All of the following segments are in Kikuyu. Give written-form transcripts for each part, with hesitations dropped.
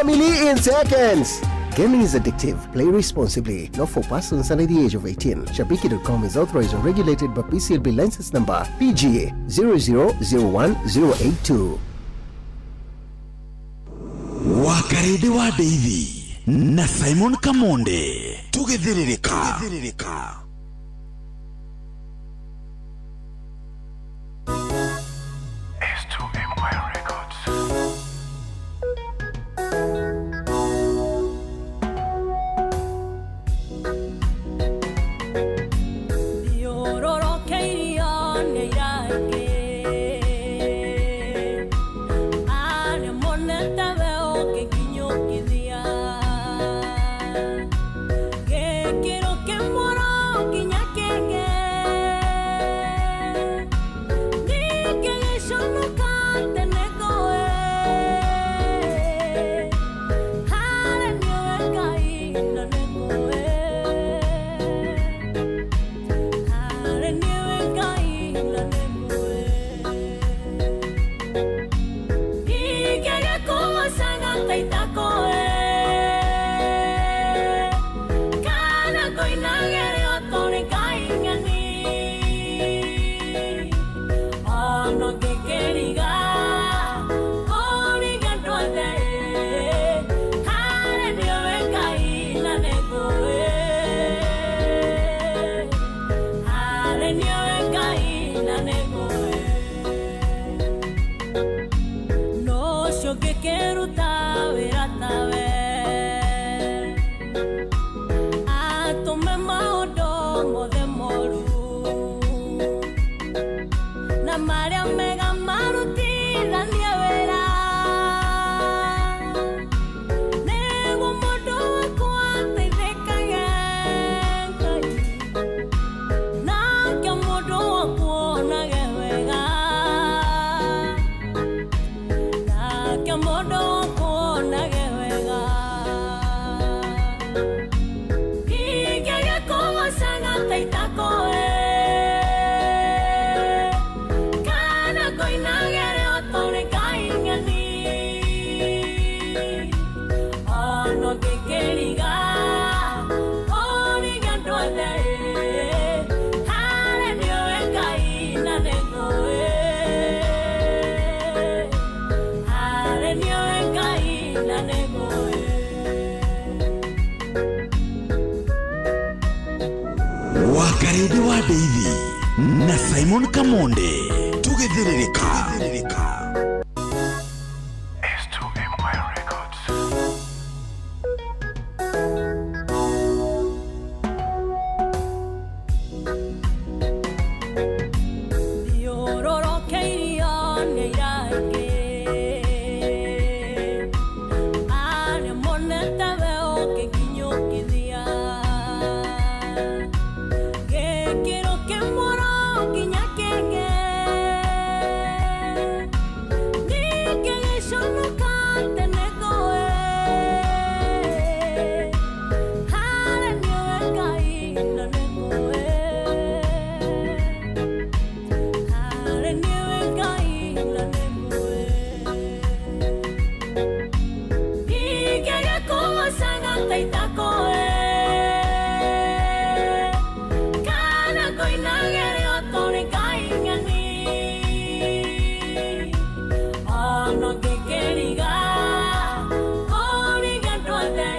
Family in seconds. Gaming is addictive. Play responsibly. Not for persons under the age of 18. Shabiki.com is authorized and regulated by PCLB license number PGA 0001082. Wakarende wa Ndeithi na Simon Kamonde, tugithĩrĩrĩka. S2 Empire Records. Thiũrũrũkĩirio nĩ iraingĩ arĩa monete we ũkĩnginyũkithia gĩkĩro kĩmwe nginya kĩngĩ ningĩ gĩconoka tene ngũĩ harĩ nĩwe Ngai na nĩ ngũĩ harĩ nĩwe Ngai na nĩ ngũĩ ingĩgĩkũgocaga ta itakoe kana ngũinagĩre o tũrĩ Ngai ng'eni ona ngĩkĩriga kũriga andũ othe harĩ nĩwe Ngai na nĩ ngũĩ harĩ nĩwe Ngai na nĩ ngũĩ no ũcio ngĩkĩruta wĩra tawe atũme maũndũ mothe moru na marĩa mega marutithanie wĩra nĩguo mũndũ wakwa ateithĩkage Ngai nake mũndũ wakwa onage wega nake mũndũ wakwa onage wega ingĩgĩkũgocaga ta itakoe kana ngũinagĩre o tũrĩ Ngai ng'eni ona ngĩkĩriga kũriga andũ othe harĩ nĩwe Ngai na nĩ ngũĩ harĩ nĩwe Ngai na nĩ ngũĩ. Wakarende wa Ndeithi na Simon Kamonde, tugithĩrĩrĩka. S2 Empire Records. Thiũrũrũkĩirio nĩ iraingĩ arĩa monete we ũkĩnginyũkithia gĩkĩro kĩmwe nginya kĩngĩ ningĩ gĩconoka tene ngũĩ harĩ nĩwe Ngai na nĩ ngũĩ harĩ nĩwe Ngai na nĩ ngũĩ ingĩgĩkũgocaga ta itakoe kana ngũinagĩre o tũrĩ Ngai ng'eni ona ngĩkĩriga kũriga andũ othe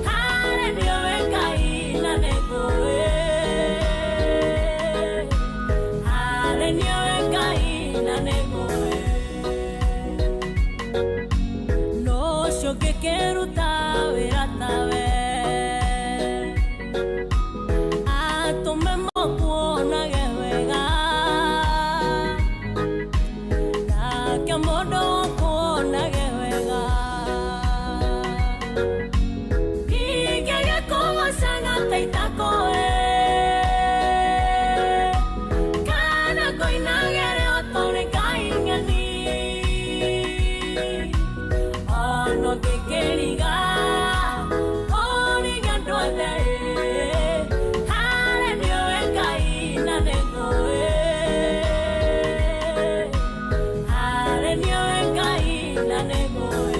harĩ nĩwe Ngai na nĩ ngũĩ harĩ nĩwe Ngai na nĩ ngũĩ no ũcio ngĩkĩruta wĩra tawe atũme makuonage wega nake mũndũ wakuonage wega ingĩgĩkũgocaga ta itakoe kana ngũinagĩre o tũrĩ Ngai ng'eni ona ngĩkĩriga kũriga andũ othe harĩ nĩwe Ngai na nĩ ngũĩ harĩ nĩwe Ngai na nĩ ngũĩ.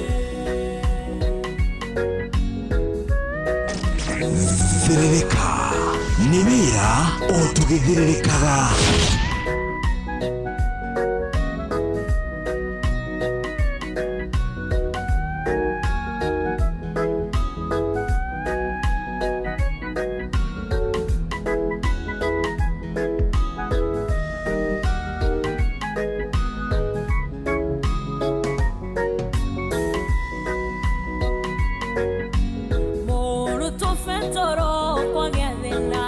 Tũgĩthĩrĩrĩka nĩ wĩra o tũgĩthĩrĩrĩkaga. Mũrutwo Petero kwagĩa thĩna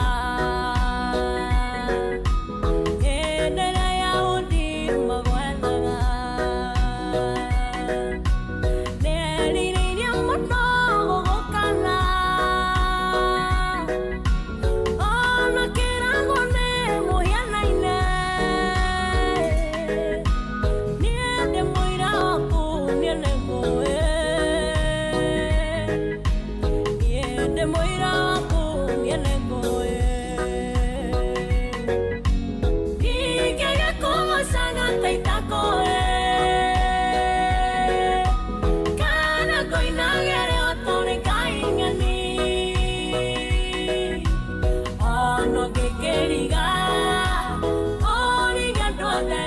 hĩndĩ ĩrĩa Ayahudi magwethaga nĩerirĩirie mũno gũgũkana ona kĩrago nĩ mũhianaine niĩ ndĩ mũira waku niĩ nĩngũĩ niĩ ndĩ mũira waku niĩ nĩngũĩ ingĩgĩkũgocaga ta itakũĩ kana ngũinagĩre o ta ũrĩ Ngai ng'eni ona ũngĩkĩriga ũrige andũ othe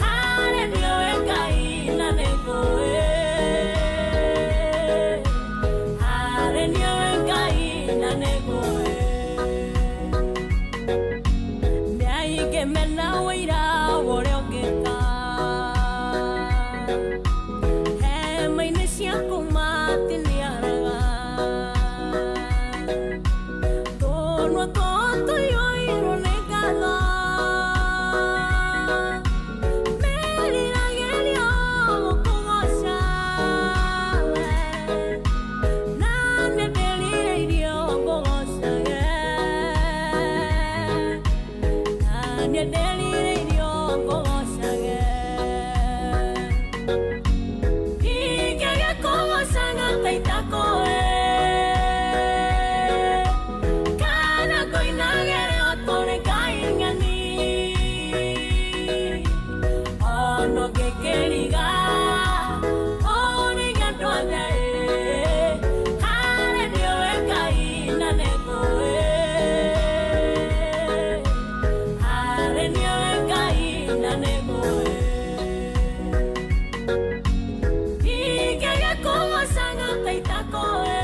harĩ niĩ Ngai na nĩngũĩ harĩ niĩ Ngai na nĩngũĩ nĩ aingĩ mena ũira wa ũrĩa ũngĩka hema-inĩ ciaku matiniaraga tũnua twao tũiyũirwo nĩ ngatho meriragĩria gũkũgooca we na nĩ ndĩrirĩirio ngũgoocage na nĩ ndĩrirĩirio ngũgoocage ingĩgĩkũgocaga ta itakũĩ kana ngũinagĩre o ta ũrĩ Ngai ng'eni ona ũngĩkĩriga ũrige andũ othe harĩ niĩ Ngai na nĩngũĩ harĩ niĩ Ngai na nĩngũĩ ingĩgĩkũgocaga ta itakũĩ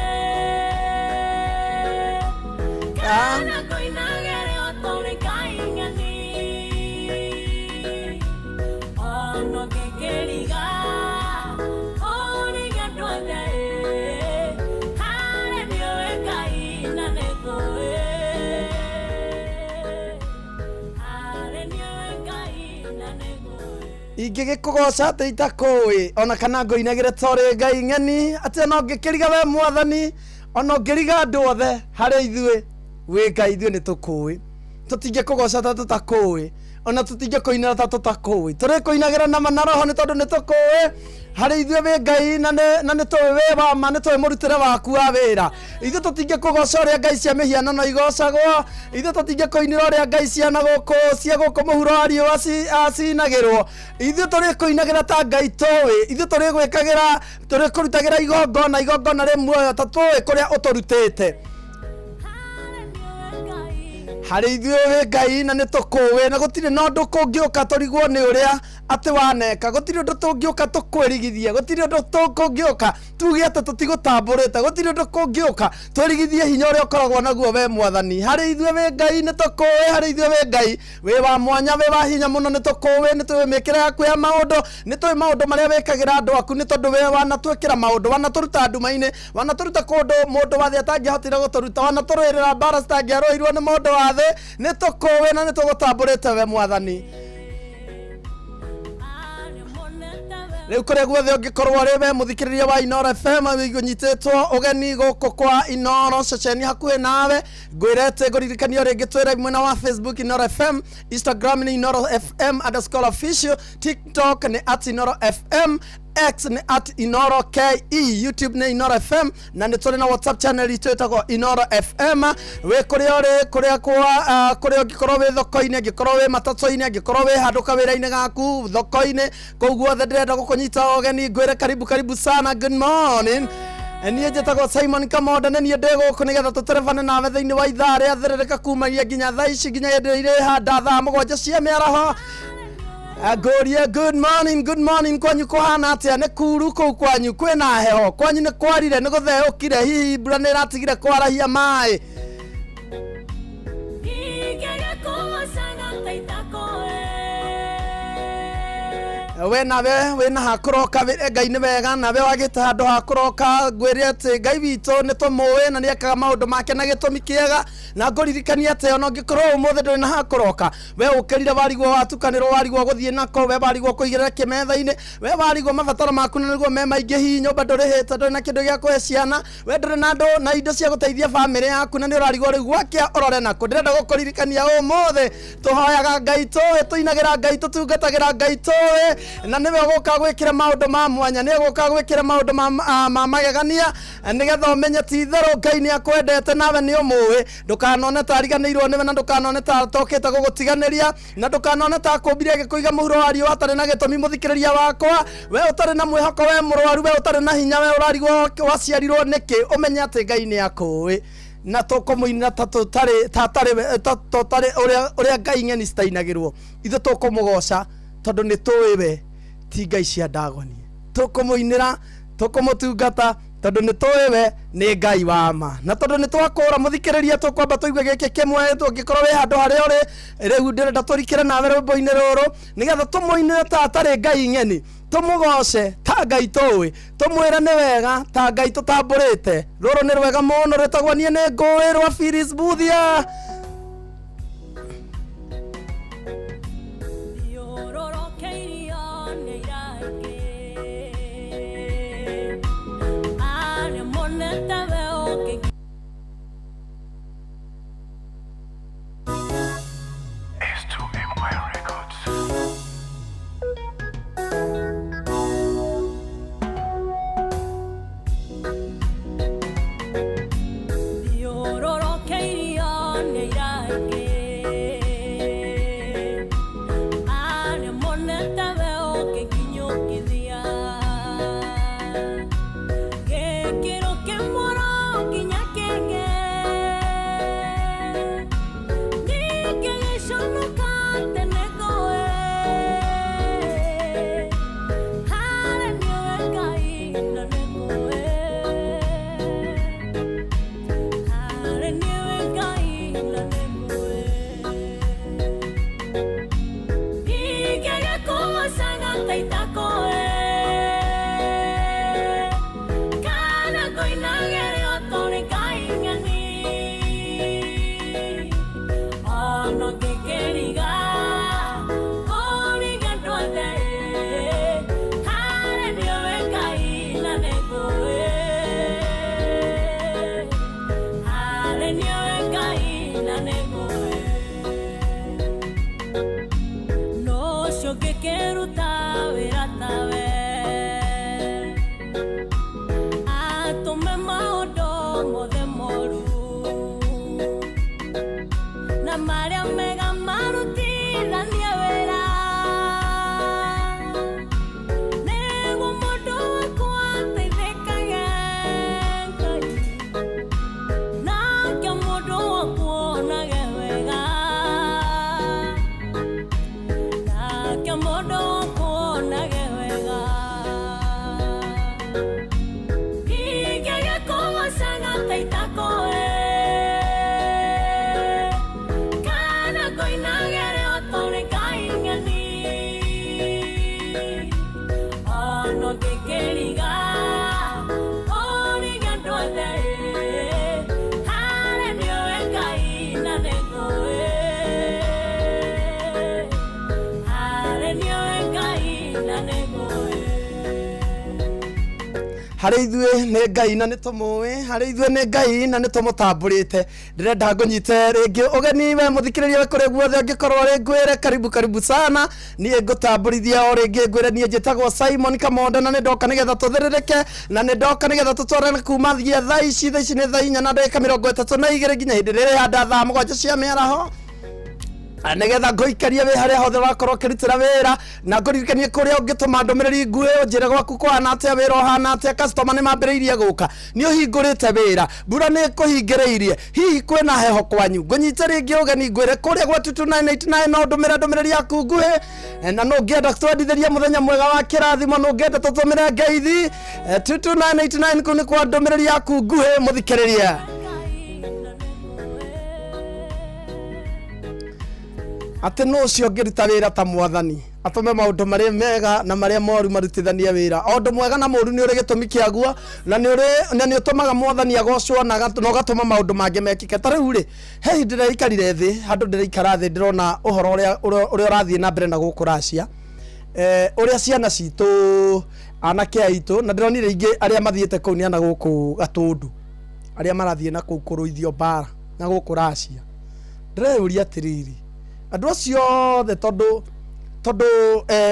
kana ngũinagĩre o ta ũrĩ Ngai ng'eni ona ũngĩkĩriga ũrige andũ othe harĩ niĩ Ngai na nĩngũĩ harĩ niĩ Ngai na nĩngũĩ Ingĩgĩkũgoca atĩ itakũĩ ona kana ngũinagĩre ta ũrĩ Ngai ng'eni atĩ ona ũngĩkĩriga we mwathani ona ũngĩriga andũ othe harĩ ithuĩ wĩ Ngai ithuĩ nĩ tũkũĩ tũtingĩkũgoca ta tũtakũĩ ona tũtingĩkũinĩra ta tũtakũĩ tũrĩkũinagĩra nama na roho nĩ tondũ nĩ tũkũĩ harĩ ithuĩ wĩ Ngai na nĩ tũĩ wĩ wa ma nĩ tũĩ mũrutĩre waku wa wĩra ithuĩ tũtingĩkũgoca ũrĩa ngai cia mĩhianano igocagwo ithuĩ tũtingĩkũinĩra ũrĩa ngai cia na gũkũ cia gũkũ mũhuro wa riũa cinagĩrwo ithuĩ tũrĩkũinagĩra ta Ngai tũĩ ithuĩ tũrĩgwĩkagĩra tũrĩkũrutagĩra igongona igongona rĩ muoyo ta tũĩ kũrĩa ũtũrutĩte harĩ niĩ Ngai harĩ ithuĩ wĩ Ngai na nĩ tũkũĩ na gũtirĩ na ũndũ kũngĩũka tũrigwo nĩ ũrĩa atĩ waneka gũtirĩ ũndũ tũngĩũka tũkwĩrigithie gũtirĩ ũndũ kũngĩũka tuge atĩ tũtigũtambũrĩte gũtirĩ ũndũ kũngĩũka twĩrigithie hinya ũrĩa ũkoragwo naguo we mwathani harĩ ithuĩ wĩ Ngai nĩ tũkũĩ harĩ ithuĩ wĩ Ngai wĩ wa mwanya wĩ wa hinya mũno nĩ tũkũĩ nĩ tũĩ mĩkĩre yaku ya maũndũ nĩ tũĩ maũndũ marĩa wĩkagĩra andũ aku nĩ tondũ we wanatwĩkĩra maũndũ wanatũruta nduma-inĩ wanatũruta kũndũ mũndũ wa thĩ atangĩahotire gũtũruta wanatũrũĩrĩra mbara citangĩarũirwo nĩ mũndũ wa thĩ nĩ tũkũĩ na nĩ tũgũtambũrĩte we mwathani arĩa monete we rĩu kũrĩa guothe ũngĩkorwo ũrĩ we mũthikĩrĩria wa Inoro FM ũnyitĩtwo ũgeni gũkũ kwa Inoro ceceni hakuhĩ nawe ngwĩre atĩ ngũririkania rĩngĩ twĩre mwena wa Facebook Inoro FM Instagram nĩ Inoro FM underscore official TikTok nĩ at Inoro FM X nĩ at Inoro KE YouTube nĩ Inoro FM na nĩ tũrĩ na WhatsApp channel itũ ĩtagwo Inoro FM wĩ kũrĩa ũrĩ kũrĩa kwa kũrĩa ũngĩkorwo wĩ thoko-inĩ angĩkorwo wĩ matatũ-inĩ angĩkorwo wĩ handũ kawĩra-inĩ gaku thoko-inĩ kũu guothe ndĩrenda gũkũnyita ũgeni ngwĩre karibu karibu sana good morning. Niĩ njĩtagwo Simon Kamonda, nĩ niĩ ndĩ gũkũ nĩgetha tũterebane nawe thĩinĩ wa ithaa rĩa thĩrĩrĩka kumagia nginya thaa ici nginya hĩndĩ ĩrĩa irĩhanda thaa 7 cia mĩaraho. Ngũrie good morning, good morning. Kwanyu kũhana atĩa? Nĩ kuru kũu kwanyu? Kwĩna heho kwanyu? Nĩ kwarire? Nĩ gũtheũkire? Hihi mbura nĩ ĩratigire kwarahia maĩ? We nawe wĩna hakũroka, wĩre Ngai nĩ wega. Nawe wagĩte handũ ha kũroka, ngwĩre atĩ Ngai witũ nĩ tũmũĩ na nĩ ekaga maũndũ make na gĩtũmi kĩega. Na ngũririkania atĩ ona ũngĩkorwo ũmũthĩ ndũrĩ na hakũroka, we ũkĩrire warigwo, watukanĩrwo, warigwo gũthiĩ nako, we warigwo kũigĩrĩra kĩmetha-inĩ, we warigwo mabataro maku na nĩguo me maingĩ, hihi nyũmba ndũrĩhĩte, ndũrĩ na kĩndũ gĩa kũhe ciana, we ndũrĩ na andũ na indo cia gũteithia bamĩrĩ yaku, na nĩ ũrarigwo rĩu gwakĩa ũrore nako. Ndĩrenda gũkũririkania ũmũthĩ tũhoyaga Ngai tũĩ, tũinagĩra Ngai, tũtungatagĩra Ngai tũĩ, na nĩwe ũgũka gwĩkĩra maũndũ ma mwanya, nĩ egũka gwĩkĩra maũndũ ma magegania, nĩgetha ũmenye ti itherũ Ngai nĩ akwendete nawe nĩ ũmũĩ. Ndũkanone ta ariganĩirwo nĩwe, na ndũkanone ta atokĩte gũgũtiganĩria, na ndũkanone ta akũmbire agĩkũiga mũhuro wa riũa atarĩ na gĩtũmi. Mũthikĩrĩria wakwa, we ũtarĩ na mwĩhoko, we mũrwaru, we ũtarĩ na hinya, we ũrarigwo waciarirwo nĩkĩ, ũmenye atĩ Ngai nĩ akũĩ, na tũkũmũinĩra ta tũtarĩ ta tarĩ ta tũtarĩ ũrĩa ũrĩa ngai ng'eni citainagĩrwo. Ithuĩ tũkũmũgoca tondũ nĩ tũĩ we ti ngai cia ndagoni. Tũkũmũinĩra, tũkũmũtungata tondũ nĩ tũĩ we nĩ Ngai wa ma, na tondũ nĩ twakũra. Mũthikĩrĩria, tũkwamba tũigue gĩkĩ kĩmwe. Tũngĩkorwo wĩ handũ harĩa ũrĩ rĩu, ndĩrenda tũrikĩre nawe rwĩmbo-inĩ rũrũ nĩgetha tũmũinĩre ta atarĩ ngai ng'eni, tũmũgoce ta Ngai tũĩ, tũmwĩre nĩ wega ta Ngai tũtambũrĩte. Rũrũ nĩ rwega mũno, rwĩtagwo "Niĩ nĩ Ngũĩ" rwa Phyllis Mbuthia. Thiũrũrũkĩirio nĩ iraingĩ arĩa monete we ũkĩ. S2 Empire Records. Thiũrũrũkĩirio nĩ iraingĩ arĩa monete we ũkĩnginyũkithia gĩkĩro kĩmwe nginya kĩngĩ, ningĩ gĩconoka tene ngũĩ harĩ nĩwe Ngai na nĩ ngũĩ harĩ nĩwe Ngai na nĩ ngũĩ ingĩgĩkũgocaga ta itakũĩ kana ngũinagĩre ũtũrĩ Ngai ng'eni, ona ngĩkĩriga kũriga andũ othe harĩ nĩwe Ngai na nĩ ngũĩ harĩ nĩwe Ngai na nĩ ngũĩ. No ũcio ngĩkĩruta wĩra tawe atũme maũndũ mothe moru na marĩa mega marutithanie wĩra nĩguo mũndũ wakwa ateithĩkage Ngai, nake mũndũ wakwa onage wega, nake mũndũ wakwa onage wega. Ingĩgĩkũgocaga ta itakũĩ kana ngũinagĩre ũtũrĩ Ngai ng'eni, ona ngĩkĩriga ũriga andũ othe harĩ nĩwe Ngai na nĩ ngũĩ harĩ nĩwe Ngai na nĩ ngũĩ. Harĩ ithuĩ nĩ Ngai na nĩ tũmũĩ, harĩ ithuĩ nĩ Ngai na nĩ tũmũtambũrĩte. Ndĩrenda ngũnyite rĩngĩ ũgeni, we mũthikĩrĩria, we kũrĩ guothe ũngĩkorwo rĩ, ngwĩre karibu, karibu sana. Niĩ ngũtambũrithia o rĩngĩ, ngwĩre niĩ njĩtagwo Simon Kamonda, na nĩ ndoka nĩgetha tũthĩrĩrĩke, na nĩ ndoka nĩgetha tũtwarane kuma thia thaa ici. Thaa ici nĩ thaa 4:32 nginya hĩndĩ ĩrĩa ĩrĩhanda thaa 7 cia mĩaraho. Nĩgetha ngũikarie wĩ harĩa hothe ũrakorwo ũkĩrutĩra wĩra, na ngũririkanie kũrĩa ũngĩtũma ndũmĩrĩri nguhĩ, ũnjĩre gwaku kũhana atĩa, wĩra ũhana atĩa, customer nĩ mambĩrĩirie gũka, nĩ ũhingũrĩte wĩra, mbura nĩ ĩkũhingĩrĩirie, hihi kwĩna heho kwanyu. Ngũnyite rĩngĩ ũgeni ngwĩre kũrĩa gwa 22989 no ndũmĩre ndũmĩrĩri yaku nguhĩ. Na no ũngĩenda twendithĩrie mũthenya mwega wa kĩrathimo, no ũngĩenda tũtũmĩre ngeithi, 22989 kũu nĩ kwa ndũmĩrĩri yaku nguhĩ mũthikĩrĩria. Atĩ nũ ũcio ũngĩruta wĩra ta mwathani, atũme maũndũ marĩa mega na marĩa moru marutithanie wĩra? O ũndũ mwega na mũru nĩ ũrĩ gĩtũmi kĩaguo, na nĩ ũrĩ na nĩ ũtũmaga mwathani agocwo, na ũgatũma maũndũ mangĩ mekĩke. Ta rĩu rĩ, he hĩndĩ ndĩraikarire thĩ handũ, ndĩraikara thĩ ndĩrona ũhoro ũrĩa ũrathiĩ na mbere na gũkũ Russia, ũrĩa ciana citũ, anake aitũ, na ndĩronire ingĩ arĩa mathiĩte kũu nĩ ana gũkũ Gatũndũ, arĩa marathiĩ na kũu kũrũithio mbara na gũkũ Russia. Ndĩreyũria atĩrĩrĩ, andũ acio othe tondũ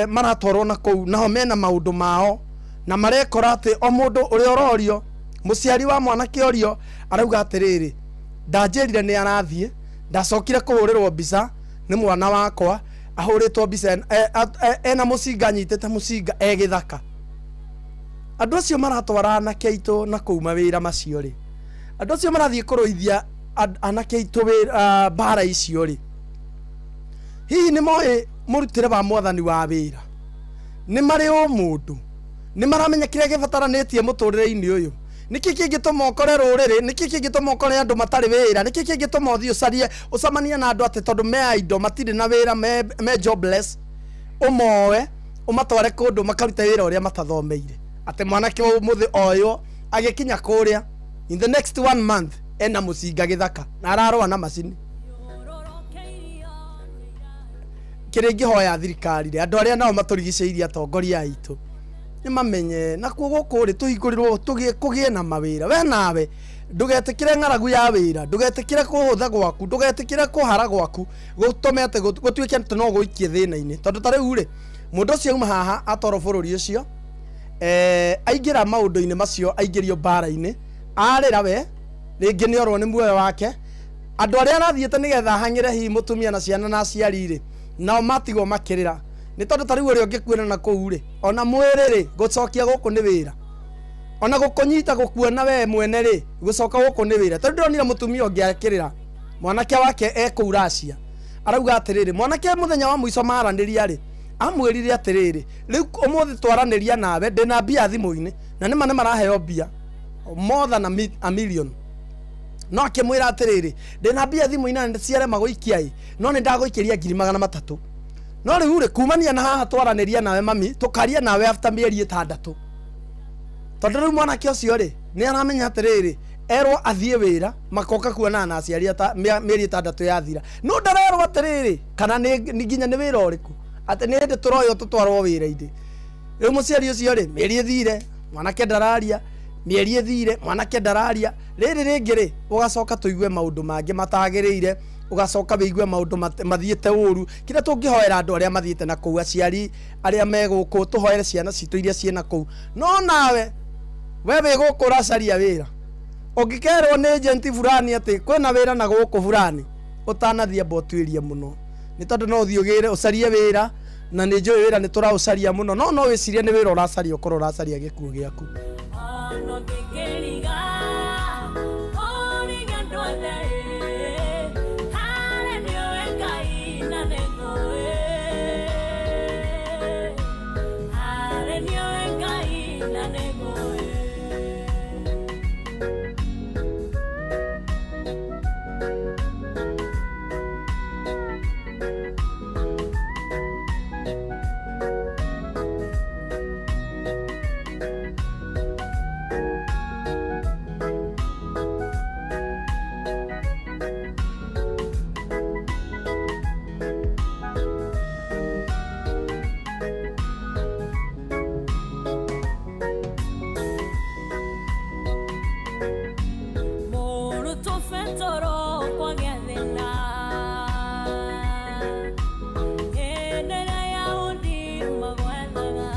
maratwarwo na kũu, nao mena maũndũ mao, na marekora atĩ o mũndũ ũrĩa ũrorio, mũciari wa mwanake ũrio arauga atĩrĩrĩ, ndanjĩrire nĩ arathiĩ, ndacokire kũhũrĩrwo mbica nĩ mwana wakwa ahũrĩtwo mbica ena mũcinga, anyitĩte mũcinga e gĩthaka. Andũ acio maratwara anake aitũ na kũu mawĩra macio rĩ, andũ acio marathiĩ kũrũithia anake aitũ wĩra mbara icio rĩ, hihi nĩ moĩ mũrutĩre wa mwathani wa wĩra? Nĩ marĩ ũmũndũ? Nĩ maramenya kĩrĩa gĩbataranĩtie mũtũrĩre-inĩ ũyũ? Nĩkĩ kĩngĩtũma ũkore rũrĩrĩ, nĩkĩ kĩngĩtũma ũkore andũ matarĩ wĩra? Nĩkĩ kĩngĩtũma ũthiĩ ũcarie, ũcemanie na andũ atĩ tondũ me indo matirĩ na wĩra, me jobless, ũmoe ũmatware kũndũ makarute wĩra ũrĩa matathomeire, atĩ mwanake wa ũmũthĩ oywo agĩkinya kũrĩa, in the next one month ena mũcinga gĩthaka na ararũa na macini? Kĩrĩa ingĩhoya thirikari rĩ, andũ arĩa nao matũrigicĩirie, atongoria aitũ, nĩ mamenye nakuo gũkũ rĩ tũhingũrĩrwo tũgĩe kũgĩe na mawĩra. We nawe ndũgetĩkĩre ng'aragu ya wĩra, ndũgetĩkĩre kũhũtha gwaku, ndũgetĩkĩre kũhara gwaku gũtũme atĩ gũtuĩke atĩ no gũikie thĩna-inĩ. Tondũ ta rĩu rĩ, mũndũ ũcio auma haha atwarwo bũrũri ũcio, aingĩra maũndũ-inĩ macio, aingĩrio mbara-inĩ, arĩra we rĩngĩ nĩ orwo nĩ muoyo wake. Andũ arĩa arathiĩte nĩgetha ahang'ĩre hihi mũtumia na ciana na aciari rĩ, nao matigwo makĩrĩra, nĩ tondũ ta rĩu ũrĩa ũngĩkuĩra na kũu rĩ, ona mwĩrĩ rĩ, gũcokia gũkũ nĩ wĩra, ona gũkũnyita gũkuona we mwene rĩ, gũcoka gũkũ nĩ wĩra. Tondũ ndĩronire mũtumia ũngĩ akĩrĩra mwanake wake e kũu Russia, arauga atĩrĩrĩ, mwanake mũthenya wa mũico maranĩria rĩ, amwĩrire atĩrĩrĩ, rĩu ũmũthĩ twaranĩria nawe ndĩna mbia thimũ-inĩ, na nĩma nĩ maraheo mbia more than a million. No akĩmwĩra atĩrĩrĩ, ndĩna mbia thimũ-inĩ na ciarema gũikia ĩ, no nĩ ndagũikĩria 300,000, no rĩu rĩ, kumania na haha twaranĩria nawe mami, tũkaria nawe after mĩeri 6. Tondũ rĩu mwanake ũcio rĩ, nĩ aramenya atĩrĩrĩ, erwo athiĩ wĩra makoka kuonana na aciari mĩeri 6 yathira, no ndarerwo atĩrĩrĩ kana nĩ nginya nĩ wĩra ũrĩkũ, atĩ nĩ hĩndĩ tũroywo tũtwarwo wĩra-inĩ. Rĩu mũciari ũcio rĩ, mĩeri ĩthire mwanake ndararia, mĩeri ĩthire mwanake ndararia. Rĩrĩ rĩngĩ rĩ, ũgacoka tũigue maũndũ mangĩ matagĩrĩire, ũgacoka wĩigue maũndũ mathiĩte ũru. Kĩrĩa tũngĩhoera andũ arĩa mathiĩte na kũu, aciari arĩa me gũkũ, tũhoere ciana citũ iria ciĩna kũu. No nawe we wĩ gũkũ ũracaria wĩra, ũngĩkerwo nĩ agent fulani atĩ kwĩna wĩra na gũkũ fulani, ũtanathiĩ amba ũtuĩrie mũno, nĩ tondũ no ũthiĩ ũgĩre ũcarie wĩra, na nĩ njũĩ wĩra nĩ tũraũcaria mũno, no no wĩcirie nĩ wĩra ũracaria, ũkorwo ũracaria gĩkuũ gĩaku. Ono ngĩkĩriga ũriga andũ othe, harĩa nĩũĩ Ngai na nĩngũĩ, harĩa nĩũĩ Ngai na nĩngũĩ. Mũrũ tũbetoro kwagĩa thĩna hĩndĩ ĩrĩa Yahudi magwethaga,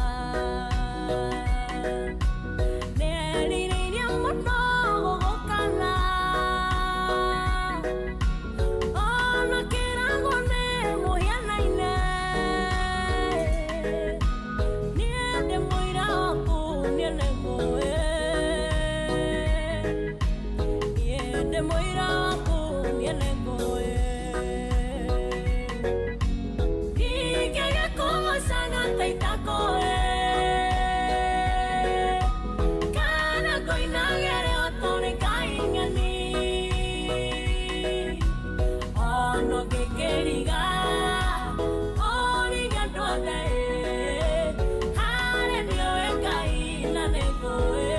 nĩerirĩirie mũno gũgũkana, ona kĩrago nĩ Ndĩ mũira waku niĩ nĩngũĩ. Ingĩaga kũgoocaga ta itakũĩ, kana ngũinagĩre o ta ũrĩ Ngai ng'eni. Ona ũngĩkĩriga, ũrige andũ othe, harĩ niĩ wĩ Ngai na nĩngũĩ.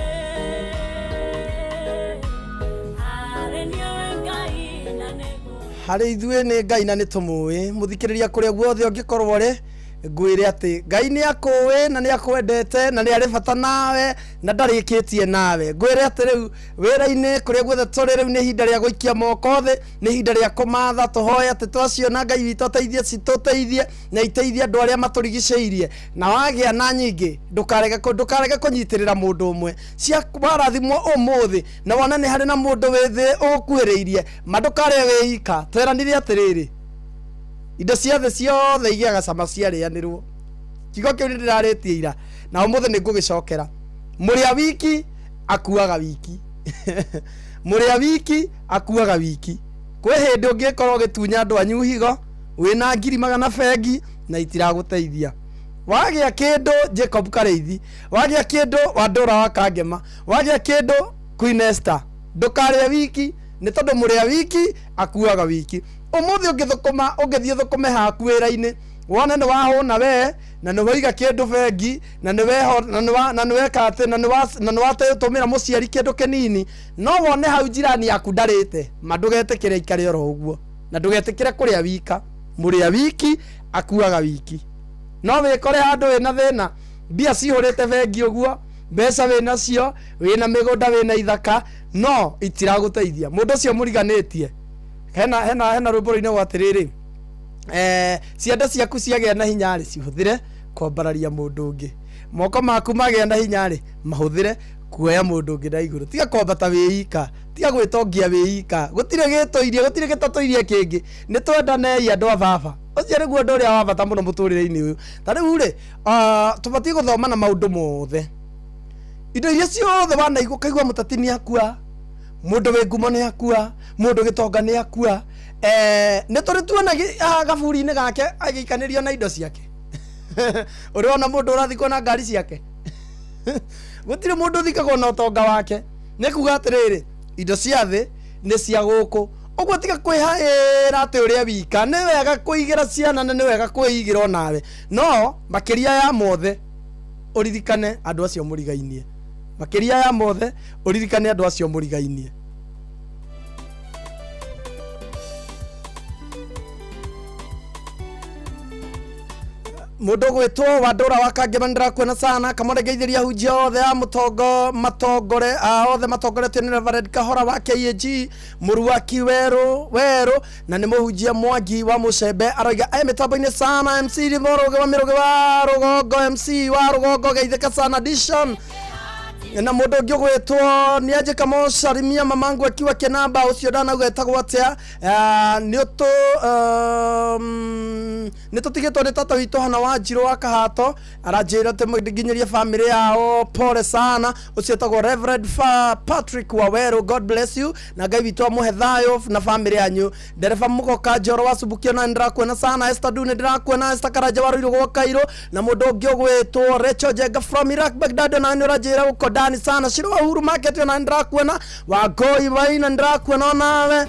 Harĩ niĩ wĩ Ngai na nĩngũĩ. Harĩ ithuĩ nĩ Ngai na nĩ tũmũĩ. Mũthikĩrĩria, kũrĩa guothe ũngĩkorwo rĩ, ngwĩre atĩ Ngai nĩ akũĩ na nĩ akwendete na nĩ arĩ bata nawe na ndarĩkĩtie nawe. Ngwĩre atĩ rĩu wĩra-inĩ, kũrĩa guothe tũrĩ rĩu, nĩ ihinda rĩa gũikia moko thĩ, nĩ ihinda rĩa kũmatha. Tũhoe atĩ twaciona, Ngai witũ ateithie, citũteithie na iteithie andũ arĩa matũrigicĩirie. Na wagĩa na nyingĩ, ndũkarege kũnyitĩrĩra mũndũ ũmwe. Cia warathimwo ũmũthĩ na wona nĩ harĩ na mũndũ wĩ thĩ ũgũkuhĩrĩirie, ma ndũkarĩe wĩ ika. Tweranire atĩrĩrĩ, indo ciothe ciothe igĩaga cama ciarĩanĩrwo. Kiugo kĩu nĩ ndĩrarĩtie ira na ũmũthĩ nĩ ngũgĩcokera. Mũrĩa wiki akuaga wiki, mũrĩa wiki akuaga wiki. Kwĩ hĩndĩ ũngĩkorwo ũgĩtunya andũ anyu higo wĩna 100,000 bengi na itiragũteithia. Wagĩa kĩndũ, Jacob Karĩithi, wagĩa kĩndũ, Wandũra wa Kangema, wagĩa kĩndũ, Queen Esther, ndũkarĩe wiki, nĩ tondũ mũrĩa wiki akuaga wiki. Ũmũthĩ ũngĩthũkũma, ũngĩthiĩ ũthũkũme haku wĩra-inĩ, wone nĩ wahũna we na nĩ waiga kĩndũ bengi na nĩ weho na nĩ wa na nĩ weka atĩ na nĩ watũmĩra mũciari kĩndũ kĩnini, no wone hau jirani yaku ndarĩte, ma ndũgetĩkĩre ikare oro ũguo na ndũgetĩkĩre kũrĩa wika. Mũrĩa wiki akuaga wiki. No wĩkore handũ wĩna thĩna, mbia cihũrĩte bengi ũguo, mbeca wĩnacio, wĩna mĩgũnda, wĩna ithaka, no itiragũteithia mũndũ ũcio mũriganĩtie. Hena rwĩmbo rũinagwo atĩrĩrĩ, ciande ciaku ciagĩa na hinya rĩ, cihũthĩre kwambararia mũndũ ũngĩ. Moko maku magĩa na hinya rĩ, mahũthĩre kuoya mũndũ ũngĩ na igũrũ. Tiga kwambata wĩ ika, tiga gwĩtongia wĩ ika. Gũtirĩ gĩtũirie, gũtirĩ gĩtatũirie kĩngĩ. Nĩ twendanei, andũ a baba. Ũcio nĩguo ũndũ ũrĩa wa bata mũno mũtũrĩre-inĩ ũyũ. Ta rĩu rĩ, tũbatiĩ gũthoma na maũndũ mothe, indo iria ciothe wanaigua, ũkaigua mũteti nĩ akua, mũndũ wĩ ngumo nĩ akua, mũndũ gĩtonga nĩ akua. Nĩ tũrĩ tuona haha gaburi-inĩ gake agĩikanĩrio na indo ciake? Ũrĩ wona mũndũ ũrathikwo na ngari ciake? Gũtirĩ mũndũ ũthikagwo na ũtonga wake. Nĩ kuga atĩrĩrĩ, indo cia thĩ nĩ cia gũkũ ũguo. Tiga kwĩhaĩra atĩ ũrĩa wika. Nĩ wega kũigĩra ciana na nĩ wega kwĩigĩra onawe, no makĩria ya mothe ũririkane andũ acio mũrigainie. Makĩria ya mothe ũririkane andũ acio mũrigainie. Mũndũ ũgwĩtwo Wandũra wa Kangema, nĩndĩrakuona sana. Kamore, ngeithĩria hunjia othe a mũtongo matongore a othe matongoretio nĩ Reverend Kahora wa KAG mũru wa Kiwerũ Werũ, na nĩ mũhunjia Mwangi wa Mũcembe. Aroiga e mĩtambo-inĩ sana. MC Mũrũgĩ wa Mĩrũgĩ wa Rũgongo, MC wa Rũgongo, geithĩka sana. Dishon na mũndũ ũngĩ ũgwĩtwo nĩ anjĩ kamocarimia mamangu akiwa kĩnamba ũcio ndanauga etagwo atĩa. Nĩ ũtũ nĩ tũtigĩtwo nĩ tata witũ Hana wa Njirũ wa Kahato. Aranjĩra atĩ nginyerie family yao pole sana. Ũcio etagwo Reverend Patrick Waweru. God bless you na Ngai witũ amũhe thayũ na family yanyu. Ndereba Mũgoka Njoro wa Cubukio, na nĩndĩrakuona sana. Esther Du, nĩndĩrakuona. Esther Karanja wa Rũirũ gwa Kairũ, na mũndũ ũngĩ ũgwĩtwo Rachel Njenga from Iraq Baghdad, na nĩ ũranjĩra gũko ndani sana. Shiro wa Uhuru Market, na nĩndĩrakuona. Wangoi Waina, nĩndĩrakuona onawe.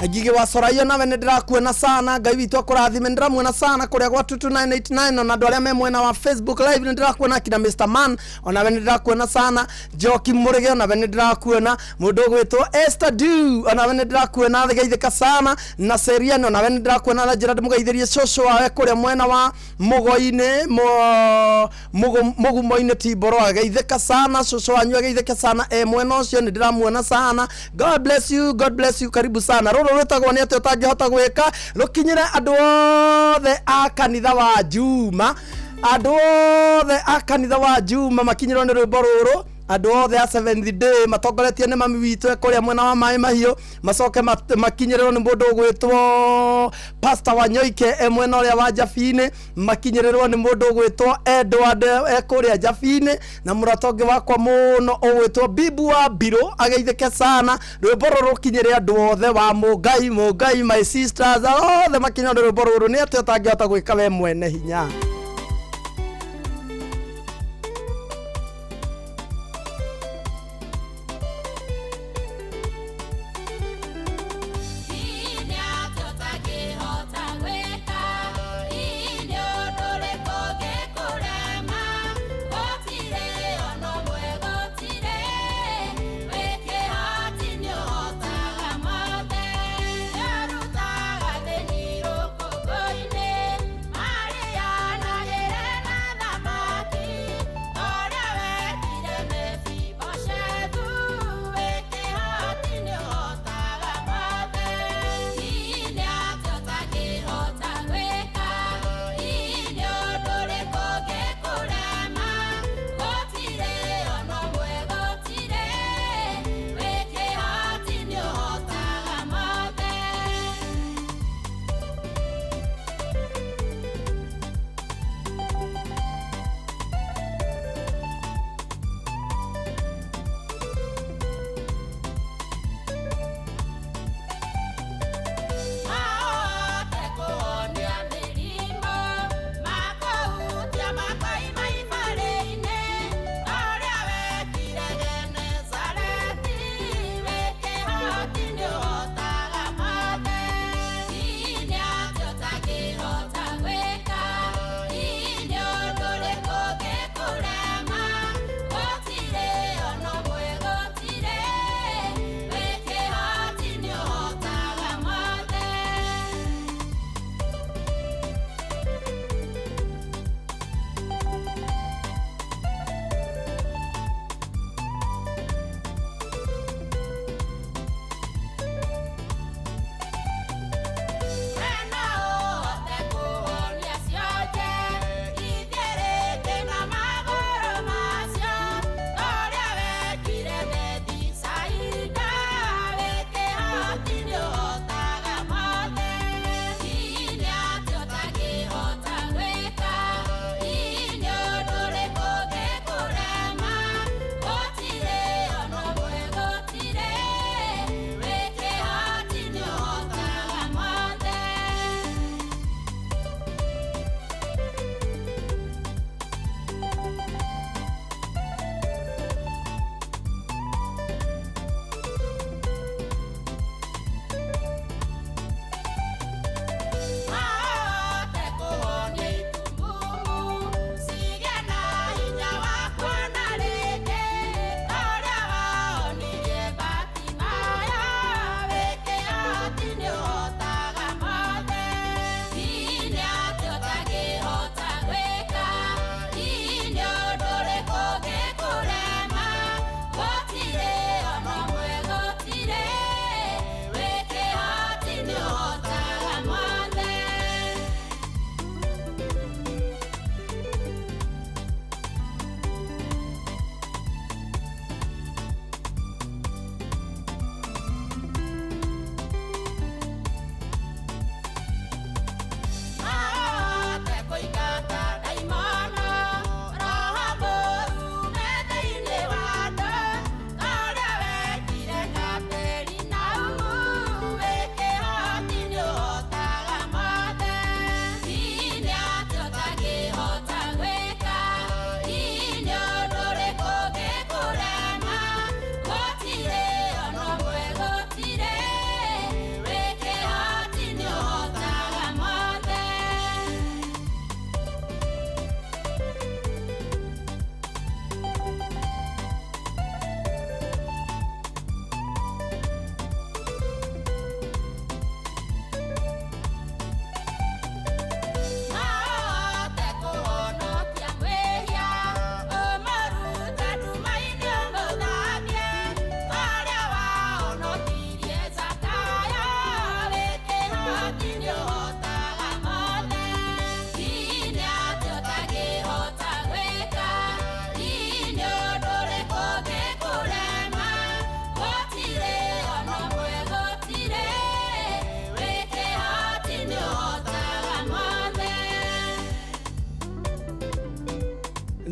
Ngigĩ wa Soraio, nawe nĩ ndĩrakuona sana. Ngai witũ akũrathime. Nĩ ndĩramuona sana kũrĩa gwa 22989. Ona andũ arĩa me mwena wa Facebook Live, nĩ ndĩrakuona. Akina Mr Man, onawe nĩ ndĩrakuona sana. Njoki Mũrĩge, onawe nĩ ndĩrakuona. Mũndũ ũgwĩtwo Esther Du, onawe nĩ ndĩrakuona, geithĩka sana. Na Serian, onawe nĩ ndĩrakuona. Na njĩra ndĩmũgeithĩrie cũcũ wawe kũrĩa mwena wa mũgo-inĩ mũgumo-inĩ Timboro, ageithĩka sana. Cũcũ wanyu ageithĩke sana e mwena ũcio, nĩ ndĩramuona sana. God bless you, God bless you. Karibu sana. Rũrũ rwĩtagwo nĩ atĩ ũtangĩhota gwĩka, rũkinyĩre andũ othe a kanitha wa Juma. Andũ othe a kanitha wa Juma makinyĩrwo nĩ rwĩmbo rũrũ. Andũ othe a Seventh Day matongoretie nĩ mami witũ e kũrĩa mwena wa Maĩ Mahiũ, macoke makinyĩrĩrwo nĩ mũndũ ũgwĩtwo Pastor Wanyoike e mwena ũrĩa wa Njabinĩ, makinyĩrĩrwo nĩ mũndũ ũgwĩtwo Edward e kũrĩa Njabinĩ, na mũrata ũngĩ wakwa mũno ũgwĩtwo Bibu wa Mbirũ ageithĩke sana. Rwĩmbo rũrũ rũkinyĩre andũ othe wa Mũngai Mũngai, my sisters othe makinyĩrwo nĩ rwĩmbo rũrũ. Nĩ atĩa ũtangĩhota gwĩka we mwene hinya? Maria.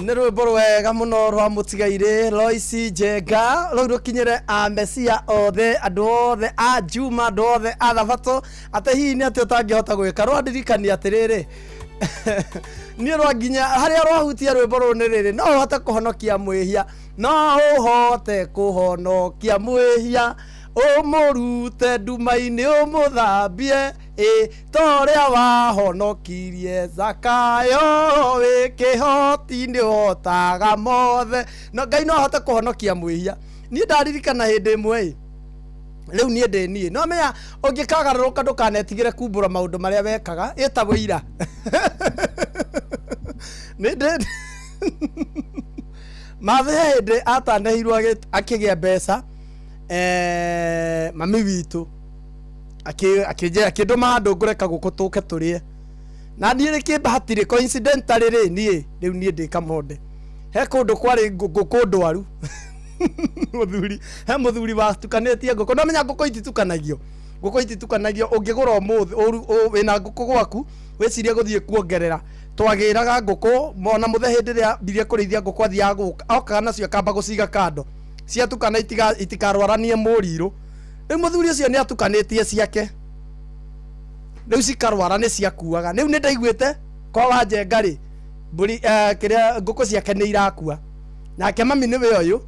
Nĩ rwĩmbo rwega mũno rwa mũtigairĩ Loisi Njenga rũu rũkinyĩre a mesia othe, andũ othe a Juma, andũ othe a Thabatũ, atĩ hihi nĩ atĩ ũtangĩhota gwĩka. Rwandirikania atĩrĩrĩ, niĩ rwa nginya harĩa rwahutia rwĩmbo rũrũ nĩ rĩrĩ, no ũhote kũhonokia mwĩhia, no ũhote kũhonokia mwĩhia, ũmũrute nduma-inĩ ũmũthambie, ĩ ta ũrĩa wahonokirie Zakayo, wĩ kĩhoti nĩ ũhotaga mothe. No Ngai no ahote kũhonokia mwĩhia. Niĩ ndaririkana hĩndĩ ĩmwe ĩ, rĩu niĩ ndĩ niĩ no menya ũngĩkagarũrũka ndũkanetigĩre kumbũra maũndũ marĩa wekaga ĩtagwo ira. Nĩ ndĩ mathe hĩndĩ atanehirwo akĩgĩa mbeca, mami witũ akĩnjĩra akĩndũma handũ ngũre kagũkũ tũke tũrĩe. Na niĩ rĩ kĩmbahatire coincidentally rĩ, niĩ rĩu niĩ ndĩ kamonde, he kũndũ kwarĩ ngũkũ ndwaru. Mũthuri, he mũthuri watukanĩtie ngũkũ. No menya ngũkũ ititukanagio, ngũkũ ititukanagio. Ũngĩgũra ũmũthĩ wĩna ngũkũ gwaku wĩcirie gũthiĩ kuongerera. Twagĩraga ngũkũ ona mũthe hĩndĩ ĩrĩa ambirie kũrĩithia ngũkũ, athiaga gũka okaga nacio akamba gũciga kando, ciatukana itikarwaranie mũrirũ. Rĩu mũthuri ũcio nĩ atukanĩtie ciake, rĩu cikarwara nĩ ciakuaga. Rĩu nĩ ndaiguĩte kwa Wanjenga rĩ, mbũri kĩrĩa ngũkũ ciake nĩ irakua. Nake mami nĩwe ũyũ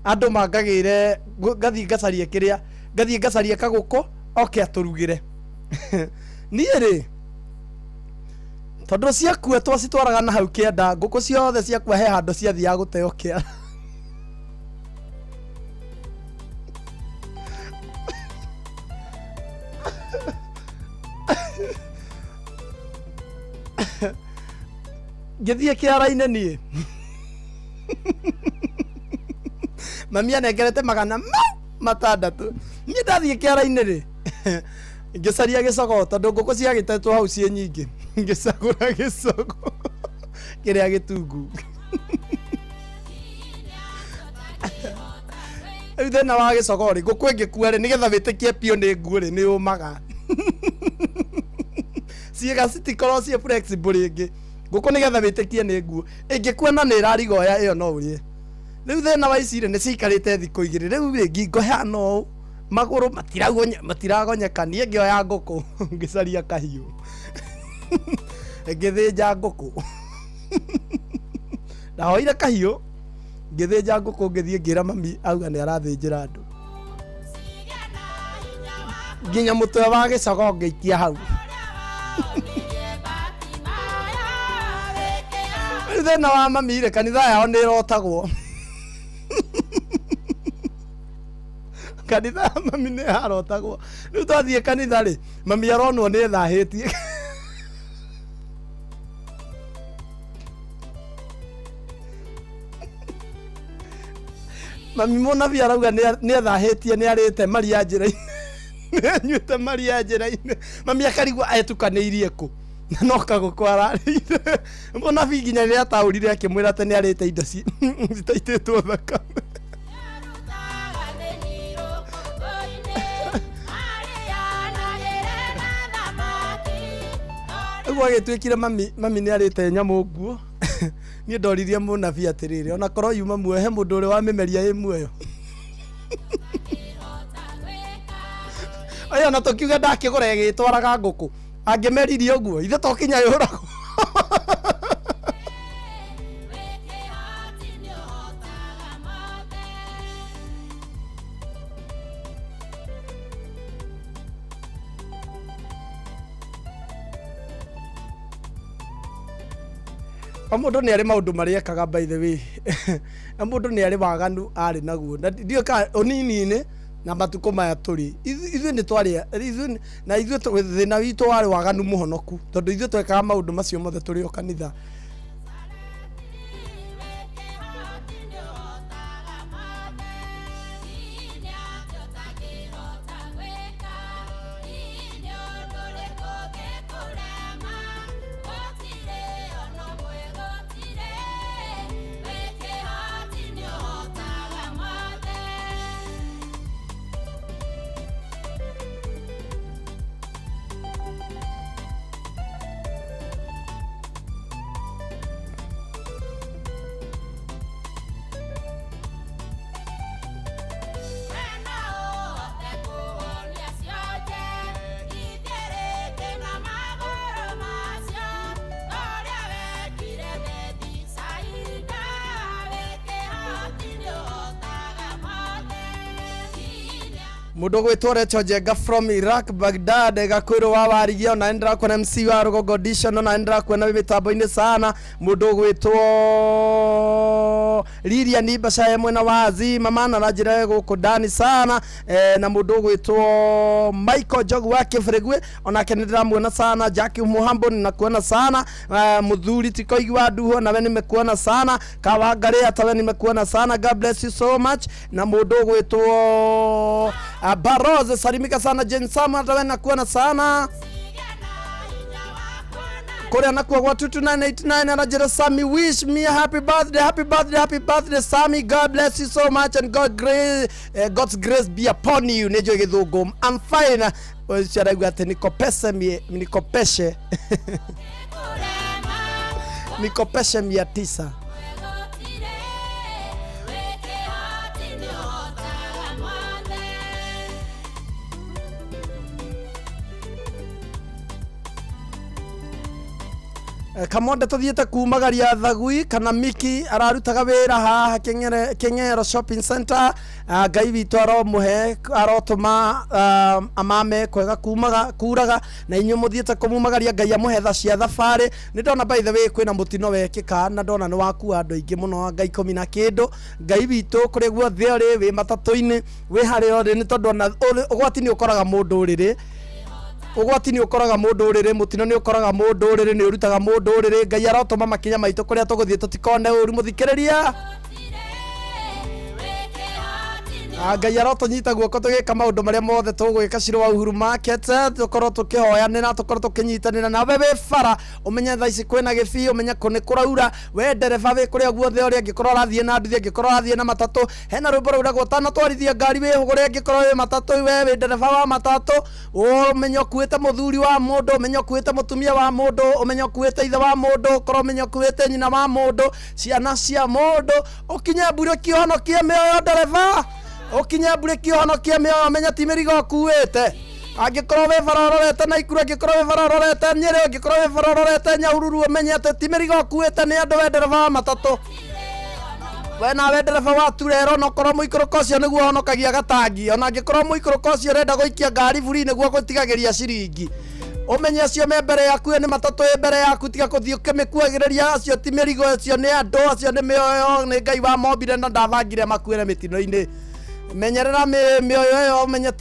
andũ mangagĩre, ngathiĩ ngacarie kĩrĩa, ngathiĩ ngacarie kagũkũ oke atũrugĩre. Niĩ rĩ, tondũ ciakua twacitwaraga na hau kĩanda, ngũkũ ciothe ciakua he handũ ciathiaga gũteo kĩara. Ngĩthiĩ kĩara-inĩ niĩ, mami anengerete magana mau matandatũ. Niĩ ndathiĩ kĩara-inĩ rĩ, ngĩcaria gĩcogoo, tondũ ngũkũ ciagĩtetwo hau ciĩ nyingĩ, ngĩcagũra gĩcogoo kĩrĩa gĩtungu. Rĩu thĩna wa gĩcogoo rĩ, ngũkũ ĩngĩkua rĩ, nĩgetha wĩtĩkie biũ nĩ nguũ rĩ, nĩ yũmaga, ciĩga citikorwo ciĩ flexible rĩngĩ. Ngũkũ nĩgetha wĩtĩkie nĩ nguũ ĩngĩkua na nĩ ĩrarigoya ĩyo no ũrĩe. Rĩu thĩna wa ici rĩ, nĩ ciikarĩte thikũ igĩrĩ rĩu rĩ, ngingo hana ũũ, magũrũ matiragonyeka. Niĩ ngĩoya ngũkũ ngĩcaria kahiũ ngĩthĩnja ngũkũ. Ndahoire kahiũ ngĩthĩnja ngũkũ, ngĩthiĩ ngĩra mami, auga nĩ arathĩnjĩra andũ. Nginya mũtwe wa gĩcogo ngĩikia hau. Rĩu thĩna wa mami rĩ, kanitha yao nĩ ĩrotagwo. Kanitha ya mami nĩ yarotagwo. Rĩu twathiĩ kanitha rĩ, mami aronwo nĩ ethahĩtie. Mami mũnabi arauga nĩ ethahĩtie, nĩ arĩte maria njĩra-inĩ, nĩ anyuĩte maria njĩra-inĩ. Mami akarigwo etukanĩirie kũ na no kagũkũ ararĩire. Mũnabi nginya rĩrĩa ataũrire akĩmwĩra atĩ nĩ arĩte indo citaitĩtwo thakame. Ũguo agĩtuĩkire mami nĩ arĩte nyamũ nguo. Niĩ ndoririe mũnabi atĩrĩrĩ, ona korwo yuma muoyo, he mũndũ ũrĩ wamĩmeria ĩ muoyo? Ĩyo ona tũkiuge ndakĩgũra ĩgĩtwaraga ngũkũ, angĩmeririe ũguo ithe to kinya yũragwo. O mũndũ nĩ arĩ maũndũ marĩa ekaga, by the way, na mũndũ nĩ arĩ waganu arĩ naguo, na ndiũĩ kana ũnini-inĩ na matukũ maya tũrĩ ithuĩ nĩ twarĩ ithuĩ na ithuĩ thĩna witũ warĩ waganu mũhonoku, tondũ ithuĩ twekaga maũndũ macio mothe tũrĩ o kanitha. Mundu gwitwo Recho Njenga from Iraq Baghdad, Gakwiro wa Warigia, ona ndĩrakuona MC wa Rũgongo Audition, ona ndĩrakuona wĩ mĩtambo-inĩ sana. Mundu gwitwo Lilian Bacaye mwena wa Azima mana aranjĩra gũkũ ndani sana, na mundu gwitwo Michael Njogu wa Kĩbĩrĩgwe onake nĩ ndĩramuona sana. Jack Muhambo ninakuona sana. Muthuri Tikoigi wa Nduho nawe nimekuona sana. Kawangari atawe nimekuona sana. God bless you so much. Na mundu gwitwo Baroze salimika sana. Jane Sama atawe nakuona sana kuria nakuo gwa 22989 aranjĩra Sammy, wish me a happy birthday, happy birthday, happy birthday Sammy. God bless you so much and God grace, God's grace be upon you. Nĩ njũĩ gĩthũngũ. I'm fine. Ũcio araigua atĩ nikopeshe mie, nikopeshe nikopeshe 900. Kamonde tuthiete kumagaria thagui kana Miki ararutaga wira haha Keng'ero shopping center. Ngai witũ aromuhe, arotũma amame kwega kumaga kuraga na inyuĩ mũthiĩte kũmumagaria Ngai amũhe tha cia thabarĩ. Nĩ ndona by the way kwĩna mũtino wekĩka na ndona nĩ wakua andũ aingĩ mũno anga ikũmi na kĩndũ. Ngai witũ kũrĩa guothe ũrĩ, wĩ matatũ-inĩ, wĩ harĩa ũrĩ, nĩ tondũ ona ũgwati nĩ ũkoraga mũndũ ũrĩrĩ, ũgwati nĩ ũkoraga mũndũ ũrĩrĩ, mũtino nĩ ũkoraga mũndũ ũrĩrĩ, nĩ ũrutaga mũndũ ũrĩrĩ. Ngai arotũma makinya maitũ kũrĩa tũgũthiĩ tũtikone ũru mũthikĩrĩria. Ngai arotũnyita guoko tũgĩka maũndũ marĩa mothe tũgwĩka Ciro wa Uhuru Market, tũkorwo tũkĩhoyanĩra, tũkorwo tũkĩnyitanĩra nawe wĩ bara, ũmenye thaa ici kwĩna gĩbii, ũmenye kũ nĩ kũraura. We ndereba wĩ kũrĩa guothe ũrĩ, angĩkorwo ũrathiĩ na nduthi, angĩkorwo ũrathiĩ na matatũ, hena rwĩmbo rũragwo ũtanatwarithia ngari wĩhũgũre, angĩkorwo wĩ matatũ, we wĩ ndereba wa matatũ, ũmenye ũkuĩte mũthuri wa mũndũ, ũmenye ũkuĩte mũtumia wa mũndũ, ũmenye ũkuĩte ithe wa mũndũ, ũkorwo ũmenye ũkuĩte nyina wa mũndũ, ciana cia mũndũ, ũkinye mburĩki ũhonokie mĩoyo ndereba, ũkinye mburĩki ũhonokie mĩoyo, menya ti mĩrigo ũkuĩte. Angĩkorwo wĩ bara ũrorete Naikuru, angĩkorwo wĩ bara ũrorete Nyĩrĩ, angĩkorwo wĩ bara ũrorete Nyahururu, ũmenye atĩ ti mĩrigo ũkuĩte, nĩ andũ we ndereba wa matatũ. We nawe ndereba wa turero, ona okorwo mũikũrũko ũcio nĩguo ũhonokagia gatangi, ona angĩkorwo mũikũrũko ũcio ũrenda gũikia ngari buri nĩguo gũtigagĩria ciringi, ũmenye acio me mbere yaku, ĩyo nĩ matatũ ĩ mbere yaku, tiga kũthiĩ ũkĩmĩkuagĩrĩria. Acio ti mĩrigo, acio nĩ andũ, acio nĩ mĩoyo, nĩ Ngai wamombire na ndabangire makuĩre mĩtino-inĩ. Menyerera mĩoyo ĩyo, ũmenye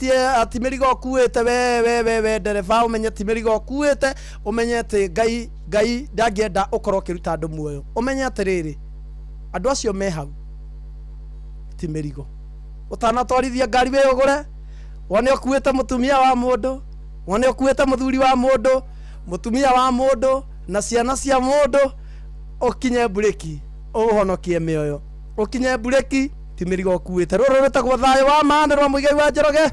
ti mĩrigo ũkuĩte we we we we ndereba, ũmenye ti mĩrigo ũkuĩte, ũmenye atĩ Ngai Ngai ndangĩenda ũkorwo ũkĩruta andũ muoyo. Ũmenye atĩrĩrĩ, andũ acio me hau ti mĩrigo. Ũtanatwarithia ngari wĩhũgũre, wone ũkuĩte mũtumia wa mũndũ, wone ũkuĩte mũthuri wa mũndũ, mũtumia wa mũndũ na ciana cia mũndũ, ũkinye mburĩki ũhonokie mĩoyo, ũkinye mburĩki ti mĩrigo ũkuĩte. Rũrũ rwĩtagwo thayũ wa ma nĩ rwa Mũigai wa Njoroge.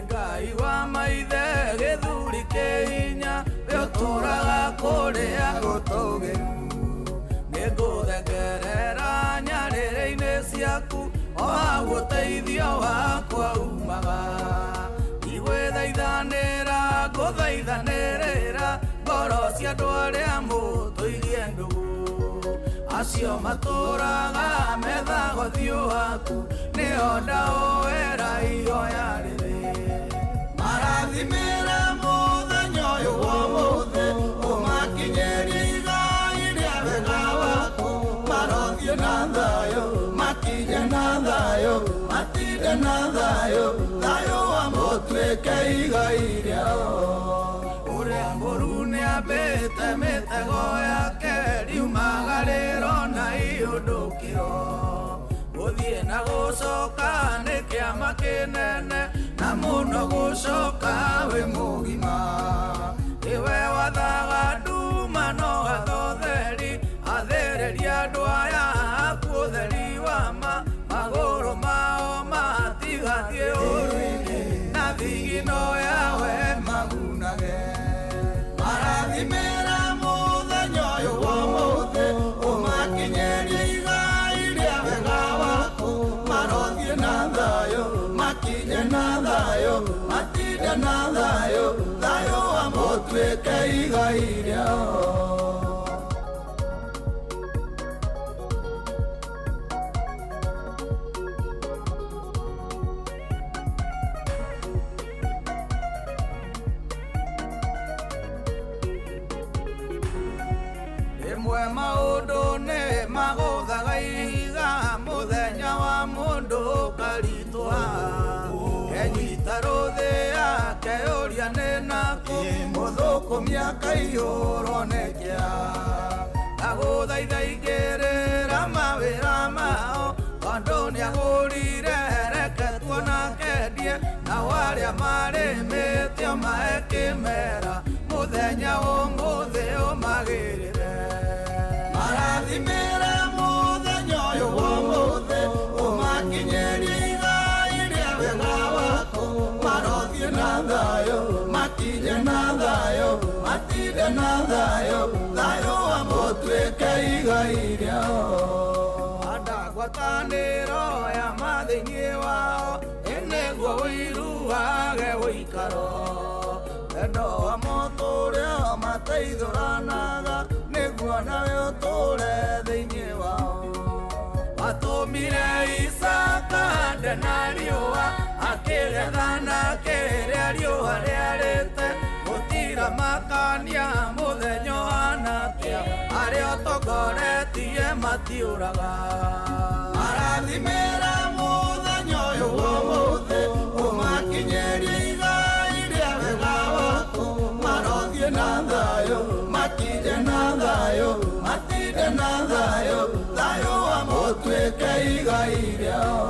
Ngai wa maithe gĩthuri kĩhinya gĩtũraga kũrĩa gũtũgĩru, nĩngũthekerera nyarĩrĩ-inĩ ciaku o hau ũteithio wakwa umaga. Igwĩthaithanĩra ngũthaithanĩrĩra ngoro cia andũ arĩa mũtũirie ndũgũ, acio matũraga methaga ũthiũ waku nĩo ndaũĩra ihoya rĩrĩ. Marathimĩra mũthenya ũyũ wa ũmũthĩ, ũmakinyĩrie igai rĩa wega waku, marothiĩ na thayũ, makinye na thayũ, matinde na thayũ, thayũ wa mũtuĩke igai rĩao. Ũrĩa mũru nĩambĩte mĩtego yake, riumaga rĩro na iũndũkĩro, gũthiĩ na gũcoka nĩ kĩama kĩnene, na mũno gũcoka wĩ mũgima. Ĩwe wathaga nduma no watha ũtheri, athĩrĩria andũ aya aku ũtheri wa ma, magũrũ mao matigathiĩ ũru-inĩ, na thigino yawe magunage. Marathimĩra mũthenya ũyũ wa ũmũthĩ, ũmakinyĩrie igai rĩa wega waku, marothiĩ na thayũ, makinye na thayũ, matinde na thayũ, thayũ wa mũtuĩke igai rĩao. Rĩmwe maũndũ nĩ magũthaga ihiga mũthenya wa mũndũ ũkaritũha enyita rũthĩ yake ũria nĩ nakũ mũthũkũmi akaihũrwo nĩ kĩa agũthaitha igĩrĩra mawĩra mao tondũ nĩagũrire reke tuona kendie nao arĩa marĩmĩte mae kĩmera mũthenya ũmũthĩ ũmagĩrĩre marathimĩre mũthenya ũyũ wa ũmũthĩ ũmakinyĩrie igai rĩa wega waku marothiĩ na thayũ makinye na thayũ matinde na thayũ thayũ wa mũtuĩke igai rĩao andagwatanĩro ya mathĩinĩ wao ĩnĩguo ũiruage ũikaro endo wa mũtũrĩo mateithũranaga nĩguo nawe ũtũre thĩinĩ wao atũmire Isaka hande na riũa akĩgetha na kĩrĩa riũa rĩarĩte gũtira makania mũthenya ũhana atĩa arĩa ũtongoretie matiũraga marathimĩre mũthenya ũyũ wa ũmũthĩ ũmakinyĩrie igai rĩa wega waku marothiĩ na thayũ makinye na thayũ matinde na thayũ thayũ wa mũtuĩke igai rĩao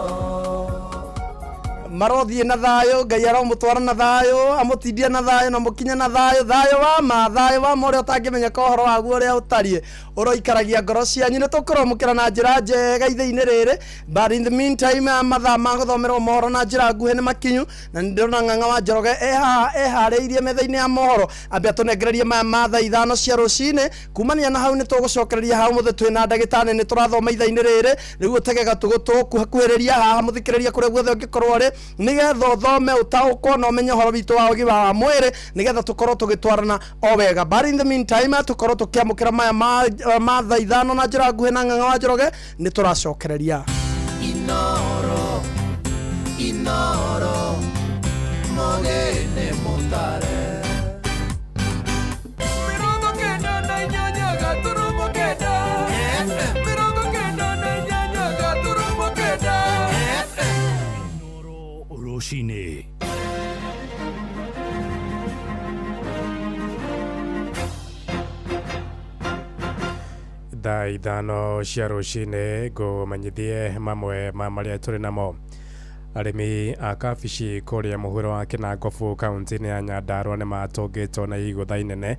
Marothiĩ na thayũ Ngai aromũtwara na thayũ amũtindie na thayũ na mũkinye na thayũ thayũ wa ma thayũ wa ma ũrĩa ũtangĩmenyeka ũhoro waguo ũrĩa ũtariĩ ũroikaragia ngoro cianyu nĩ tũkũromũkĩra na njĩra njega ithĩ-inĩ rĩrĩ but in the meantime mathaa ma gũthomerwo mohoro na njĩra nguhĩ nĩ makinyu na nĩ ndĩrona Ng'ang'a wa Njoroge e haha eharĩirie metha-inĩ ya mohoro ambe atũnengererie maya ma thaa 5 cia rũcinĩ kumania na hau nĩ tũgũcokereria hau mũthĩ twĩna ndagĩtarĩ nĩ tũrathoma ithaa-inĩ rĩrĩ rĩu ũtege gatũ gũtũkuhĩrĩria haha mũthikĩrĩria kũrĩa guothe ũngĩkorwo ũrĩ nĩgetha ũthome ũtaũkwo na ũmenye ũhoro witũ wa ũgima wa mwĩrĩ nĩgetha tũkorwo tũgĩtwarana o wega but in the meantime tũkorwo tũkĩamũkĩra maya ma thaa 5 na njĩra nguhĩ na Ng'ang'a wa Njoroge nĩ tũracokereria Inoro Inoro Mogene mutare 98.9 FM 98.9 FM Rũcinĩ thaa 5 cia rũcinĩ ngũmenyithie mamwe ma marĩa tũrĩ namo arĩmi a kabici kũrĩa mũhuro wa Kĩnangobu kaunti-inĩ ya Nyandarua nĩ matũngĩtwo na igũtha inene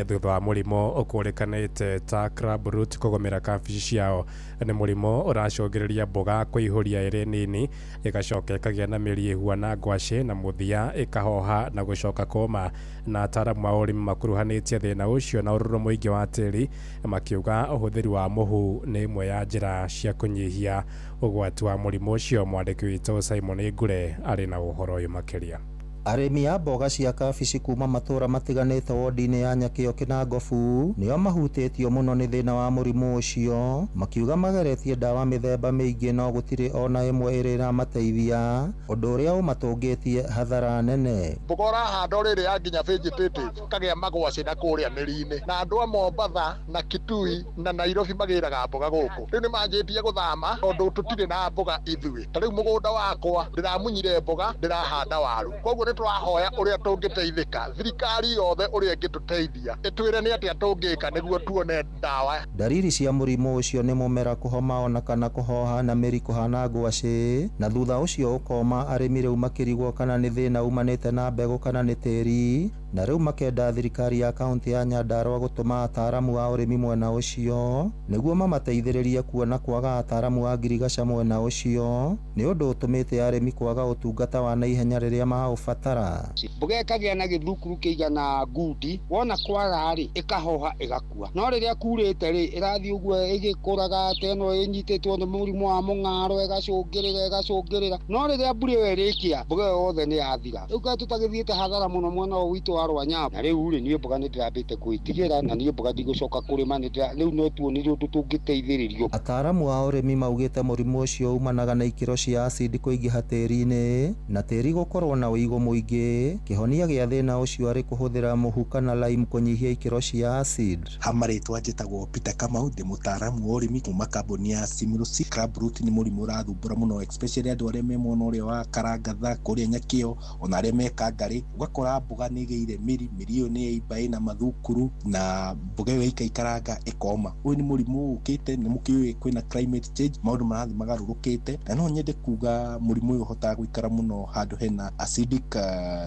thutha wa mũrimũ ũkũrĩkanĩte ta crab root kũgũmĩra kabici ciao nĩ mũrimũ ũracũngĩrĩria mboga kũihũria ĩrĩ nini ĩgacoka ĩkagĩa na mĩri ĩhuana ngwacĩ na mũthia ĩkahoha na gũcoka kũma na ataaramu a ũrĩmi makuruhanĩtie thĩna ũcio na ũrũrũ mũingĩ wa tĩri makiuga ũhũthĩri wa mũhu nĩ ĩmwe ya njĩra cia kũnyihia ũgwati wa mũrimũ ũcio mwandĩki witũ Simon Ngure arĩ na ũhoro ũyũ makĩria Arĩmi a mboga cia kabici kuma matũra matiganĩte wodi-inĩ ya Nyakĩo Kĩnangobu nĩo mahutĩtio mũno nĩ thĩna wa mũrimũ ũcio makiuga mageretie ndawa mĩthemba mĩingĩ no gũtirĩ ona ĩmwe ĩrĩ ĩramateithia ũndũ ũrĩa ũmatũngĩtie hathara nene mboga ũrahanda ũrĩrĩ ya nginya vegetative kagĩa magwacĩ na kũrĩa mĩri-inĩ na andũ a Mombatha na Kitui na Nairobi magĩraga mboga gũkũ rĩu nĩ manjĩtie gũthama tondũ tũtirĩ na mboga ithuĩ ta rĩu mũgũnda wakwa ndĩramunyire mboga ndĩrahanda waru koguo nĩ tũrahoya ũrĩa tũngĩteithĩka thirikari yothe ũrĩa ĩngĩtũteithia ĩtwĩre nĩ atĩa tũngĩka nĩguo tuone ndawa Ndariri cia mũrimũ ũcio nĩ mũmera kũhoma ona kana kũhoha na mĩri kũhana ngwacĩ na thutha ũcio ũkoma arĩmi rĩu makĩrigwo kana nĩ thĩna umanĩte na mbegũ kana nĩ tĩri na rĩu makenda thirikari ya kaunti ya Nyandarua gũtũma ataaramu a ũrĩmi mwena ũcio nĩguo mamateithĩrĩrie kuona kwaga ataaramu a ngirigaca mwena ũcio nĩ ũndũ ũtũmĩte arĩmi kwaga ũtungata wa naihenya rĩrĩa maũbatara mboga ĩkagĩa na gĩthukuru kĩigana ngundi wona kwara rĩ ĩkahoha ĩgakua no rĩrĩa kurĩte rĩ ĩrathiĩ ũguo ĩgĩkũraga ta ĩno ĩnyitĩtwo nĩ mũrimũ wa mũng'aro ĩgacũngĩrĩra ĩgacũngĩrĩra no rĩrĩa mbura ĩyo ĩrĩkia mboga ĩyo yothe nĩ yathira rĩu kaĩ tũtagĩthiĩte hathara mũno mwena ũyũ witũ rwa Rwanyambo. Na rĩu rĩ niĩ mboga nĩ ndĩrambĩte gwĩtigĩra na niĩ mboga ndigũcoka kũrĩma, rĩu no tuonire ũndũ tũngĩteithĩrĩrio. Ataaramu a ũrĩmi maugĩte mũrimũ ũcio umanaga na ikĩro cia acidi kũingĩha tĩri-inĩ na tĩri gũkorwo na ũigũ mũingĩ. Kĩhonia gĩa thĩna ũcio arĩ kũhũthĩra mũhu kana lime kũnyihia ikĩro cia acid. Hamarĩtwa njĩtagwo Peter Kamau, ndĩ mũtaaramu wa ũrĩmi kuma kambuni ya Simrose. Crab root nĩ mũrimũ ũrathumbũra mũno, especially andũ arĩa me mwena ũrĩa wa Karangatha kũrĩa Nyakĩo, ona arĩa me Kangarĩ. Ũgakora mboga nĩ ĩgĩire mĩri, mĩri ĩyo nĩ yaimba ĩna mathukuru na mboga ĩyo ĩikaikaranga ĩkoma. Ũyũ nĩ mũrimũ ũkĩte, nĩ mũkĩũĩ kwĩna climate change, maũndũ marathiĩ magarũrũkĩte, na no nyende kuga mũrimũ ũyũ ũhotaga gũikara mũno handũ hena acidic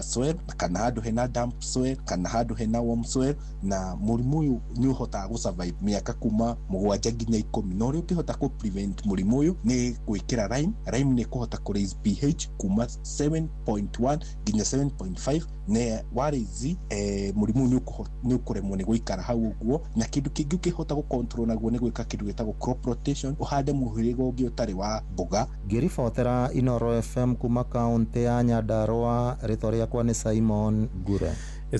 soil, kana handũ hena damp soil, kana handũ hena warm soil, na mũrimũ ũyũ nĩ ũhotaga gũ survive mĩaka kuma 7 nginya 10. Na ũrĩa ũngĩhota kũ prevent mũrimũ ũyũ nĩ gwĩkĩra lime. Lime nĩ kũhota kũ raise pH kuma 7.1 nginya 7.5, na wa raise mũrimũ ũyũ nĩ ũkũremwo nĩ gũikara hau ũguo. Na kĩndũ kĩngĩ ũkĩhota gũ control naguo nĩ gwĩka kĩndũ gĩtagwo crop rotation, ũhande mũhĩrĩga ũngĩ ũtarĩ wa mboga. Ngĩribotera Inoro FM kuma kaunti ya Nyandarua, rĩtwa rĩakwa nĩ Simon Ngure.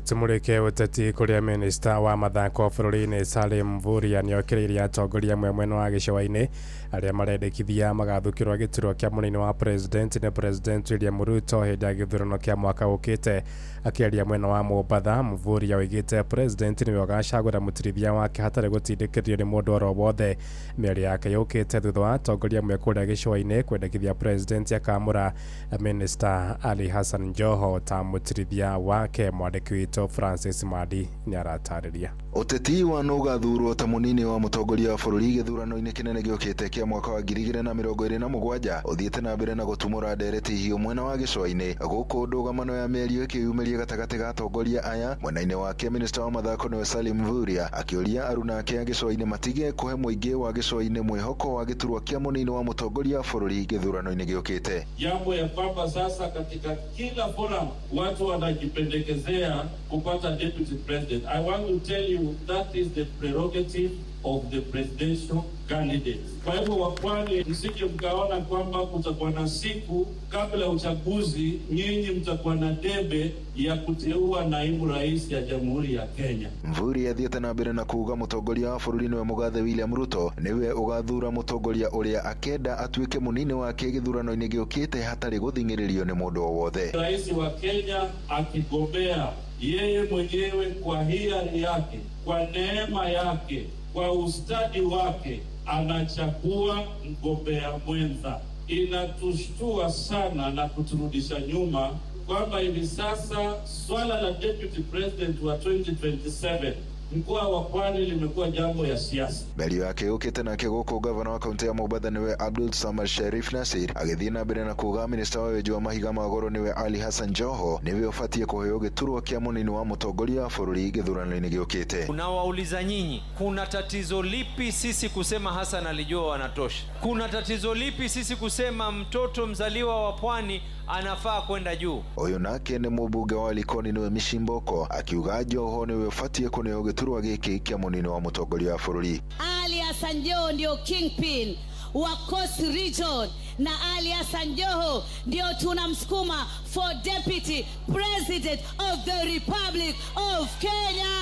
Tumurike uteti kuria minista wa mathako bũrũri-inĩ Salim Mvurya nĩokĩrĩirie atongoria amwe mwena wa gĩcũa-inĩ arĩa marendekithia magathukĩrwo gĩturwa kĩa mũnini wa president nĩ President William Ruto hĩndĩ ya gĩthurano kĩa mwaka ũkĩte. Akĩaria mwena wa Mombatha, Mvurya oigĩte president nĩwe ũgacagũra mũtirithia wake hatarĩ gũtindĩkĩrĩrio nĩ mũndũ oro wothe. Mĩario yake yũkĩte thutha wa atongoria amwe kũrĩa gĩcũa-inĩ kwendekithia president akamũra Minister Ali Hassan Joho ta mũtirithia wake. Mwandĩki witũ Francis Madi nĩaratarĩria. Ũteti wa nũgathurwo ta mũnini wa mũtongoria wa bũrũri gĩthurano-inĩ kĩnene gĩũkĩte kĩa mwaka wa 2027 ũthiĩte na mbere na gũtumũra ndereti hiũ mwena wa gĩcũa-inĩ, gũkũ ndũgamano ya mĩario ĩkĩyumĩria gatagatĩ ga atongoria aya. Mwena-inĩ wake minista wa mathako nĩwe Salim Mvurya akĩũria aruna ake a gĩcũa-inĩ matige kũhe mũingĩ wa gĩcũa-inĩ mwĩhoko wa gĩturwa kĩa mũnini wa mũtongoria wa bũrũri gĩthurano-inĩ gĩũkĩte. Jambo ya kwamba sasa katika kila forum watu wanajipendekezea kupata deputy president. I want to tell you that is the prerogative of the presidential candidate. Kwa hivyo wapwani, msije mkaona kwamba kutakuwa na siku kabla uchaguzi nyinyi mtakuwa na debe ya kuteua naibu rais ya Jamhuri ya Kenya. Mvurya athiĩte na mbere na kuuga mũtongoria wa bũrũri nĩwe mũgathe William Ruto nĩwe ũgathura mũtongoria ũrĩa akenda atuĩke mũnini wake gĩthurano-inĩ gĩũkĩte hatarĩ gũthing'ĩrĩrio nĩ mũndũ o wothe. Rais wa Kenya akigombea yeye mwenyewe kwa hiari yake, kwa neema yake, kwa ustadi wake anachagua mgombea mwenza. Inatushtua sana na kuturudisha nyuma kwamba hivi sasa swala la deputy president wa 2027 mkoa wa Pwani limekuwa jambo ya siasa. Mĩario yake yũkĩte nake gũkũ gavana wa kaunti ya Mombatha nĩwe Abdul Samad Sharif Nasir agĩthiĩ na mbere na kuuga minista wa wenji wa mahiga ma goro nĩwe Ali Hassan Joho nĩwe ũbatiĩ kũheo gĩturwa kĩa mũnini wa mũtongoria wa bũrũri gĩthurano-inĩ gĩũkĩte. Unawauliza nyinyi, kuna tatizo lipi sisi kusema Hassan alijua wanatosha? Kuna tatizo lipi sisi kusema mtoto mzaliwa wa Pwani anafaa kwenda juu? Ũyũ nake nĩ mũmbunge wa Likoni nĩwe Mishimboko akiuga Joho nĩwe ũbatiĩ kũneo gĩturwa gĩkĩ kĩa mũnini wa mũtongoria wa bũrũri. Ali Hassan Joho ndio kingpin wa Coast Region na Ali Hassan Joho ndio tunamsukuma for deputy president of the Republic of Kenya,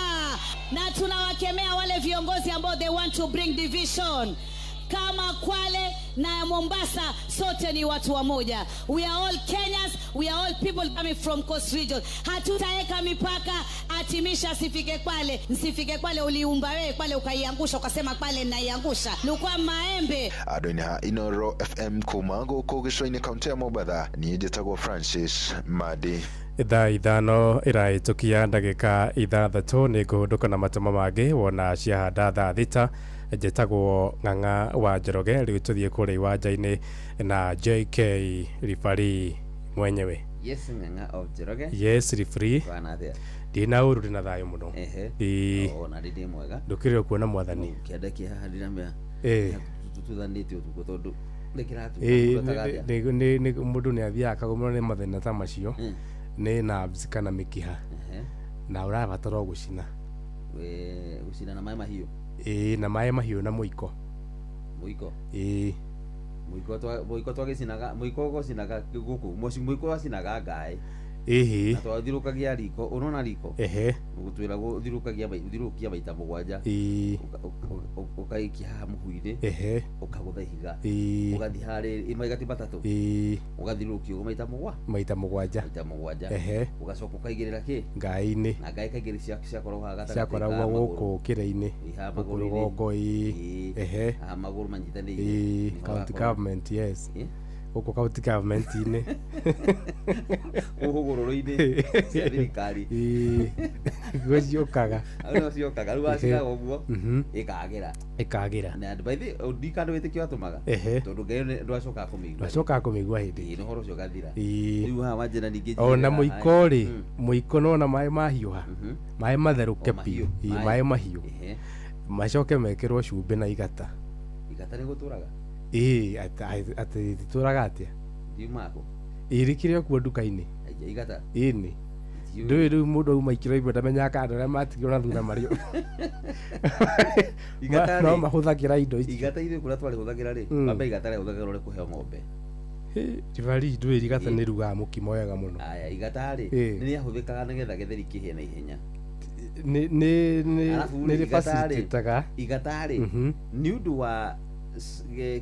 na tunawakemea wale viongozi ambao they want to bring division. Kama Kwale na Mombasa, sote ni watu wa moja. We are all Kenyans, we are all people coming from Coast Region. Hatutaweka mipaka atimisha asifike Kwale, nsifike Kwale. Uliumba wewe Kwale ukaiangusha, ukasema Kwale naiangusha. Lukwa maembe. Andũ-inĩ ha Inoro FM kuma gũkũ gĩcũa-inĩ kaunti ya Mombatha, niĩ njĩtagwo Francis Madi. Thaa 5 ĩrahĩtũkia ndagĩka 6 nĩ ngũhũndũka na matũma mangĩ wona ciahanda thaa 6. Njĩtagwo Ng'ang'a wa Njoroge. Rĩu tũthiĩ kũrĩa iwanja-inĩ na JK ribari mwenyewe. Yes, Ng'ang'a of Njoroge. Yes, ribari. Bwana athĩa? Ndina ũru, ndĩna thayũ mũno. Ehe. Ona ndĩ mwega. Ndũkĩrire kuona mwathani. Kĩanda kĩ haha ndiramenya. Tututhanĩte ũtukũ tondũ Mũndũ nĩ athiaga akagũmĩrwo nĩ mathĩna ta macio, nĩ nerves kana mĩkiha, na ũrabatara o gũcina. Gũcina na maĩ mahiũ? Ĩĩ, na maĩ mahiũ na mũiko. Mũiko? Ĩĩ. Mũiko twagĩcinaga, mũiko ũgũcinaga gũkũ, mũiko wacinaga ngaĩ. Ĩhĩ. Na twathiũrũkagia riko, ũrona riko? Ehe. Gũtwĩragwo ũthiũrũkagia ũthiũrũrũkia maita 7. Ĩĩ. Ũkaikia haha mũhu-inĩ. Ehe. Ũkagũtha ihiga. Ĩĩ. Ũgathiĩ harĩ mahiga ti matatũ. Ĩĩ. Ũgathiũrũrũkia ũguo maita mũgwa. Maita 7. Maita 7. Ehe. Ũgacoka ũkaigĩrĩra kĩ? Ngaĩ-inĩ. Na ngaĩ kaingĩ ciakoragwo haha gatagatĩ Ciakoragwo ka magũrũ. gũkũ kĩrĩ-inĩ. Ĩĩ, haha Gũkũ magũrũ-inĩ. rũgongo, ĩĩ. Ĩĩ. Ehe. Haha magũrũ manyitanĩire. Ĩĩ, Nĩho county hakoragwo. government, yes. Ĩĩ. Gũkũ county government-inĩ. Hũgũrũrũ-inĩ cia thirikari. Ĩĩ. Nĩguo ciũkaga. Hau nĩho ciokaga. Rĩu wacikaga ũguo, ĩkagĩra. Ĩkagĩra. Na by the way, ndikana wĩtĩkio atũmaga. Ehe. Tondũ Ngai ndwacokaga kũmĩigua. Ndwacokaga kũmĩigua hĩndĩ. Ĩĩ, na ũhoro ũcio ũgathira. Ĩĩ. Rĩu haha wanjĩra ningĩ Ona njigĩrĩra haha. mũiko rĩ, mũiko nona maĩ mahiũha. Maĩ matherũke O mahiũ, biũ. Ĩĩ, maĩ. maĩ mahiũ. Ehe. Macoke mekĩrwo cumbĩ na igata. Igata nĩ gũtũraga? Ĩĩ, atĩ ritũraga atĩa? Riumaga kũ? Ĩĩ, rĩkĩrĩ o kuo nduka-inĩ. Aija, igata? Ĩni. Ndiũĩ. Ndũĩ rĩu mũndũ auma ikĩro imwe ndamenyaga kana andũ arĩa matigirwo na thutha marĩ Igata no rĩ, mahũthagĩra indo icio. Igata ithuĩ kũrĩa twarĩhũthagĩra rĩ, wambe igata rĩahũthagĩrwo rĩ kũheo ng'ombe. Ribari ndũĩ rigata nĩ rugaga mũkimo wega mũno. Aya, igata rĩ, Ĩĩ. nĩ rĩahũthĩkaga nĩgetha gĩtheri kĩhĩe na ihenya. Nĩ nĩ nĩ Arabu nĩ rĩ, igata rĩ, rĩfacilitataga. igata rĩ, nĩ ũndũ wa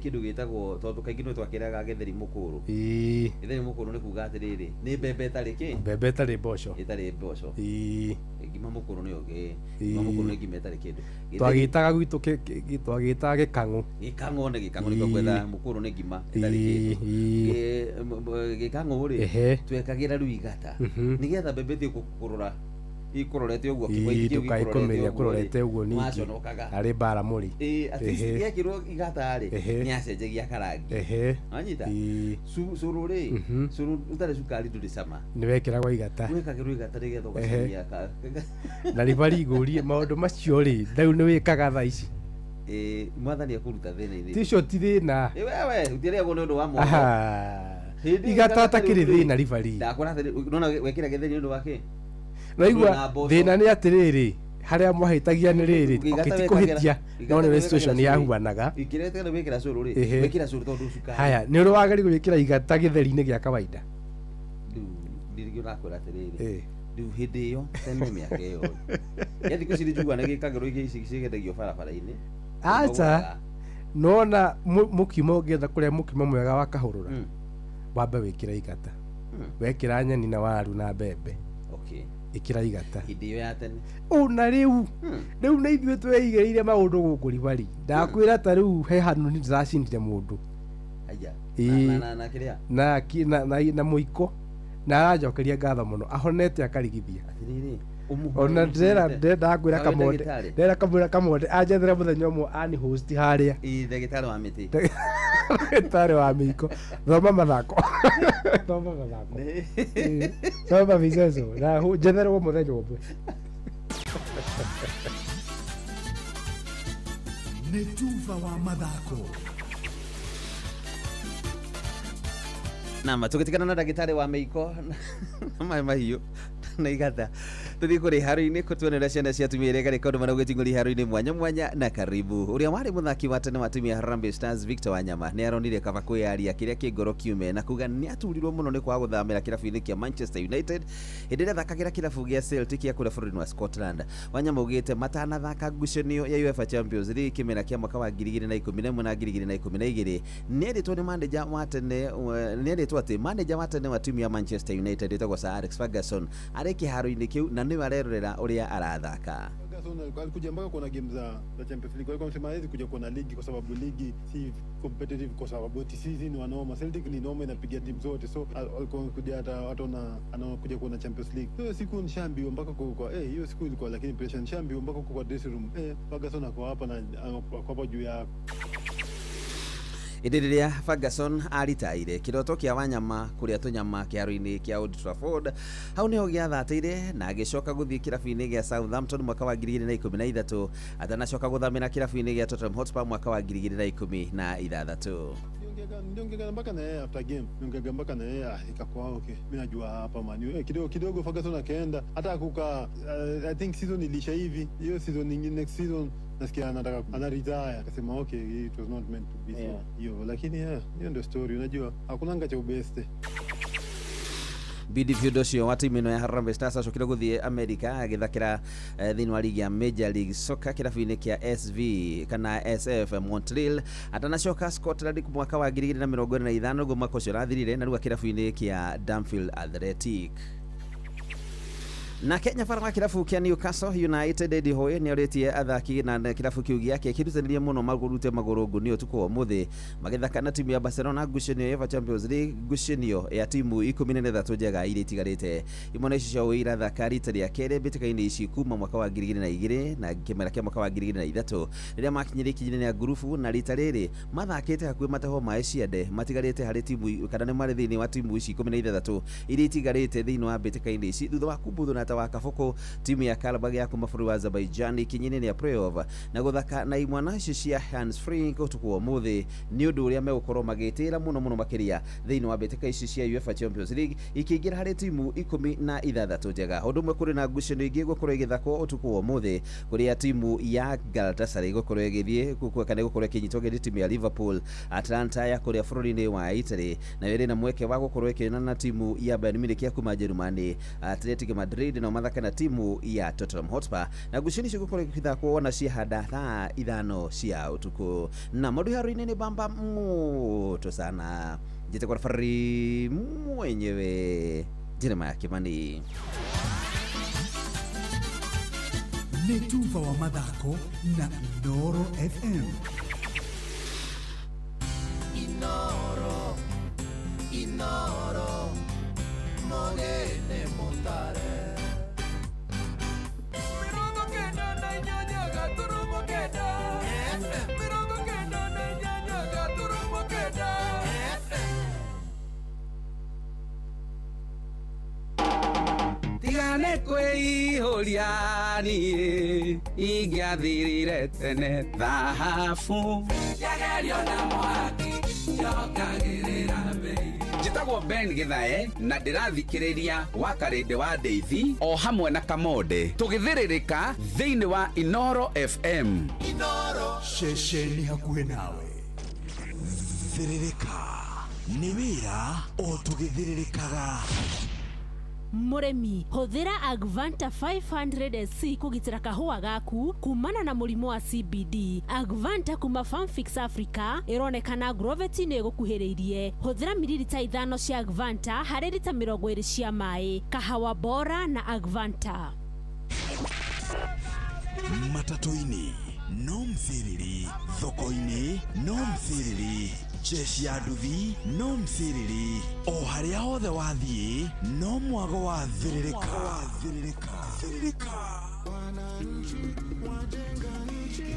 kĩndũ gĩtagwo, tondũ kaingĩ nĩ twakĩraga gĩtheri mũkũrũ. Ĩĩ. Gĩtheri mũkũrũ nĩ kuga atĩrĩrĩ, nĩ mbembe ĩtarĩ kĩ? Mbembe ĩtarĩ mboco. Ĩtarĩ mboco. Ĩĩ. Ngima mũkũrũ nĩyo ngima mũkũrũ nĩ ngima ĩtarĩ kĩndũ. Gĩtheri- Twagĩtaga gwitũ twagĩtaga gĩkang'ũ. Gĩkang'ũ nĩ gĩkang'ũ nĩkĩo kwetha mũkũrũ nĩ ngima ĩtarĩ Ĩĩ, kĩndũ. ĩĩ. Gĩkang'ũ rĩ, Ehe. twekagĩra rĩu igata. Nĩgetha mbembe ĩthiĩ kũrora ikũrorete ũguo, Ĩĩ, kĩgwa kĩu ndũkae gĩkũrorete kũmĩrĩa ũguo rĩ, kũrorete ũguo ningĩ. waconokaga. Arĩ mbara mũrĩ. Ĩĩ, at least Ehe. gĩekĩrwo igata rĩ, Ehe. nĩacenjagia karangi. Ehe. Wanyita? Ĩĩ. Cũrũ rĩ, cũrũ ũtarĩ cukari ndũrĩ cama. Nĩ wekĩragwo igata. Wekagĩrwo igata nĩgetha Ehe. ũgacamia ka- Na ribari ngũrie maũndũ macio rĩ, rĩu nĩ wĩkaga thaa ici. Ĩĩ, mwathani akũruta thĩna-inĩ. Ti ũcio ti thĩna. Ĩ, wewe, ũtirĩagwo nĩ ũndũ wa mwana. Aha. Hĩndĩ ĩyo Igata igata takĩrĩ rĩu rĩ, thĩna ribari. Ndakwĩra atĩrĩ, nona wekĩra gĩtheri nĩ ũndũ wa kĩ? Naigua Na mboco. thĩna nĩ atĩrĩrĩ, harĩa mwahĩtagia nĩ rĩrĩ, Igata okay, ti wekagĩra- kũhĩtia, igata no nĩ wekagĩra situation cũrũ. yahuanaga. Ikĩrete wĩkĩra cũrũ rĩ, Ehe. wĩkĩra cũrũ tondũ cukari. Haya, nĩ ũrĩ wageri gwĩkĩra igata gĩtheri-inĩ gĩa kawaida? Rĩu ndirikio ndakwĩra atĩrĩrĩ. Ĩĩ. Rĩu hĩndĩ ĩyo tene mĩaka ĩyo. Ya thikũ ici nĩ njiguaga nĩ gĩkagĩrwo ingĩ ici cigendagio barabara-inĩ. Acha, nona mũkimo ũngĩenda kũrĩa mũkimo mwega wa kahũrũra, wambe wĩkĩre igata. Wekĩra nyeni na waru na mbembe. Okay. Ĩkĩra igata. Hĩndĩ ĩyo ya tene. Ona rĩu, rĩu nĩ ithuĩ tweigĩrĩire maũndũ gũkũ ribari. Ndakwĩra ta rĩu he handũ niĩ ndĩracindire mũndũ. Aya. Ĩĩ. Na kĩrĩa? Na na mũiko. Na aranjokeria ngatho mũno, ahonete akarigithia. Atĩrĩrĩ, Ona ndĩrera ndakwĩra Kawe kamonde, ndagĩtarĩ? ndĩrera kamwĩra kamonde anjethera mũthenya ũmwe ani host harĩa. Ĩĩ, ndagĩtarĩ wa mĩtĩ. Ndagĩtarĩ wa mĩiko. Thoma mathako. Thoma mathako. Ĩĩ. Thoma michezo. Na njetherwo mũthenya ũmwe. Nĩ tuba wa mathako. Nama tũgĩtigana na ndagĩtarĩ wa mĩiko na maĩ mahiũ na igata tũthiĩ kũrĩ iharo-inĩ kũtuonera ciana cia atumia iria ikarĩka ũndũ maragwĩting'ũria iharo-inĩ mwanya mwanya na karibu. Ũrĩa warĩ mũthaki wa tene wa timu ya Harambee Stars Victor Wanyama nĩ aronire kaba kwĩyaria kĩrĩa kĩ ngoro kiume na kuga nĩ aturirwo mũno nĩ kwaga gũthamĩra kĩrabu-inĩ kĩa Manchester United hĩndĩ ĩrĩa athakagĩra kĩrabu gĩa Celtic gĩa kũrĩa bũrũri-inĩ wa Scotland. Wanyama augĩte matanathaka ngucanio ya UEFA Champions League kĩmera kĩa mwaka wa 2011 na 2012 nĩerĩtwo nĩ manager wa tene nĩerĩtwo atĩ manager wa tene wa timu ya Manchester United ĩtagwo Sir Alex Ferguson arĩ kĩharo-inĩ kĩu na nĩwe arerorera ũrĩa arathaka. Ferguson alikuja mpaka kuona game za Champions League. Alikuwa amesema hawezi kuja kuona ligi kwa sababu ligi si competitive, kwa sababu ati sisi ni wanoma, Celtic ni noma, inapiga timu zote, so alikuwa amekuja hata watu anakuja kuona Champions League. So hiyo siku nishaambiwa mpaka kwa hiyo siku ilikuwa, lakini pressure nishaambiwa mpaka kwa dressing room, Ferguson ako hapa na ako hapa juu yako. Ĩndĩ rĩrĩa Ferguson aritaire kĩroto kĩa Wanyama kũrĩa tũnyama kĩharo-inĩ kĩa Old Trafford hau nĩho gĩathatĩire na agĩcoka gũthiĩ kĩrabu-inĩ gĩa Southampton mwaka wa 2013 atanacoka gũthamĩra kĩrabu-inĩ gĩa Tottenham Hotspur mwaka wa 2016. Niliongea mpaka na yeye after game, niliongea mpaka na yeye, ikakuwa okay, mimi najua hapa man U. Kidogo kidogo Ferguson akaenda hata kuka, I think season ilisha hivi, hiyo season nyingine, next season nasikia anataka ana retire, akasema okay, it was not meant to be so. Hiyo, lakini hiyo ndio story, unajua hakunanga cha ubeste. Midfield ũcio wa timu ĩno ya Harambee Stars acokire gũthiĩ America agĩthakĩra thĩinĩ wa ligi ya Major League Soccer kĩrabu-inĩ kĩa SV kana SF Montreal atanacoka Scotland mwaka wa 2025 nĩguo mwaka ũcio ũrathirire na rĩu kĩrabu-inĩ kĩa Danfield Athletic. Nake nyabara wa kĩrabu kĩa Newcastle United Eddie Howe nĩorĩtie athaki na kĩrabu kĩu gĩake kĩrutanĩrie mũno magũrute magũrũ ngũnia ũtukũ wa ũmũthĩ magĩthaka na timu ya Barcelona ngucanio ya UEFA Champions League, ngucanio ya timu 13 njega iria itigarĩte. Imwe na icio cia irathaka rita rĩa kerĩ mbĩtĩka-inĩ ici kuma mwaka wa 2002 na kĩmera kĩa mwaka wa 2003 rĩrĩa makinyire ikinya rĩa ngurubu, na rita rĩrĩ mathakĩte hakuhĩ matahwo maĩ ciande matigarĩte harĩ timu kana nĩ marĩ thĩinĩ wa timu ici 16 iria itigarĩte thĩinĩ wa mbĩtĩka-inĩ ici thutha wa kumbuthwo na wa kabũkũ timu ya Karabag ya kuma bũrũri wa Azerbaijan ikinya-inĩ rĩa playoff na gũthaka na imwana icio cia Hans Flick ũtukũ wa ũmũthĩ nĩ ũndũ ũrĩa megũkorwo magĩtĩra mũno mũno makĩria thĩinĩ wa mbĩtĩka ici cia UEFA Champions League ikĩingĩra harĩ timu 16 njega. Ũndũ ũmwe kũrĩ na ngucanio ingĩ gũkorwo ĩgĩthakwo ũtukũ wa ũmũthĩ kũrĩa timu ya Galatasaray gũkorwo ĩgĩthiĩ kana gũkorwo ĩkĩnyitwo ũgeni timu ya Liverpool. Atalanta ya kũrĩa bũrũri-inĩ wa Italy nayo ĩrĩ na mweke wa gũkorwo ĩkĩonana na timu ya Bayern Munich ya kuma Jerumani. Athletic Madrid nao mathaka na timu ya Tottenham Hotspur na ngucanio icio gũkorwo igĩthakwo ona ciahanda thaa 5 cia ũtukũ. Na maũndũ haro-inĩ nĩ bamba moto sana. Njĩtagwo referee mwenyewe Jeremiah Kimani. Nĩ tuba wa mathako na Inooro FM. Inooro, Inooro, mogene mutare. 98.9 FM. 98.9 FM. Tigane kwĩihũria niĩ ingĩathirire tene thahabu Yagerio na mwaki yokagĩrĩra bei. Njĩtagwo Ben Githae na ndĩrathikĩrĩria wa Karĩndĩ wa Ndeithi o hamwe na Kamonde tũgĩthĩrĩrĩka thĩinĩ wa Inooro FM. Inooro ceceni hakuhĩ nawe. Thĩrĩrĩka nĩ wĩra o tũgĩthĩrĩrĩkaga. Mũrĩmi, hũthĩra Agvanta 500 SC kũgitĩra kahũa gaku kumana na mũrimũ wa CBD. Agvanta kuma Farmfix Africa ĩronekana Agrovet-inĩ ĩgũkuhĩrĩirie. Hũthĩra mililita 5 cia Agvanta harĩ rita 20 cia maĩ. Kahawa bora na Agvanta. Matatũ-inĩ no mthĩrĩri, thoko-inĩ no mthĩrĩri, jeshi ya nduthi no mthĩrĩri, o harĩa hothe wathiĩ no mwago wa thĩrĩrĩka. Thĩrĩrĩka. Wananchi wajenga nchi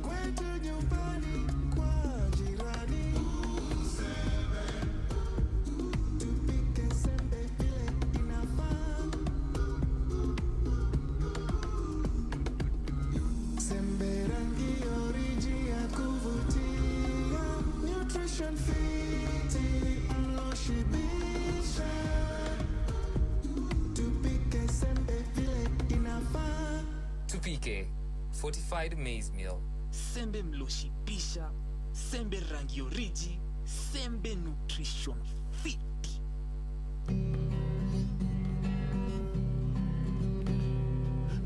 kwetu nyumbani kwa jirani. Tupike sembe vile inafaa. Sembe rangi oriji ya kuvutia. Nutrition fiti mloshibisha. Tupike sembe vile inafaa. Tupike fortified maize meal. Sembe mloshibisha, sembe rangi oriji, sembe nutrition fiti.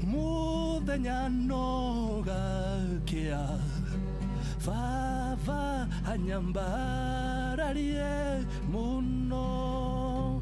Muthenya no gakĩa baba anyambararie mũno.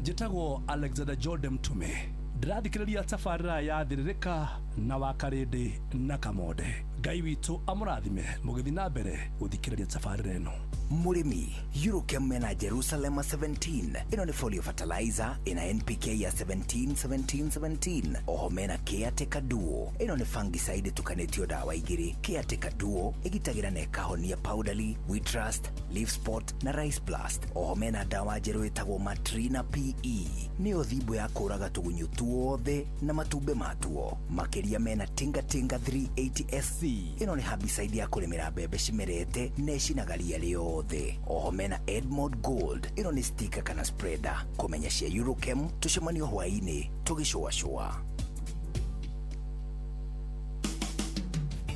Njĩtagwo Alexander Jordan Mtume, ndĩrathikĩrĩria tabarĩra ya Thĩrĩrĩka na wa Karĩndĩ na Kamonde. Ngai witũ amũrathime mũgĩthiĩ na mbere gũthikĩrĩria tabarĩra ĩno. Mũrĩmi, Eurochem mena Jerusalem 17. Ĩno nĩ folio fertilizer ĩna NPK ya 17 17 17. Oho mena Caretaker Duo. Ĩno nĩ fungicide ĩtukanĩtio ndawa igĩrĩ. Caretaker Duo ĩgitagĩra na ĩkahonia powdery, wheat rust, leaf spot na rice blast. Oho mena ndawa njerũ ĩtagwo Matrina PE. Nĩyo thimbo ya kũraga tũgunyũ tuothe na matumbĩ matuo. Makĩria mena Tinga Tinga 380 SC. Ĩno nĩ herbicide ya kũrĩmĩra mbembe cimerete na ĩcinaga ria rĩothe. Oho mena Edmond Gold. Ĩno nĩ sticker kana spreader. Kũmenya cia Eurochem tũcemanio hwaĩ-inĩ tũgĩcũacũa.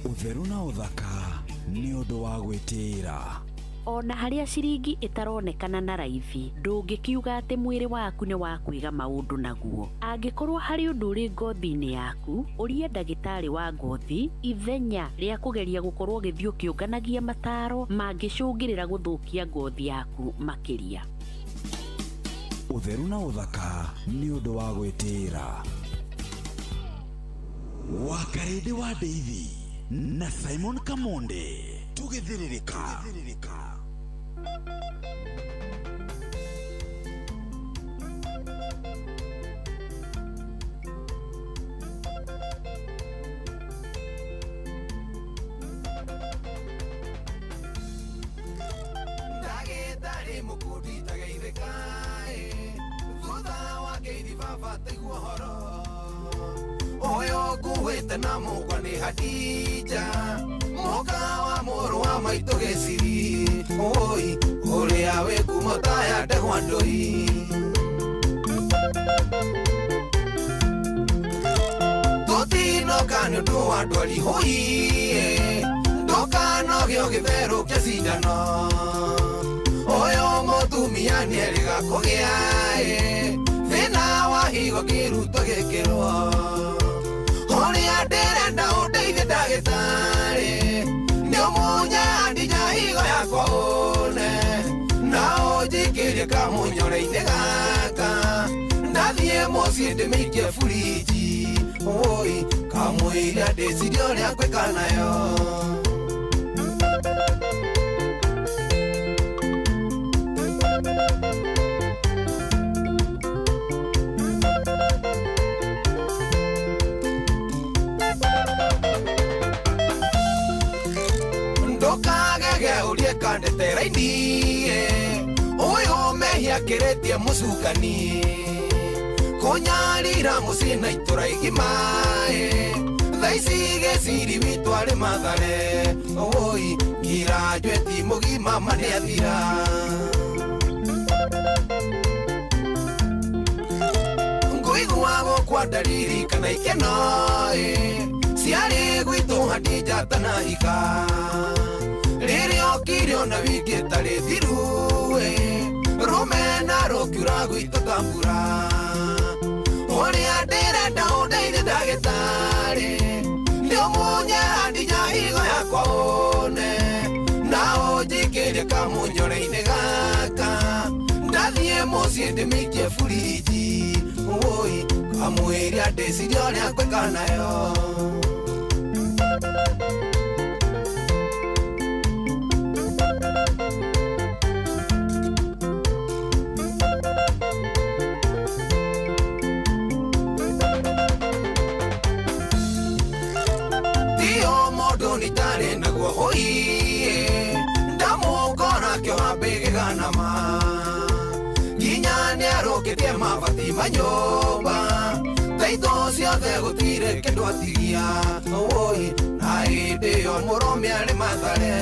Ũtheru na ũthaka nĩ ũndũ wa gwĩtĩĩra. Ona harĩa ciringi ĩtaronekana na raithi, ndũngĩkiuga atĩ mwĩrĩ waku nĩ wa kwĩga maũndũ naguo. Angĩkorwo harĩ ũndũ ũrĩ ngothi-inĩ yaku, ũria ndagĩtarĩ wa ngothi ithenya rĩa kũgeria gũkorwo ũgĩthiĩ ũkĩũnganagia mataro mangĩcũngĩrĩra gũthũkia ngothi yaku makĩria. Ũtheru na ũthaka nĩ ũndũ wa gwĩtĩĩra. Wakarĩndĩ wa Ndeithi na Simon Kamonde tũgĩthĩrĩrĩka. Ndagĩtarĩ mũkundi tageithĩka thutha wa ngeithi baba taigua ũhoro ũyũ nguĩte na mũkwa nĩ Hadija mũka wa mũrũ wa maitũ gĩciri oi ũrĩa wĩ ngumo ta ya ndegwa ndũi. Tũtinoka nĩ ũndũ wa ndwari hũi ndũkanogio gĩtherũkia cindano ũyũ mũtumia nĩerĩga kũgĩa thĩna wa higo kĩruto gĩkĩrwo ũrĩa ndĩrenda ũndeithie ndagĩtarĩ nĩ ũmunye ndinya higo yakwa ũne na ũnjikĩrie kamũnyore-inĩ gaka ndathiĩ mũciĩ ndĩmĩikie buriji oi kamũira ndĩcirie ũrĩa ngwĩka nayo. Ndũkagege ũrie kandetera-inĩ ũyũ mehia kĩrĩtie mũcukani kũnyarira mũciĩ na itũra igima thaa ici gĩciri witũ arĩ Mathare oi ngirajuĩti mũgima ma nĩathira. Ngũigua gũkwa ndariri kana ikeno ciarĩ gwitũ Hadija atanahika rĩrĩa okire ona wiki ĩtarĩ thiru rũmena rũkiura gwitũ ta mbura ũrĩa ndĩrenda ũndeithie ndagĩtarĩ nĩ ũmunye ndinya higo yakwa ũne na ũnjikĩrie kamũnyore-inĩ gaka ndathiĩ mũciĩ ndĩmĩikie buriji oi kamũĩria ndĩcirie ũrĩa ngwĩka nayo. Nitare naguo hoi ndamũkora kĩoha mbĩgĩganama nginya nĩarũkĩtie mabati ma nyũmba taitũ ciothe gũtirĩ kĩndũ atigia oi na hĩndĩ ĩyo mũrũme arĩ Mathare.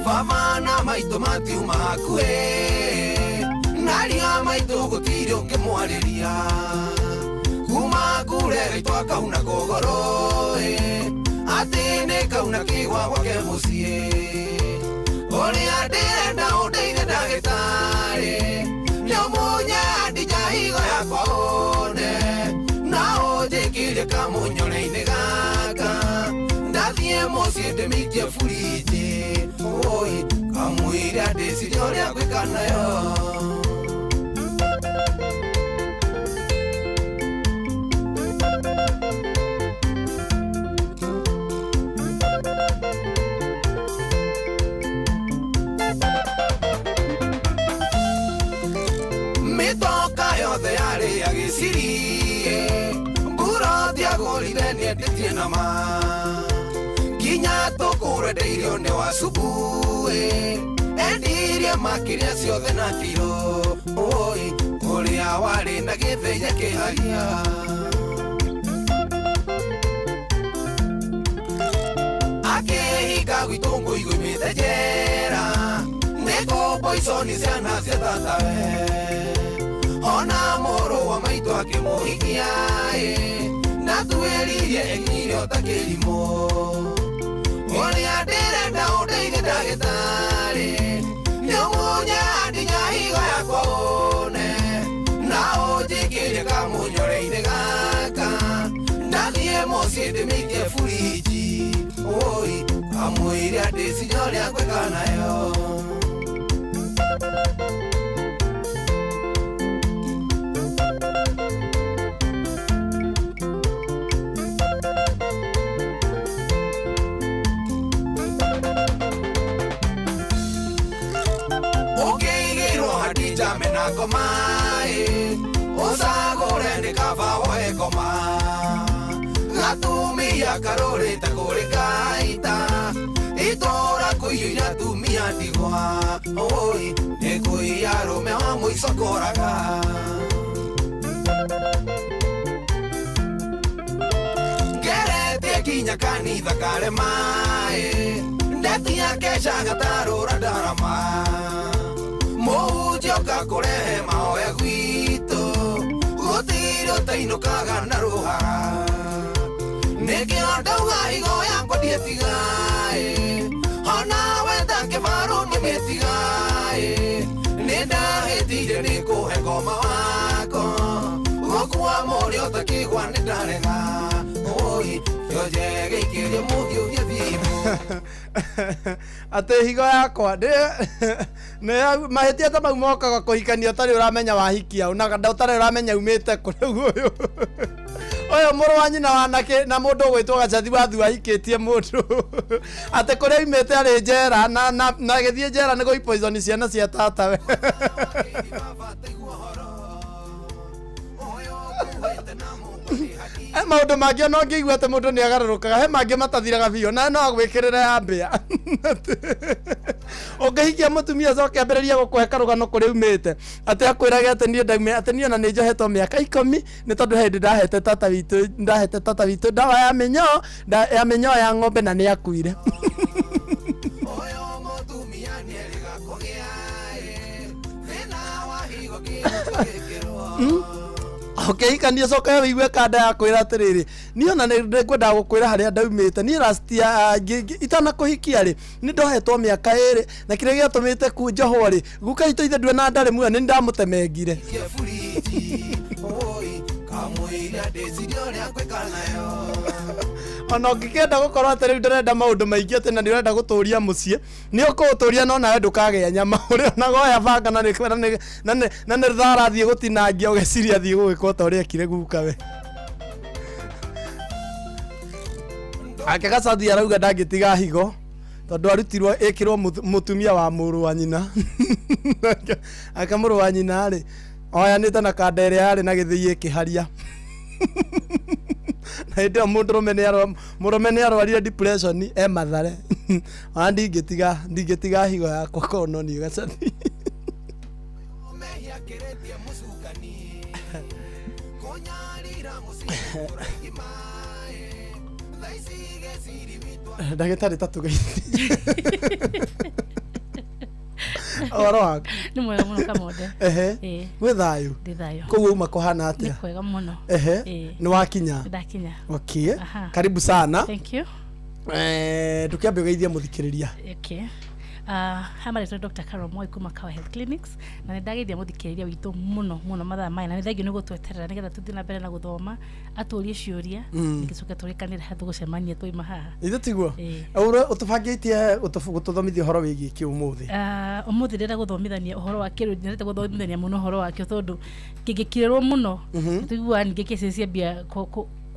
Baba na maitũ matiuma hakuhĩ naria maitũ gũtirĩ ũngĩmwarĩria kuma kure gaitũ kauna kogoro atĩ nĩ kauna kĩgwa gwake mũciĩ ũrĩa ndĩrenda ũndeithie ndagĩtarĩ nĩ ũmunye ndinya higo yakwa ũne na ũnjĩkĩrie kamũnyore-inĩ gaka ndathiĩ mũciĩ ndĩmĩikie buriji oi kamũira ndĩcirie ũrĩa ngwĩka nayo. Mĩtoka yothe yarĩ ya gĩciri mburoti agũrire nĩendetie nama nginya tũkũrendeirio nĩ wa cubu endirie makĩria ciothe na kiro oi ũrĩa warĩ na gĩthĩnya kĩharia. Akĩhinga gwitũ ngũigũimĩte njera nĩ kũmboiconi ciana cia tatawe ona mũrũ wa maitũ akĩmũhikia na tuĩririe eng'irio ta kĩrimũ. Mũciĩ ndĩmĩikie buriji Oi, kamũira ndĩciria ũrĩa ngwĩka nayo. Ũkĩigĩirwo Hadija mena ngoma ĩ, ũcagũre nĩ kaba woe ngoma. Gatumia karũrĩte kũrĩ kaita, itũra kũiyũire atumia ndigwa. Oi, nĩ kũiya arũme wa mũico kũraga. Ngeretie kinya kanitha karema ĩ, ndetia keca gatarũra ndarama. Mũhunjia ũka kũrehe mahoya gwitũ, gũtirĩ ũtainũkaga na rũhara. Nĩkĩo ndauga higo yakwa ndiĩtiga ĩ, ona wenda kĩbarũ nĩmĩtiga ĩ. Nĩndahĩtire nĩ kũhe ngoma wako, gũkua mũrĩ ũtakĩgwa nĩndarega. Oi, kĩonje gĩikĩrie mũthiũ gĩthimu. Atä higo yakwa mahĩtia ta mau mokaga kũhikania ũtarĩ ũramenya wahikia na ũtarĩ ũramenya umĩte kũ. Rĩu ũyũ ũyũ mũrũ wa nyina wa na mũndũ ũgwĩtwo Gacathi Wathu ahikĩtie mũndũ atĩ kũrĩa aumĩte arĩ njera na agĩthiĩ njera nĩ gũipoison ciana cia tatawe. He maũndũ mangĩ ona ũngĩigua atĩ mũndũ nĩ agarũrũkaga, he mangĩ matathiraga biũ na no agwĩkĩrĩre ya mbĩa. Ũngĩhikia mũtumia acoke ambĩrĩrie gũkũhe karũgano kũrĩa umĩte, atĩ akwĩrage atĩ niĩ ndaumĩ atĩ niĩ ona nĩ njohetwo mĩaka 10 nĩ tondũ he hĩndĩ ndahete tata witũ ndawa ya mĩnyoo ya mĩnyoo ya ng'ombe na nĩ akuire. Ũkĩhikania coka wĩigue kanda ya kwĩra atĩrĩrĩ, niĩ ona nĩngwendaga gũkwĩra harĩa ndaumĩte. Niĩ last year itanakũhikia rĩ, nĩ ndohetwo mĩaka 2 na kĩrĩa gĩatũmĩte njohwo rĩ, guka witũ ithe nduona ndarĩ muoyo nĩ ndamũtemengire. Ona ũngĩkĩenda gũkorwo atĩ rĩu ndũrenda maũndũ maingĩ atĩ na nĩ ũrenda gũtũria mũciĩ, nĩ ũkũũtũria no nawe ndũkagĩa nyama. Ũrĩa onaga oya banga na nĩ thaa arathiĩ gũtinangia ũgeciria athiĩ gũgĩkwo ta ũrĩa ekire guka we. Ake Gacathi arauga ndangĩtiga higo tondũ arutirwo ĩkĩrwo mũtumia wa mũrũ wa nyina. Ake mũrũ wa nyina rĩ, oyanĩte na kanda ĩrĩa yarĩ na gĩthĩi ĩkĩharia. Na hĩndĩ ĩyo mũndũrũme nĩ arwarire depression e Mathare. Ona ndingĩtiga higo yakwa korwo no niĩ Gacathi. Ndagĩtarĩ ta tũgeithie. Ũhoro waku? Nĩ mwega mũno Kamonde. Ehe. Gwĩ thayũ? Ndĩ thayũ. Koguo uma kũhana atĩa? Nĩ kwega mũno. Ehe. Nĩ wakinya? Ndakinya. Okay. Karibu sana. Thank you. Ndũkĩambe ũgeithie mũthikĩrĩria. Okay. Ha marĩtwa Dr. Carol Moi kuma Kawa Health Clinics, na nĩ ndageithia mũthikĩrĩria witũ mũno mũno mathaa maya, na nĩ thengio nĩ gũtweterera nĩgetha tũthiĩ na mbere na gũthoma, atũrie ciũria, nĩgĩcoke tũrĩkanĩre haha tũgũcemania twauma haha. Ithe tiguo? Ũtũbangĩtie gũtũthomithia ũhoro wĩgiĩ kĩ ũmũthĩ? Ũmũthĩ ndĩrenda gũthomithania ũhoro wa kĩrũ, ndĩrenda gũthomithania mũno ũhoro wakĩo tondũ kĩngĩkirĩrwo mũno tũiguaga ningĩ kĩci ciambia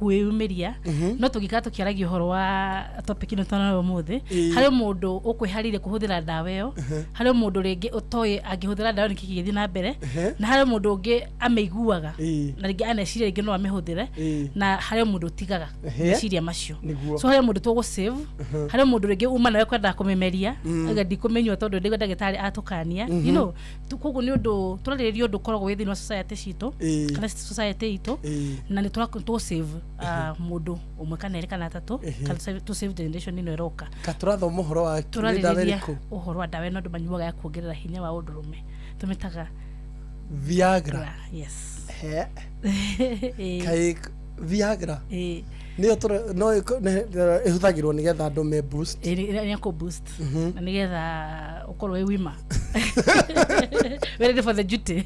kwĩyumĩria. No tũngĩikara tũkĩaragia ũhoro wa topic ĩno twanayo ũmũthĩ, harĩ mũndũ ũkwĩharĩirie kũhũthĩra ndawa ĩyo, harĩ mũndũ rĩngĩ ũtoĩ angĩhũthĩra ndawa nĩkĩ kĩngĩthiĩ na mbere, na harĩ mũndũ ũngĩ amĩiguaga na rĩngĩ aneciria rĩngĩ no amĩhũthĩre, na harĩ mũndũ ũtigaga meciria macio. So harĩ mũndũ tũgũ save, harĩ mũndũ rĩngĩ uma nawe kwendaga kũmĩmeria, auga ndikũmĩnyua tondũ ndĩgua ndagĩtarĩ atũkania. You know, koguo nĩ ũndũ tũrarĩrĩria ũndũ ũkoragwo wĩ thĩinĩ wa society citũ kana society itũ, na nĩ tũgũ save mũndũ ũmwe kana erĩ kana atatũ, kana tũ save generation ĩno ĩroka. Ka tũrathoma ũhoro wa tũrarĩrĩria ũhoro wa ndawa ĩno andũ manyuaga ya kuongerera hinya wa ũndũrũme, tũmĩtaga Viagra. Yes. Kaĩ Viagra nĩyo no ĩhũthagĩrwo nĩgetha andũ me boost. Nĩ kũ boost na nĩgetha ũkorwo wĩ wima, ready for the duty.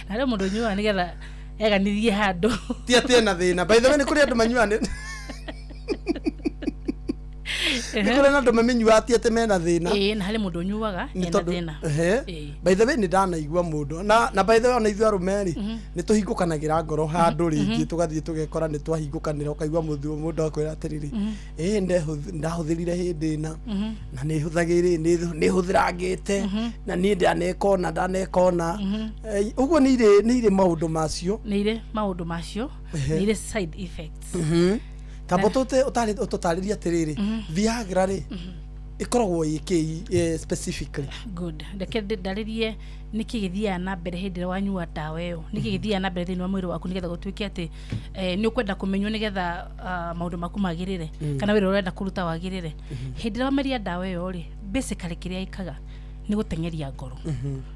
Na harĩ mũndũ ũnyuaga nĩgetha eganithie handũ. Ti atĩ ena thĩna. By the way, nĩ kũrĩ andũ manyuaga Nĩ kũrĩ na andũ mamĩnyuaga ti atĩ mena thĩna. Ĩĩ, na harĩ mũndũ ũnyuaga Nĩ ena tondũ thĩna. Ehe. Ĩĩ. By the way, nĩ ndanaigua mũndũ na by the way, ona ithuĩ arũme rĩ, nĩ tũhingũkanagĩra ngoro handũ rĩngĩ, tũgathiĩ tũgekora nĩ twahingũkanĩra, ũkaigua mũndũ akwĩra atĩrĩrĩ, ĩĩ, ndahũthĩrire hĩndĩ ĩna na nĩ hũthagĩrĩ, nĩ hũthĩrangĩte na niĩ ndaneka ũna, ndaneka ũna. Ũguo nĩ irĩ maũndũ macio. Nĩ irĩ maũndũ macio. Nĩ irĩ side effects. Tamba ũtũtarĩrie atĩrĩrĩ, Viagra rĩ, ĩkoragwo ĩ kĩ specifically? Good, reke ndarĩrie nĩkĩ gĩthiaga na mbere hĩndĩ ĩrĩa wanyua ndawa ĩyo, nĩkĩ gĩthiaga na mbere thĩinĩ wa mwĩrĩ waku, nĩgetha gũtuĩke atĩ nĩ ũkwenda kũmenywo, nĩgetha maũndũ maku magĩrĩre kana wĩra ũrĩa ũrenda kũruta wagĩrĩre. Hĩndĩ ĩrĩa wameria ndawa ĩyo rĩ, basically kĩrĩa ĩkaga nĩ gũteng'eria ngoro.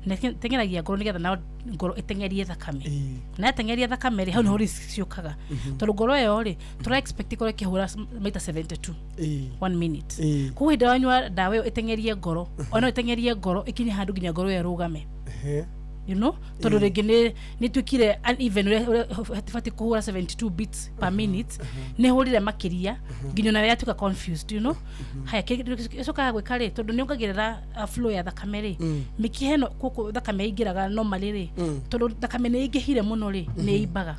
Na teng'eragia ngoro nĩgetha nayo ngoro ĩteng'erie thakame, na yateng'eria thakame rĩ, hau nĩho risk ciũkaga, tondũ ngoro ĩyo rĩ, tũra expect ĩkorwo ĩkĩhũra maita 72 one minute. Koguo hĩndĩ ĩrĩa wanyua ndawa ĩyo ĩteng'erie ngoro, ona ĩteng'erie ngoro ĩkinye handũ nginya ngoro ĩyo ĩrũgame, tondũ rĩngĩ nĩ ĩtuĩkire uneven, ũrĩa ĩbatiĩ kũhũra 72 beats per minute nĩ hũrire makĩria nginya onayo yatuĩka confused. Haya, ĩcokaga gwĩka rĩ, tondũ nĩ ongagĩrĩra flow ya thakame rĩ, mĩkiha ĩno gũkũ thakame ĩingĩraga normally rĩ, tondũ thakame nĩ ĩingĩhire mũno rĩ, nĩ ĩimbaga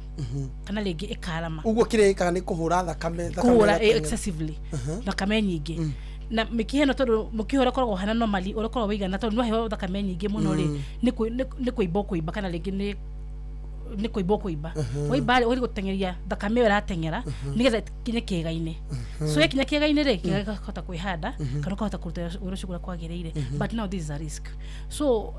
kana rĩngĩ ĩkarama. Ũguo kĩrĩa ĩkaga nĩ kũhũra thakame, thakame kũhũra ĩgateng'era. Excessively thakame nyingĩ na mĩkiha ĩno, tondũ mũkiha ũrĩa ũkoragwo ũhana normally, ũrĩa ũkoragwo wĩigana, tondũ nĩwaheo thakame nyingĩ mũno rĩ, nĩ kũimba ũkũimba, kana rĩngĩ nĩ kũimba ũkũimba. Waimba rĩ, ũgathiĩ gũteng'eria thakame ĩyo ĩrateng'era nĩgetha ĩkinye kĩĩga-inĩ. So yakinya kĩĩga-inĩ rĩ, kĩĩga gĩkahota kwĩhanda kana ũkahota kũruta wĩra ũcio ũrĩa kwagĩrĩire. But now this is a risk, so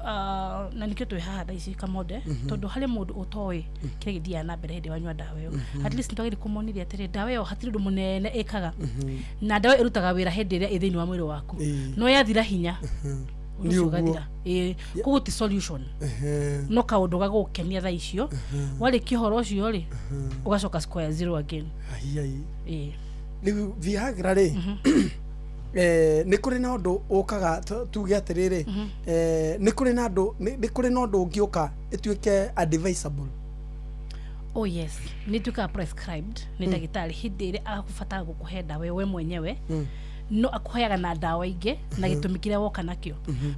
na nĩkĩo twĩ haha thaa ici, Kamonde, tondũ harĩ mũndũ ũtoĩ kĩrĩa gĩthiaga na mbere hĩndĩ wanyua ndawa ĩyo. At least nĩtwagĩrĩire kũmonithia atĩrĩ, ndawa ĩyo hatirĩ ũndũ mũnene ĩkaga, na ndawa ĩyo ĩrutaga wĩra hĩndĩ ĩrĩa ĩ thĩinĩ wa mwĩrĩ waku, no yathira hinya, ũndũ Nĩ ũcio ũguo. ũgathira. Ĩĩ, koguo ti solution, no kaũndũ ga gũgũkenia thaa icio. Warĩkia ũhoro ũcio rĩ, ũgacoka square zero again. Ai, Ĩĩ. Rĩu Viagra rĩ, nĩ kũrĩ na ũndũ ũkaga, tuge atĩrĩrĩ, nĩ kũrĩ na andũ, nĩ kũrĩ na ũndũ ũngĩũka ĩtuĩke advisable? Oh yes, nĩ ituĩkaga prescribed nĩ ndagĩtarĩ hĩndĩ ĩrĩa akũbatara gũkũhe ndawa ĩyo we mwenyewe, no akũheaga na ndawa ingĩ na gĩtũmi kĩrĩa woka nakĩo.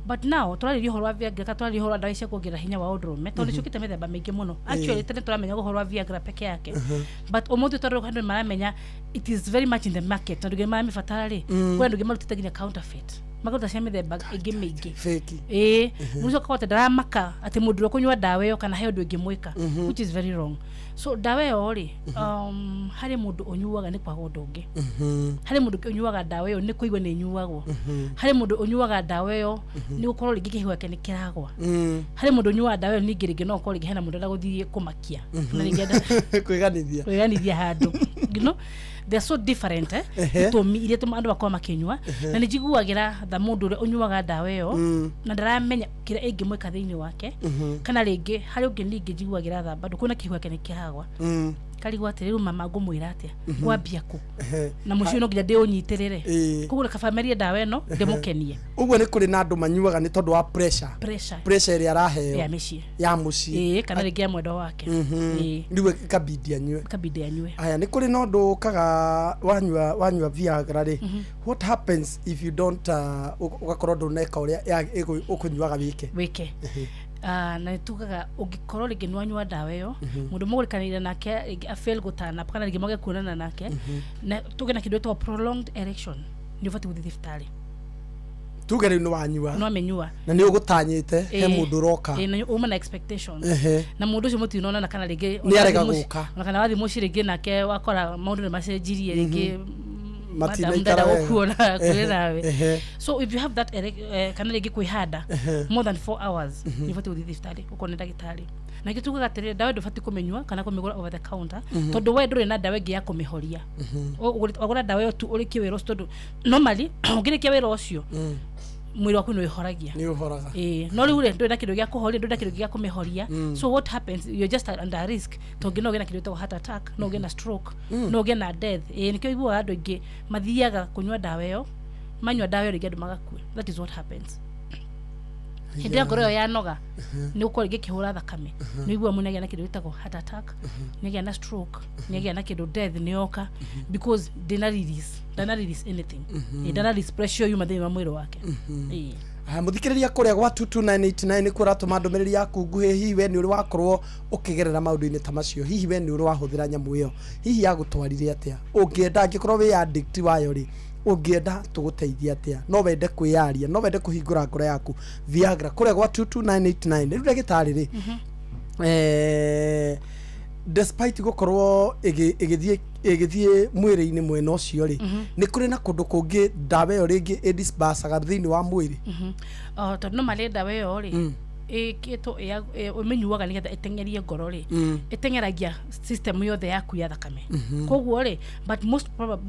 But now tũrarĩria ũhoro wa Viagra kana tũrarĩria ũhoro wa ndawa cia kuongerera hinya wa ũndũrũme, tondũ nĩ ciũkĩte mĩthemba mĩingĩ mũno. Actually, tene tũramenya ũhoro wa Viagra peke yake, but ũmũthĩ tondũ andũ nĩ maramenya it is very much in the market, tondũ nginya maramĩbatara rĩ, kwĩ andũ angĩ marutĩte nginya counterfeit, makaruta cia mĩthemba ĩngĩ mĩingĩ. Fake. Ĩĩ, mũndũ ũcio akahota ndaramaka atĩ mũndũ ũrĩa ũkũnyua ndawa ĩyo kana he ũndũ ĩngĩmwĩka, which is very wrong. So ndawa ĩyo rĩ, harĩ mũndũ ũnyuaga nĩ kwaga ũndũ ũngĩ, harĩ mũndũ ũnyuaga ndawa ĩyo nĩ kũigua nĩ ĩnyuagwo, harĩ mũndũ ũnyuaga ndawa ĩyo nĩ gũkorwo rĩngĩ kĩhiko gĩake nĩ kĩragwa, harĩ mũndũ ũnyuaga ndawa ĩyo ningĩ rĩngĩ no ũkorwo rĩngĩ hena mũndũ enda gũthiĩ kũmakia kana rĩngĩ enda kwĩganithia. Kwĩganithia handũ. They're so different, eh? Itũmi iria tũma andũ makorwo makĩnyua, na nĩ njiguagĩra tha mũndũ ũrĩa ũnyuaga ndawa ĩyo na ndaramenya kĩrĩa ĩngĩmwĩka thĩinĩ wake. Kana rĩngĩ harĩ ũngĩ ningĩ njiguagĩra tha bado kwĩna kĩhiko gĩake nĩ kĩragwa, karigwo atĩrĩ, rĩu mama ngũmwĩra atĩa, ngwambia kũ, na mũciĩ no nginya ndĩũnyitĩrĩre, koguo kaba merie ndawa ĩno ndĩmũkenie. Ũguo nĩ kũrĩ na andũ manyuaga nĩ tondũ wa pressure. Pressure. Pressure ĩrĩa araheo ya mĩciĩ. Ya mũciĩ. Ĩĩ, kana rĩngĩ ya mwendwa wake. Ĩĩ. Rĩu ĩkabidi anyue. Kabidi anyue. Aya, nĩ kũrĩ na ũndũ ũkaga wanyua Viagra rĩ, what happens if you don't, ũgakorwo ndũneka ũrĩa ũkũnyuaga wĩke? Wĩke. Ah, na nĩtugaga ũngĩkorwo rĩngĩ nĩwanyua ndawa ĩyo, mũndũ mũgũrĩkanĩire nake rĩngĩ afail gũtana kana rĩngĩ mwage kuonana nake, na tuge na kĩndũ gĩtagwo prolonged erection, nĩ ũbatiĩ gũthiĩ thibitarĩ. Tuge rĩu nĩ wanyua nĩ wamĩnyua na nĩ ũgũtanyĩte he Ĩĩ. mũndũ ũroka. Ĩĩ, na uma na expectations na mũndũ ũcio mũtinonana kana rĩngĩ Nĩ arega ona wathiĩ mũciĩ- gũka. ona kana wathiĩ mũciĩ rĩngĩ nake wakora maũndũ nĩ macenjirie rĩngĩ, Matinaikara madam ndenda wega. gũkuona hakuhĩ nawe. So if you have that kana rĩngĩ kwĩhanda more than 4 hours, nĩ ũbatiĩ gũthiĩ thibitarĩ ũkone ndagĩtarĩ. Na gä tugaga atĩrĩrĩ, ndawa ndũbatiĩ kũmĩnyua kana kũmĩgũra over the counter, tondũ we ndũrĩ na ndawa ĩngĩ ya kũmĩhoria. Wagũra ndawa ĩyo tu ũrĩkie wĩra ũcio, tondũ normally ũngĩrĩkia wĩra ũcio, mwĩrĩ waku nĩ wĩhoragia. Nĩ ũhoraga. Ĩĩ, no rĩu rĩ, ndũrĩ na kĩndũ gĩa kũhoria, ndũrĩ na kĩndũ gĩa kũmĩhoria. So what happens, you're just under risk, tondũ no ũgĩe na kĩndũ gĩtagwo heart attack, no ũgĩe na stroke, no ũgĩe na death. Ĩĩ, nĩkĩo iguaga andũ aingĩ mathiaga kũnyua ndawa ĩyo, manyua ndawa ĩyo rĩngĩ andũ magakua. That is what happens. Hĩndĩ ĩrĩa ngoro ĩyo yanoga, nĩ gũkorwo rĩngĩ ĩkĩhũra thakame, nĩ ũiguaga mũndũ nĩagĩa na kĩndũ gĩtagwo heart attack, nĩagĩa na stroke, nĩagĩa na kĩndũ, death nĩyoka, because ndĩna release, ndana release anything. Ndana release pressure yuma thĩinĩ wa mwĩrĩ wake. Ĩĩ. Aya, mũthikĩrĩria kũrĩa gwa 22989 nĩkuo ũratũma ndũmĩrĩri yaku nguhĩ. Hihi we nĩ ũrĩ wakorwo ũkĩgerera maũndũ-inĩ ta macio? Hihi we nĩ ũrĩ wahũthĩra nyamũ ĩyo? Hihi yagũtwarire atĩa? Ũngĩenda, angĩkorwo wĩ addict wayo rĩ, ũngĩenda tũgũteithie atĩa? No wende kwĩyaria? No wende kũhingũra ngoro yaku? Viagra kũrĩa gwa 22989. Rĩu ndagĩtarĩ rĩ, despite gũkorwo ĩgĩthiĩ mwĩrĩ-inĩ mwena ũcio rĩ, nĩ kũrĩ na kũndũ kũngĩ ndawa ĩyo rĩngĩ ĩdispersaga thĩinĩ wa mwĩrĩ? Oh, tondũ normally ndawa ĩyo rĩ, ĩkĩtwo ũmĩnyuaga nĩgetha ĩteng'erie ngoro rĩ, ĩteng'eragia system yothe yaku ya thakame. Koguo rĩ, but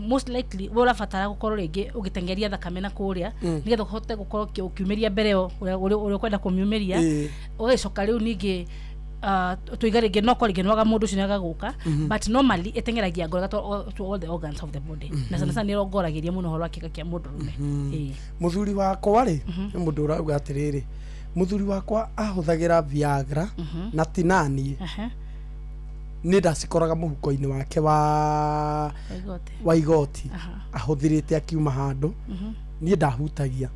most likely we ũrabatara gũkorwo rĩngĩ ũgĩteng'eria thakame na kũrĩa, nĩgetha ũhote gũkorwo ũkiumĩria mbere ĩyo ũrĩa ũkwenda kũmiumĩria. Ũgagĩcoka rĩu ningĩ tuiga rĩngĩ no korwo rĩngĩ nĩwaga mũndũ ũcio nĩaga gũka. But normally ĩteng'eragia ngoro ĩgatwara to all the organs of the body, na sana sana nĩĩrongoragĩria mũno ũhoro wa kĩga kĩa mũndũrũme. Ĩĩ. Mũthuri wakwa rĩ, nĩ mũndũ ũrauga atĩrĩrĩ, mũthuri wakwa ahũthagĩra Viagra na ti naniĩ. Nĩ ndacikoraga mũhuko-inĩ wake wa Wa igoti. Wa igoti. Ahũthĩrĩte akiuma handũ, niĩ ndahutagia.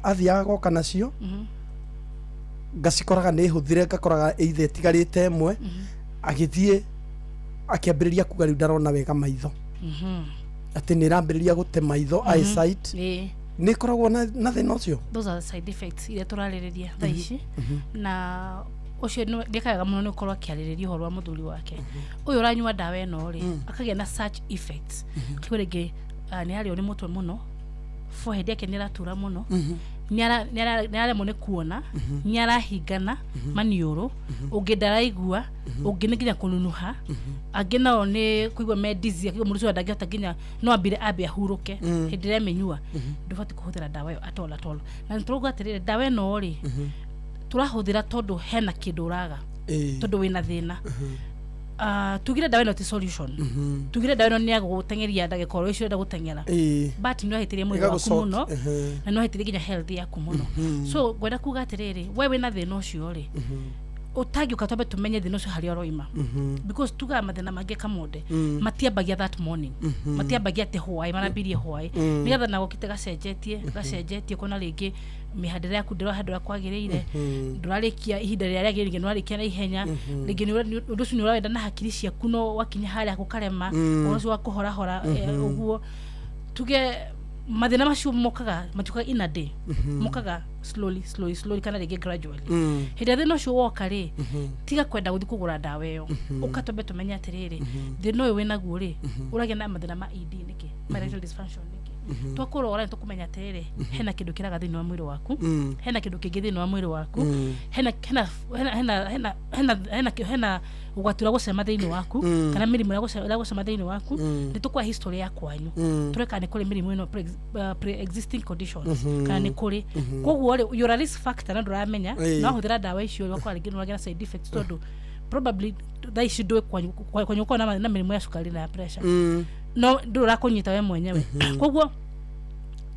Athiaga goka nacio, ngacikoraga nĩ hũthire, ngakoraga either ĩtigarĩte ĩmwe. Agĩthiĩ akĩambĩrĩria kuga rĩu ndarona wega maitho, atĩ nĩ ĩrambĩrĩria gũte maitho, eyesight. Nĩ ĩkoragwo na thĩna ũcio? Those are the side effects iria tũrarĩrĩria thaa ici. Na ũcio nĩkaga mũno nĩ gũkorwo akĩarĩrĩria ũhoro wa mũthuri wake ũyũ ũranyua ndawa ĩno rĩ, akagĩa na such effects. Kĩu rĩngĩ nĩ arĩo nĩ mũtwe mũno, forehead yake nĩ ĩratura mũno, nĩ araremwo nĩ kuona, nĩ arahingana maniũrũ, ũngĩ ndaraigua, ũngĩ nĩ nginya kũnunuha, angĩ nao nĩ kũigua me dizzy, akĩigua mũndũ ũcio ndangĩhota nginya no ambire ambe ahurũke. Hĩndĩ ĩrĩa amĩnyua, ndũbatiĩ kũhũthĩra ndawa ĩyo at all, at all. Na nĩ tũrauga atĩrĩrĩ, ndawa ĩno rĩ, tũrahũthĩra tondũ hena kĩndũ ũraga, tondũ wĩna thĩna. Tugire ndawa ĩno ti solution. Tugire ndawa ĩno nĩ ya gũgũteng'eria ndagĩka oro icio ũrenda gũteng'era, but nĩ ũrahĩtĩria mwĩrĩ waku mũno, na nĩ ũrahĩtĩria nginya health yaku mũno. So ngwenda kuga atĩrĩrĩ, we wĩna thĩna ũcio rĩ, ũtangĩũka twambe tũmenye thĩna ũcio harĩa ũroima, because tugaga mathĩna mangĩ kamonde matiambagia that morning, matiambagia atĩ hwaĩ, marambirie hwaĩ, nĩgetha na gũkĩte gacenjetie gacenjetie, kona rĩngĩ mĩhandĩre yaku ndĩra handũ ũrĩa kwagĩrĩire, ndũrarĩkia ihinda rĩrĩa rĩagĩrĩire, rĩngĩ nĩwarĩkia na ihenya, rĩngĩ ũndũ ũcio nĩ ũrawenda na hakiri ciaku, no wakinya harĩa gũkarema. Ũhoro ũcio wa kũhorahora, ũguo tuge mathĩna macio mokaga, matiũkaga in a day, mokaga slowly, slowly, slowly, kana rĩngĩ gradually. Hĩndĩ ĩrĩa thĩna ũcio woka rĩ, tiga kwenda gũthiĩ kũgũra ndawa ĩyo, ũka twambe tũmenye atĩrĩrĩ, thĩna ũyũ wĩnaguo rĩ, ũragĩa na mathĩna ma ED nĩkĩ, ma erectile dysfunction nĩkĩ. Twakũrora nĩ tũkũmenya atĩrĩrĩ, hena kĩndũ kĩraga thĩinĩ wa mwĩrĩ waku, hena kĩndũ kĩngĩ thĩinĩ wa mwĩrĩ waku, hena hena hena hena hena hena hena ũgwati ũrĩa gũcema thĩinĩ waku, kana mĩrimũ ĩrĩa ĩrĩa gũcema thĩinĩ waku. Nĩ tũkũoya history ya kwanyu, tũreka nĩ kũrĩ mĩrimũ ĩno pre-existing conditions, kana nĩ kũrĩ. Koguo rĩ, you're a risk factor na ndũramenya. No wahũthĩra ndawa icio rĩ, ũgakora rĩngĩ nĩ ũragĩa na side effects, tondũ probably thaa ici ndũĩ kwanyu gũkoragwo na mĩrimũ ya cukari na ya pressure, no ndũrĩ ũrakũnyita we mwenyewe. Koguo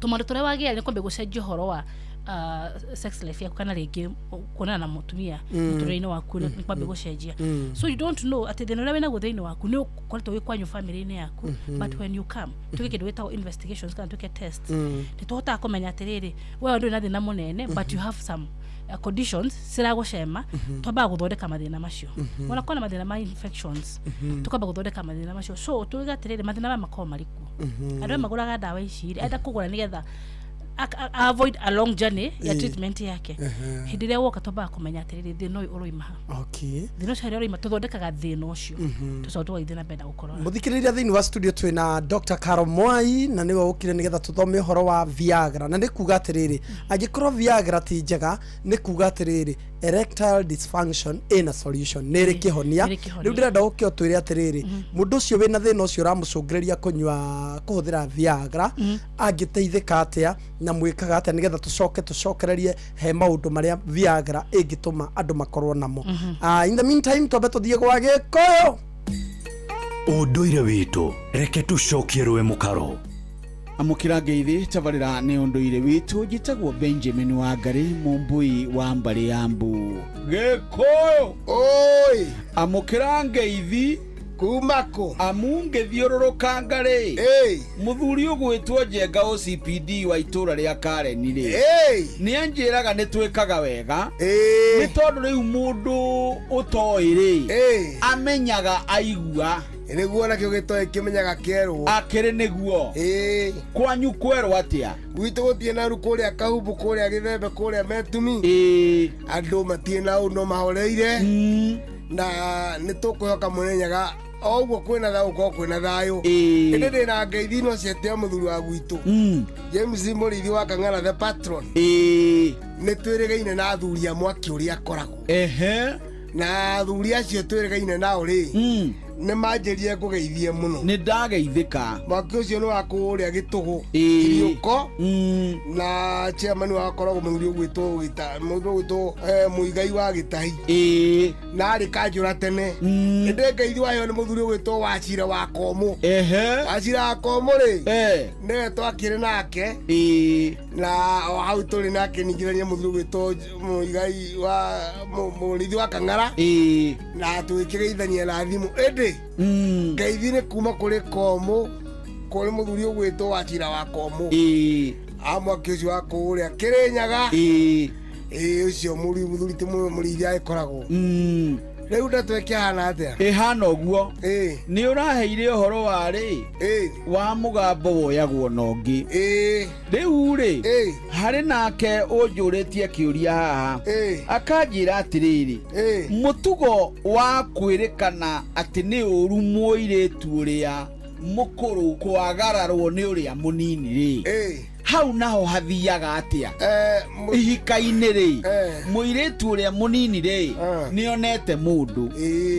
tũmaũndũ tũrĩa wagĩa nĩ kwambia gũcenjia ũhoro wa sex life yaku, kana rĩngĩ kuonana na mũtumia mũtũrĩre-inĩ waku nĩ kwambia gũcenjia. So you don't know atĩ thĩna ũrĩa wĩnaguo thĩinĩ waku nĩ ũkoretwo wĩ kwanyu family-inĩ yaku. But when you come twĩke kĩndũ gĩtagwo investigations kana twĩke test, nĩ tũhotaga kũmenya atĩrĩrĩ, we ndũrĩ na thĩna mũnene, but you have some conditions ciragũcema. Twambaga gũthondeka mathĩna macio. Wona kwĩna mathĩna ma infections, tukamba gũthondeka mathĩna macio. So tuiga atĩrĩrĩ, mathĩna maya makoragwo marĩ kuo. Andũ aya magũraga ndawa ici rĩ, enda kũgũra nĩgetha avoid a long journey ya treatment yake. Hĩndĩ ĩrĩa woka, twambaga kũmenya atĩrĩrĩ, thĩna ũyũ ũroima ha? Thĩna ũcio harĩa ũroima, tũthondekaga thĩna ũcio, tũcoka tũgathiĩ na mbere na gũkorora. Mũthikĩrĩria, thĩinĩ wa studio twĩna Dr. Caro Mwai, na nĩwe ũkire nĩgetha tũthome ũhoro wa Viagra. Na nĩ kuga atĩrĩrĩ, angĩkorwo Viagra ti njega, nĩ kuga atĩrĩrĩ, erectile dysfunction ĩna solution, nĩ ĩrĩ kĩhonia. Ĩrĩ kĩhonia. Rĩu ndĩrenda ũke ũtwĩre atĩrĩrĩ, mũndũ ũcio wĩna thĩna ũcio ũramũcũngĩrĩria kũnyua kũhũthĩra Viagra angĩteithĩka atĩa, na mwĩkaga atĩa nĩgetha tũcoke tũcokererie he maũndũ marĩa Viagra ĩngĩtũma andũ makorwo namo? In the meantime, twambe tũthiĩ gwa Gĩkũyũ. Ũndũire witũ, reke tũcokie rũĩ mũkaro. Amũkĩra ngeithi tabarĩra nĩ ũndũire witũ. Njĩtagwo Benjamin Wangari, mũmbui wa mbarĩ ya mbu Gĩkũyũ. Oi, amũkĩra ngeithi kuma kũ? Amu ngĩthiũrũrũkanga rĩ, mũthuri ũgwĩtwo Njenga OCPD wa itũra rĩa Kareni rĩ, nĩ anjĩraga nĩ twĩkaga wega, nĩ tondũ rĩu mũndũ ũtoĩ rĩ, amenyaga aigua. Nĩguo nakĩo gĩtoĩ kĩmenyaga kĩerwo. Akĩrĩ nĩguo kwanyu kwerwo atĩa? Gwitũ gũtirĩ na ru kũrĩa Kahumbu, kũrĩa Gĩthembe, kũrĩa Metumi, andũ matirĩ na ũndũ, mahoreire, na nĩ tũkwĩhoka Mũnenyaga o ũguo kwĩna thayũ, gũkorwo kwĩna thayũ. Ĩndĩ ndĩna ngeithi no ciete mũthuri wa gwitũ James Mũrĩithi wa Kang'ara, the patron. Nĩ twĩrĩgaine na athuri a mwaki ũrĩa akoragwo na athuri acio twĩrĩgaine nao rĩ, nĩ manjĩrie ngũgeithie mũno. Nĩ ndageithĩka. Mwaki ũcio nĩ wa kũrĩa Gĩtũgũ, Kiriũko, na chairman wa akoragwo mũthuri ũgwĩtwo mũthuri ũgwĩtwo Mũigai wa Gĩtahi, na arĩ kanjũra tene. Ĩndĩ ngeithi wayo nĩ mũthuri ũgwĩtwo Wacira wa Komũ. Wacira wa Komũ rĩ, nĩwe twakĩrĩ nake, na o hau tũrĩ nake ningithania mũthuri ũgwĩtwo Mũigai wa Mũrĩithi wa Kang'ara, na tũgĩkĩgeithania na thimũ. Ĩndĩ ngeithi nĩ kuma kũrĩ Komũ, kũrĩ mũthuri ũgwĩtwo Wacira wa Komũ, a mwaki ũcio wa kũrĩa Kĩrĩnyaga. Ĩĩ, ũcio mũthuri ti mũrĩithi agĩkoragwo rĩu. Ndeto ĩkĩhana atĩa? Ĩhana ũguo. Nĩ ũraheire ũhoro wa rĩ wa mũgambo woyagwo na ũngĩ. Rĩu rĩ, harĩ nake ũnjũrĩtie kĩũria haha, akanjĩra atĩrĩrĩ, mũtugo wa kwĩrĩkana atĩ nĩ ũru mũirĩtu ũrĩa mũkũrũ kwagararwo nĩ ũrĩa mũnini rĩ, hau naho hathiaga atĩa ihika-inĩ rĩ? Mũirĩtu ũrĩa mũnini rĩ, nĩonete mũndũ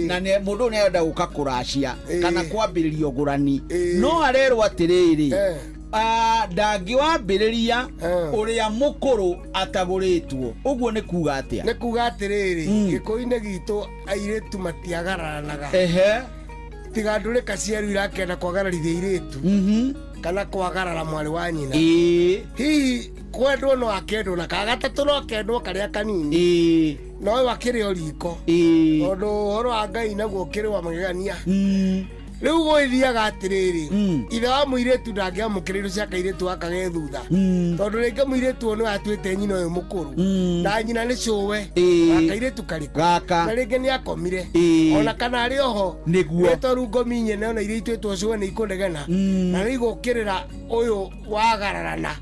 na mũndũ ũyũ nĩarenda gũka kũracia kana kwambĩrĩria ũgũrani, no arerwo atĩrĩrĩ, ndangĩwambĩrĩria ũrĩa mũkũrũ atagũrĩtwo. Ũguo nĩ kuga atĩa? Nĩ kuga atĩrĩrĩ, gĩkũyũ-inĩ gitũ airĩtu matiagararanaga, tiga ndũrĩka ciaru irakĩenda kwagararithia airĩtu kana kwagarara mwarĩ wa nyina. Hihi kwendwo no akendwo, na kagatatũ no akendwo karĩa kanini, no ũyũ akĩrĩ o riko, tondũ ũhoro wa Ngai naguo ũkĩrĩ wa magegania. Rĩu gwĩthiaga atĩrĩrĩ, ithe wa mũirĩtu ndangĩamũkĩra indo cia kairĩtu gaka ge thutha, tondũ rĩngĩ mũirĩtu ũyũ nĩwe atuĩte nyina ũyũ mũkũrũ, na nyina nĩ cũwe wa kairĩtu karĩkũ gaka, na rĩngĩ nĩ akomire ona kana arĩ oho. Nĩguo. Rĩtwa ngomi nyene ona iria ituĩtwo cũwe nĩ ikũnegena na nĩ igũkĩrĩra ũyũ wagararana,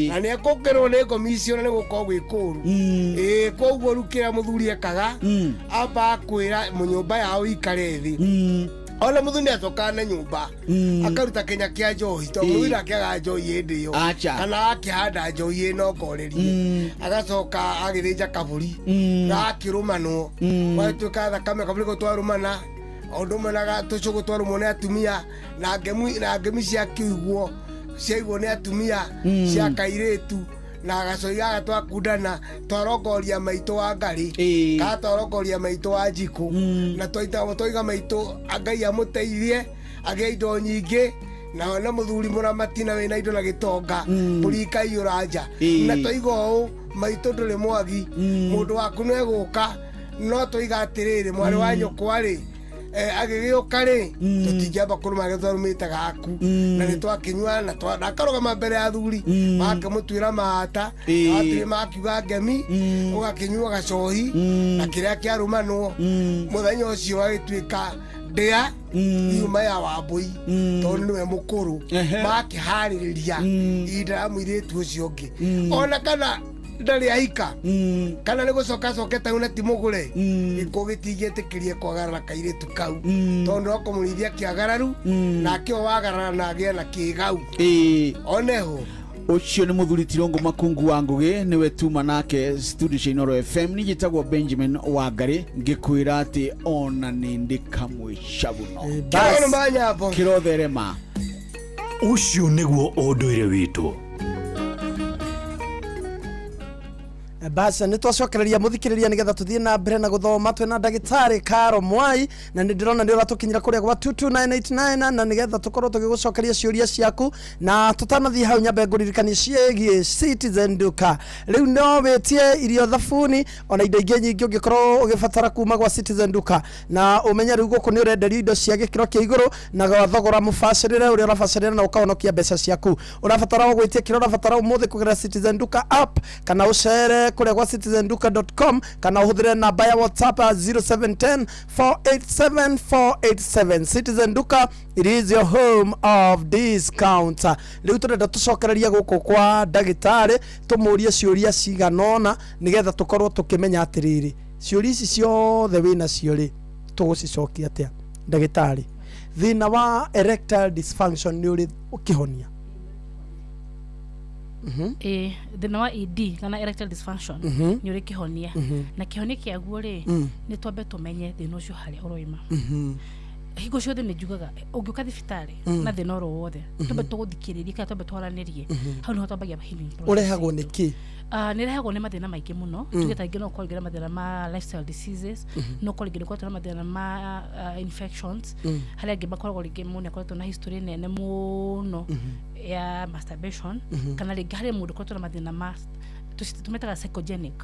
na nĩ ekũkĩrwo nĩ ngomi icio, na nĩ gũkorwo gwĩ kũru. Ĩĩ, koguo rĩu kĩrĩa mũthuri ekaga, amba kwĩra mũnyũmba yao ikare thĩ. Ona mũthuri nĩ acokaga na nyũmba akaruta kĩnya kĩa njohi, tondũ mũthuri ndakĩaga njohi hĩndĩ ĩyo, Acha. kana akĩhanda njohi ĩno ngorerie, agacoka agĩthĩnja kabũri gakĩrũmanwo, gagĩtuĩka thakame kabũri kau twarũmana, o ũndũ ũmwe na tũcũgũ twarũmwo nĩ atumia, na ngemi, na ngemi ciakĩiguo ciaiguo nĩ atumia cia kairĩtu, na gacoi gaka twakundana twarongoria maitũ wa Ngarĩ, kana twarongoria maitũ wa Njikũ, na twaita twaiga maitũ Ngai amũteithie agĩe indo nyingĩ, na na mũthuri mũramati na wĩna indo na gĩtonga, mbũri ikaiyũra nja. Na twaiga ũũ, maitũ ndũrĩ mwagi, mũndũ waku nĩ egũka. No twaiga atĩrĩrĩ, mwarĩ wa nyũkwa rĩ, agĩgĩũka rĩ, tũtingĩamba kũrũma twarũmĩte gaku, na nĩ twakĩnyua na na akarũgama mbere ya athuri makĩmũtuĩra mata, atĩ makiuga ngemi, ũgakĩnyua gacohi na kĩrĩa kĩarũmanwo mũthenya ũcio, agĩtuĩka ndĩa yuma ya Wambũi, tondũ nĩwe mũkũrũ. Makĩharĩrĩria ihinda rĩa mũirĩtu ũcio ũngĩ, ona kana ndarĩ ahika, kana nĩ gũcoka acokete hau na ti mũgũre, gĩkũ gĩtingĩtĩkĩrie kwagarara kairĩtu kau, tondũ no kũmũrĩithia kĩagararu, nake o wagarara na agĩe na kĩgau oneho. Ũcio nĩ mũthuri Tirongo Makungu wa Ngũgĩ, nĩwe tuma nake studio cia Inooro FM. Ningĩtagwo Benjamin Wangari, ngĩkwĩra atĩ ona nĩ ndĩ kamwe cabuno. Kĩrono manyambo. Kĩrotherema. Ũcio nĩguo ũndũire witũ. Basi nä twacokereria må thikä rä ria nä getha tå thiä na mbere na gå thoma twä na ndagätarä Karo Mwai, na nä ndä rona nä å ratå kinyä ra kå rä a gwa 22989, na nä getha tå korwo tå gä gå cokeria ciå ria ciaku. Na tå tanathiä hau, nyambe ngå ririkanie ciägiä Citizen Duka. Rä u no wä tie irio, thabuni, ona indo ingä nyingä å ngä korwo å gä batara kuma gwa Citizen Duka, na å menye rä u gå kå nä å renderio indo cia gä kä ro kä a igå rå na gwa thogora må bacä rä re å rä a å rabacä rä ra, na å kahonokia mbeca ciaku. Å rabatara o gwä tia kä rä a å rabatara å må thä kågerera Citizen Duka app, kana å cere kå rä a gwa citizenduka.com, kana å hå thä re namba ya WhatsApp ya 0710 487 487. Citizen Duka, it is your home of discount. Rä u tå renda tå cokereria gå kå kwa ndagätarä tå må rie ciå ria ciganona nä getha tå korwo tå kä menya atä rä rä ciå ria ici ciothe wä nacio rä tå gå cicokia atä a. Ndagätarä, thä na wa erectile dysfunction nä å rä kä honia? Ĩ, thĩna wa ED kana erectile dysfunction nĩ ũrĩ kĩhonia, na kĩhonia kĩaguo rĩ, nĩ twambe tũmenye thĩna ũcio harĩa ũroima. Hingo ciothe nĩ njugaga ũngĩũka thibitarĩ na thĩna oro wothe, twambe tũgũthikĩrĩrie kana twambe twaranĩrie. Hau nĩho twambagia healing process. Å rehagwo nä kä? Ah, nĩ rehagwo nĩ mathĩna maingĩ mũno. Tuge ta rĩngĩ no ũkorwo rĩngĩ na mathĩna ma lifestyle diseases, no ũkorwo rĩngĩ nĩ ũkoretwo na mathĩna ma infections. Harĩa angĩ makoragwo rĩngĩ mũndũ akoretwo na history nene mũno ya masturbation, kana rĩngĩ harĩ mũndũ ũkoretwo na mathĩna ma tũmetaga psychogenic.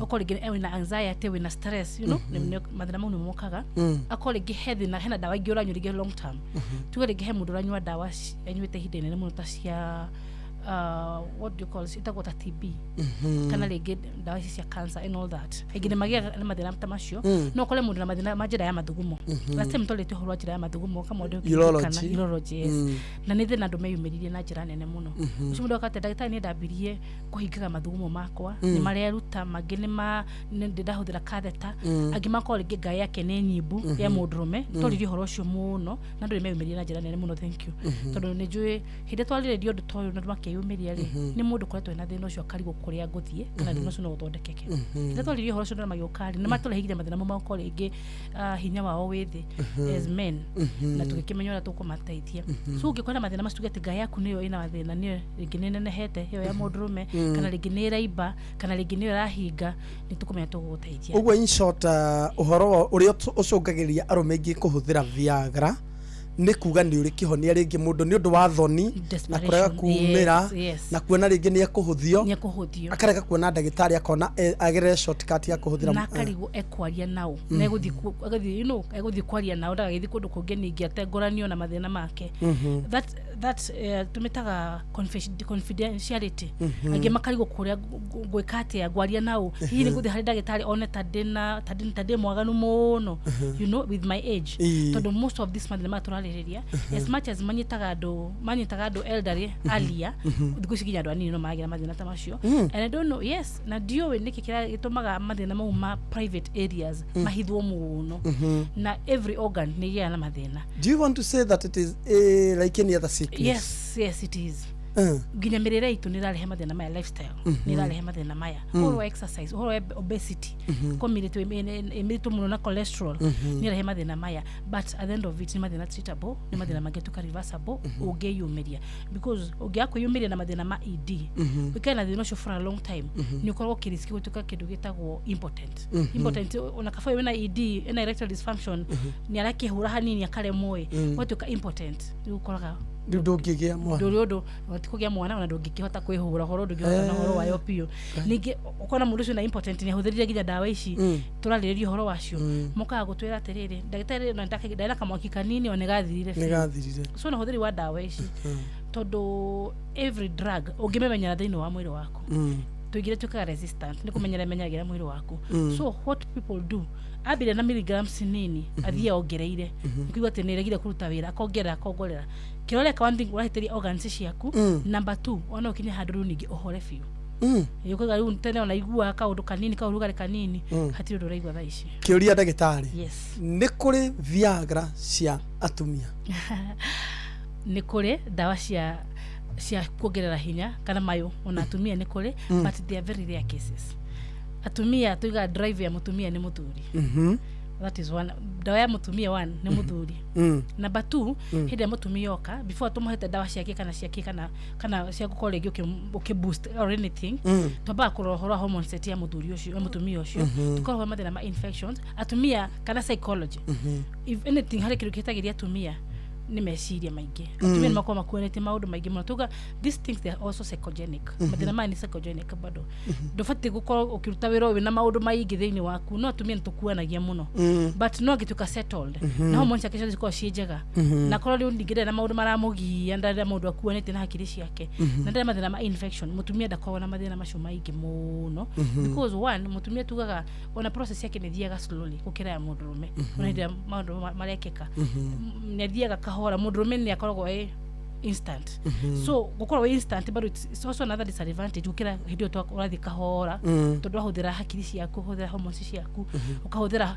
Okorwo rĩngĩ wĩna anxiety, wĩna stress, mathĩna mau nĩ mokaga. Akorwo rĩngĩ he thĩna, hena ndawa ingĩ ũranyua rĩngĩ long term. Tuge rĩngĩ he mũndũ ũranyua ndawa anyuĩte ihinda inene mũno ta cia what do you call it, ĩtagwo ta TB, kana rĩngĩ ndawa ici cia cancer and all that. Aingĩ nĩ magĩaga na mathĩna ta macio. No ũkore mũndũ na mathĩna ma njĩra ya mathugumo. Last time twarĩtie ũhoro wa njĩra ya mathugumo kamũndũ. Urology. Urology, yes. Na nĩ thĩna andũ meyumĩririe na njĩra nene mũno. Ũcio mũndũ akate, "Ndagĩtarĩ, niĩ ndambirie kũhingaga mathugumo makwa, nĩ mareruta mangĩ, nĩ ma nĩ ndĩ ndahũthĩra katheta." Angĩ makorwo rĩngĩ ngaĩ yake nĩ nyimbu ya mũndũrũme. Twaririe ũhoro ũcio mũno na andũ nĩ meyumĩririe na njĩra nene mũno. Thank you, tondũ nĩ njũĩ hĩndĩ ĩrĩa twarĩrĩria ũndũ ta ũyũ na andũ makeyumĩria rĩ, nĩ mũndũ ũkoretwo ena thĩna ũcio akarigwo kũrĩa ngũthiĩ kana thĩna ũcio no ũthondekeke. Hĩndĩ ĩrĩa twaririe ũhoro ũcio na magĩũka rĩ, nĩ matũreheire mathĩna mau makorwo rĩngĩ hinya wao wĩ thĩ as men, na tũgĩkĩmenya ũrĩa tũkũmateithia. So ũngĩkorwo na mathĩna macio, tuge atĩ ngaĩ yaku nĩyo ĩna mathĩna, nĩyo rĩngĩ nĩ nenehete ĩyo ya mũndũrũme, kana rĩngĩ nĩ ĩraimba, kana rĩngĩ nĩyo ĩrahinga, nĩ tũkũmenya tũgũgũteithia. Ũguo in short, ũhoro ũrĩa ũcũngagĩrĩria arũme aingĩ kũhũthĩra Viagra nĩ kuga nĩ ũrĩ kĩhonia, rĩngĩ mũndũ nĩ ũndũ wa thoni na Desperation. kũrega kumĩra na kuona rĩngĩ nĩ ekũhũthio, nĩ ekũhũthio, akarega kuona ndagĩtarĩ, akona agerere shortcut ya kũhũthĩra. Na akarigwo ekwaria nao, na egũthiĩ agũthiĩ egũthiĩ kwaria nao, ndagagĩthiĩ kũndũ kũngĩ ningĩ atengoranio na mathĩna make. That tũmĩtaga confidentiality. Angĩ makarigwo kũrĩa ngwĩka atĩa, ngwaria nao, hihi nĩ ngũthiĩ harĩ ndagĩtarĩ one ta ndĩna ta ndĩ mwaganu mũno with my age? Tondũ most of these mathĩna maya tũrarĩrĩria, as much as manyitaga andũ elderly earlier, thikũ ici nginya andũ anini no maragĩa na mathĩna ta macio. And I don't know, yes, na ndiũĩ nĩkĩ kĩrĩa gĩtũmaga mathĩna mau ma private areas mahithwo mũno, na every organ nĩ ĩgĩaga na mathĩna. Do you want to say that it is like any other sickness? Yes, it is. Nginya mĩrĩre itũ nĩ ĩrarehe mathĩna maya, lifestyle nĩ ĩrarehe mathĩna maya, ũhoro wa exercise, ũhoro wa obesity, ko mĩrĩ ĩmĩrĩtwo mũno na cholesterol nĩ ĩrarehe mathĩna maya. But at the end of it, nĩ mathĩna treatable, nĩ mathĩna mangĩtuĩka reversible ũngĩyumĩria, because ũngĩaga kwĩyumĩria na mathĩna ma ED, ũikare na thĩna ũcio for a long time, nĩ ũkoragwo ũkĩriski gũtuĩka kĩndũ gĩtagwo impotent. Impotent, ona kaba wĩna ED, ena erectile dysfunction, nĩ arakĩhũra hanini akaremwo ĩ, ũgatuĩka impotent. Rĩu ũkoraga Rĩu ndũngĩgĩa mwana. Ndũrĩ ũndũ tikũgĩa mwana, ona ndũngĩkĩhota kwĩhũra ũhoro, ndũngĩhota na ũhoro wayo biũ. Ningĩ ũkona mũndũ ũcio na impotent nĩ ahũthĩrire nginya ndawa ici tũrarĩrĩria ũhoro wacio. Mokaga gũtwĩra atĩrĩrĩ, "Ndagĩtarĩ, ona ndarĩ na kamwaki kanini, ona nĩgathirire biũ." Nĩgathirire. So na ũhũthĩri wa ndawa ici, tondũ every drug ũngĩmĩmenyera thĩinĩ wa mwĩrĩ waku, tũingĩ tuĩkaga resistant, nĩ kũmenyera ĩmenyagĩra mwĩrĩ waku. So what people do, ambire na milligrams nini, athiĩ ongereire, nĩkuigua atĩ nĩ ĩregire kũruta wĩra, akongerera, akongerera. Kĩrĩa ũreka, one thing, ũrahĩtĩria organs ciaku. Number two, ona ũkinye handũ rĩu ningĩ ũhore biũ. Ũkauga rĩu tene ona iguaga kaũndũ kanini, kaũrugarĩ kanini, hatirĩ ũndũ ũraigua thaa ici. Kĩũria, ndagĩtarĩ. Yes. Nĩ kũrĩ Viagra cia atumia? Nĩ kũrĩ ndawa cia kuongerera hinya kana mayũ, ona atumia nĩ kũrĩ, but they are very rare cases. Atumia tuigaga drive ya mũtumia nĩ mũthuri. That is one. Ndawa ya mũtumia one nĩ mũthuri. Number two, hĩndĩ ĩrĩa mũtumia oka, before tũmũhete ndawa ciake kana ciake kana cia gũkorwo rĩngĩ ũkĩ boost or anything, twambaga kũrora ũhoro wa hormone set ya mũthuri ũcio, ya mũtumia ũcio, tũkarora mathĩna ma infections atumia kana psychology. If anything, harĩ kĩndũ kĩtagĩria atumia nĩ meciria maingĩ. Atumia nĩ makoragwo makuanĩtie maũndũ maingĩ mũno. Tuga these things, they are also psychogenic. Mathĩna maya nĩ psychogenic bado. Ndũbatiĩ gũkorwo ũkĩruta wĩra ũyũ na maũndũ maingĩ thĩinĩ waku, no atumia nĩ tũkuanagia mũno. But no angĩtuĩka settled na hormones ciake ciothe cikorwo ciĩ njega, na korwo rĩu ningĩ ndarĩ na maũndũ maramũgia, ndarĩ na maũndũ akuanĩtie na hakiri ciake, na ndarĩ na mathĩna ma infection, mũtumia ndakoragwo na mathĩna macio maingĩ mũno. Because one, mũtumia tugaga ona process yake nĩ ĩthiaga slowly gũkĩra ya mũndũrũme. Ona hĩndĩ ĩrĩa maũndũ marekĩka, nĩ athiaga kahora. Mũndũrũme nĩ akoragwo ĩ instant. So gũkorwo wĩ instant bado it's also another disadvantage gũkĩra hĩndĩ ĩyo ũrathiĩ kahora, tondũ wahũthĩra hakiri ciaku, ũhũthĩra hormones ciaku, ũkahũthĩra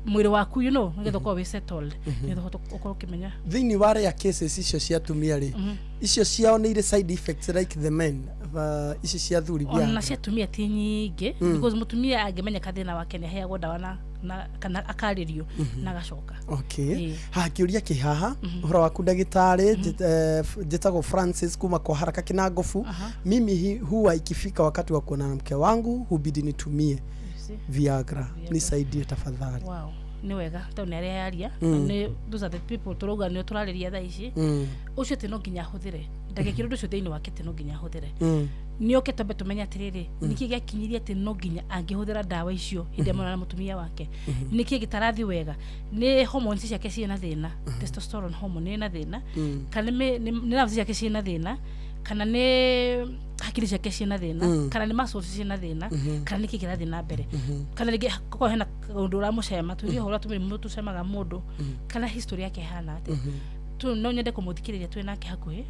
mwĩrĩ waku, nĩgetha ũkorwo wĩ settled, nĩgetha ũhote ũkorwo ũkĩmenya. Thĩinĩ wa rare cases icio cia atumia rĩ, icio ciao nĩ irĩ side effects like the men, ici cia athuri? Ona Viagra. Cia atumia ti nyingĩ, because mũtumia angĩmenyeka thĩna wake nĩ aheagwo ndawa na kana akarĩrio na agacoka. Okay. Ĩĩ. Haha kĩũria kĩ haha, ũhoro waku ndagĩtarĩ. Njĩtagwo Francis kuma kwa Haraka Kinangofu. Mimi huwa ikifika wakati wa kuonana na mke wangu hubidi nitumie see? Viagra. Nisaidie tafadhali. Wow, nĩ wega tondũ nĩ arĩa yaria. Nĩ those are the people tũrauga nĩo tũrarĩria thaa ici. Ũcio atĩ no nginya ahũthĩre, ndagĩkĩra ũndũ ũcio thĩinĩ wake atĩ no nginya ahũthĩre, nĩ oke twambe tũmenye atĩrĩrĩ, nĩkĩ gĩakinyirie atĩ no nginya angĩhũthĩra ndawa icio hĩndĩ ĩrĩa mona na mũtumia wake? Nĩkĩ gĩtarathi wega? Nĩ hormones ciake ciĩna thĩna, testosterone hormone ĩna thĩna, kana nĩ nerves ciake ciĩna thĩna, kana nĩ hakiri ciake ciĩna thĩna, kana nĩ muscles ciĩna thĩna, kana nĩkĩ kĩrathiĩ na mbere, kana rĩngĩ korwo hena ũndũ ũramũcema, tuge ũhoro tũmĩrimũ tũcemaga mũndũ, kana history yake ĩhana atĩa. Tu no nyende kũmũthikĩrĩria twĩ nake hakuhĩ,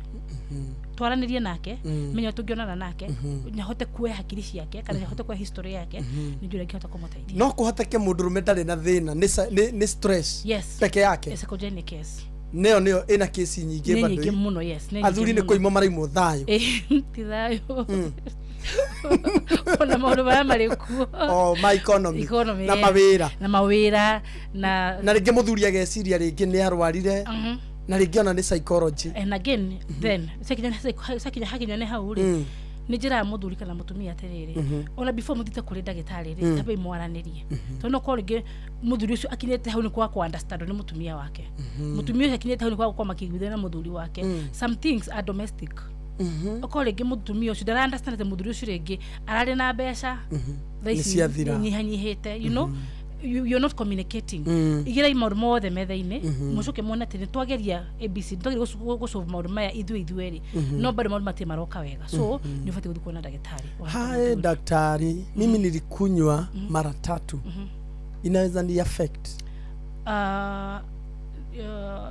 twaranĩrie nake, menya tũngĩonana nake, nyahote kuoya hakiri ciake kana nyahote kuoya history yake, nĩ njũĩ ngĩhota kũmũteithia. No kũhoteke mũndũrũme ndarĩ na thĩna, nĩ stress Yes. peke yake? Psychogenic, yes. Nĩyo ĩna kesi nyingĩ Nĩ bado. nyingĩ mũno, yes, nĩ nyingĩ Athuri nĩ mũno. kũimwo maraimwo thayũ. Ĩ, ti thayũ, ona maũndũ marĩa marĩ kuo. Oh, ma economy. Economy, Na yes. mawĩra. Na mawĩra na Na rĩngĩ mũthuri ageciria rĩngĩ nĩ arwarire, na rĩngĩ ona nĩ psychology. And again, then sakinya hakinya nĩ hau rĩ, nĩ njĩraga mũthuri kana mũtumia atĩrĩrĩ, ona before mũthiĩte kũrĩ ndagĩtarĩ rĩ, tambai mwaranĩrie, tondũ no korwo rĩngĩ mũthuri ũcio akinyĩte hau nĩ kwaga kũ understand nĩ mũtumia wake, mũtumia ũcio akinyĩte hau nĩ kwaga gũkorwo makĩiguithania na mũthuri wake. Some things are domestic. Okorwo rĩngĩ mũtumia ũcio ndara understand atĩ mũthuri ũcio rĩngĩ ararĩ na mbeca, thaa Nĩ ici ciathira. nyihanyihĩte, you're not communicating. Igirai maũndũ mothe metha-inĩ, mũcoke muone atĩ nĩ twageria ABC, nĩ twageria gũsolve maũndũ maya ithuĩ ithuerĩ, no bado maũndũ matirĩ maroka wega, so nĩ ũbatiĩ gũthiĩ kuona ndagĩtarĩ. Hai daktari, mimi nilikunywa mara tatu, inaweza ni affect?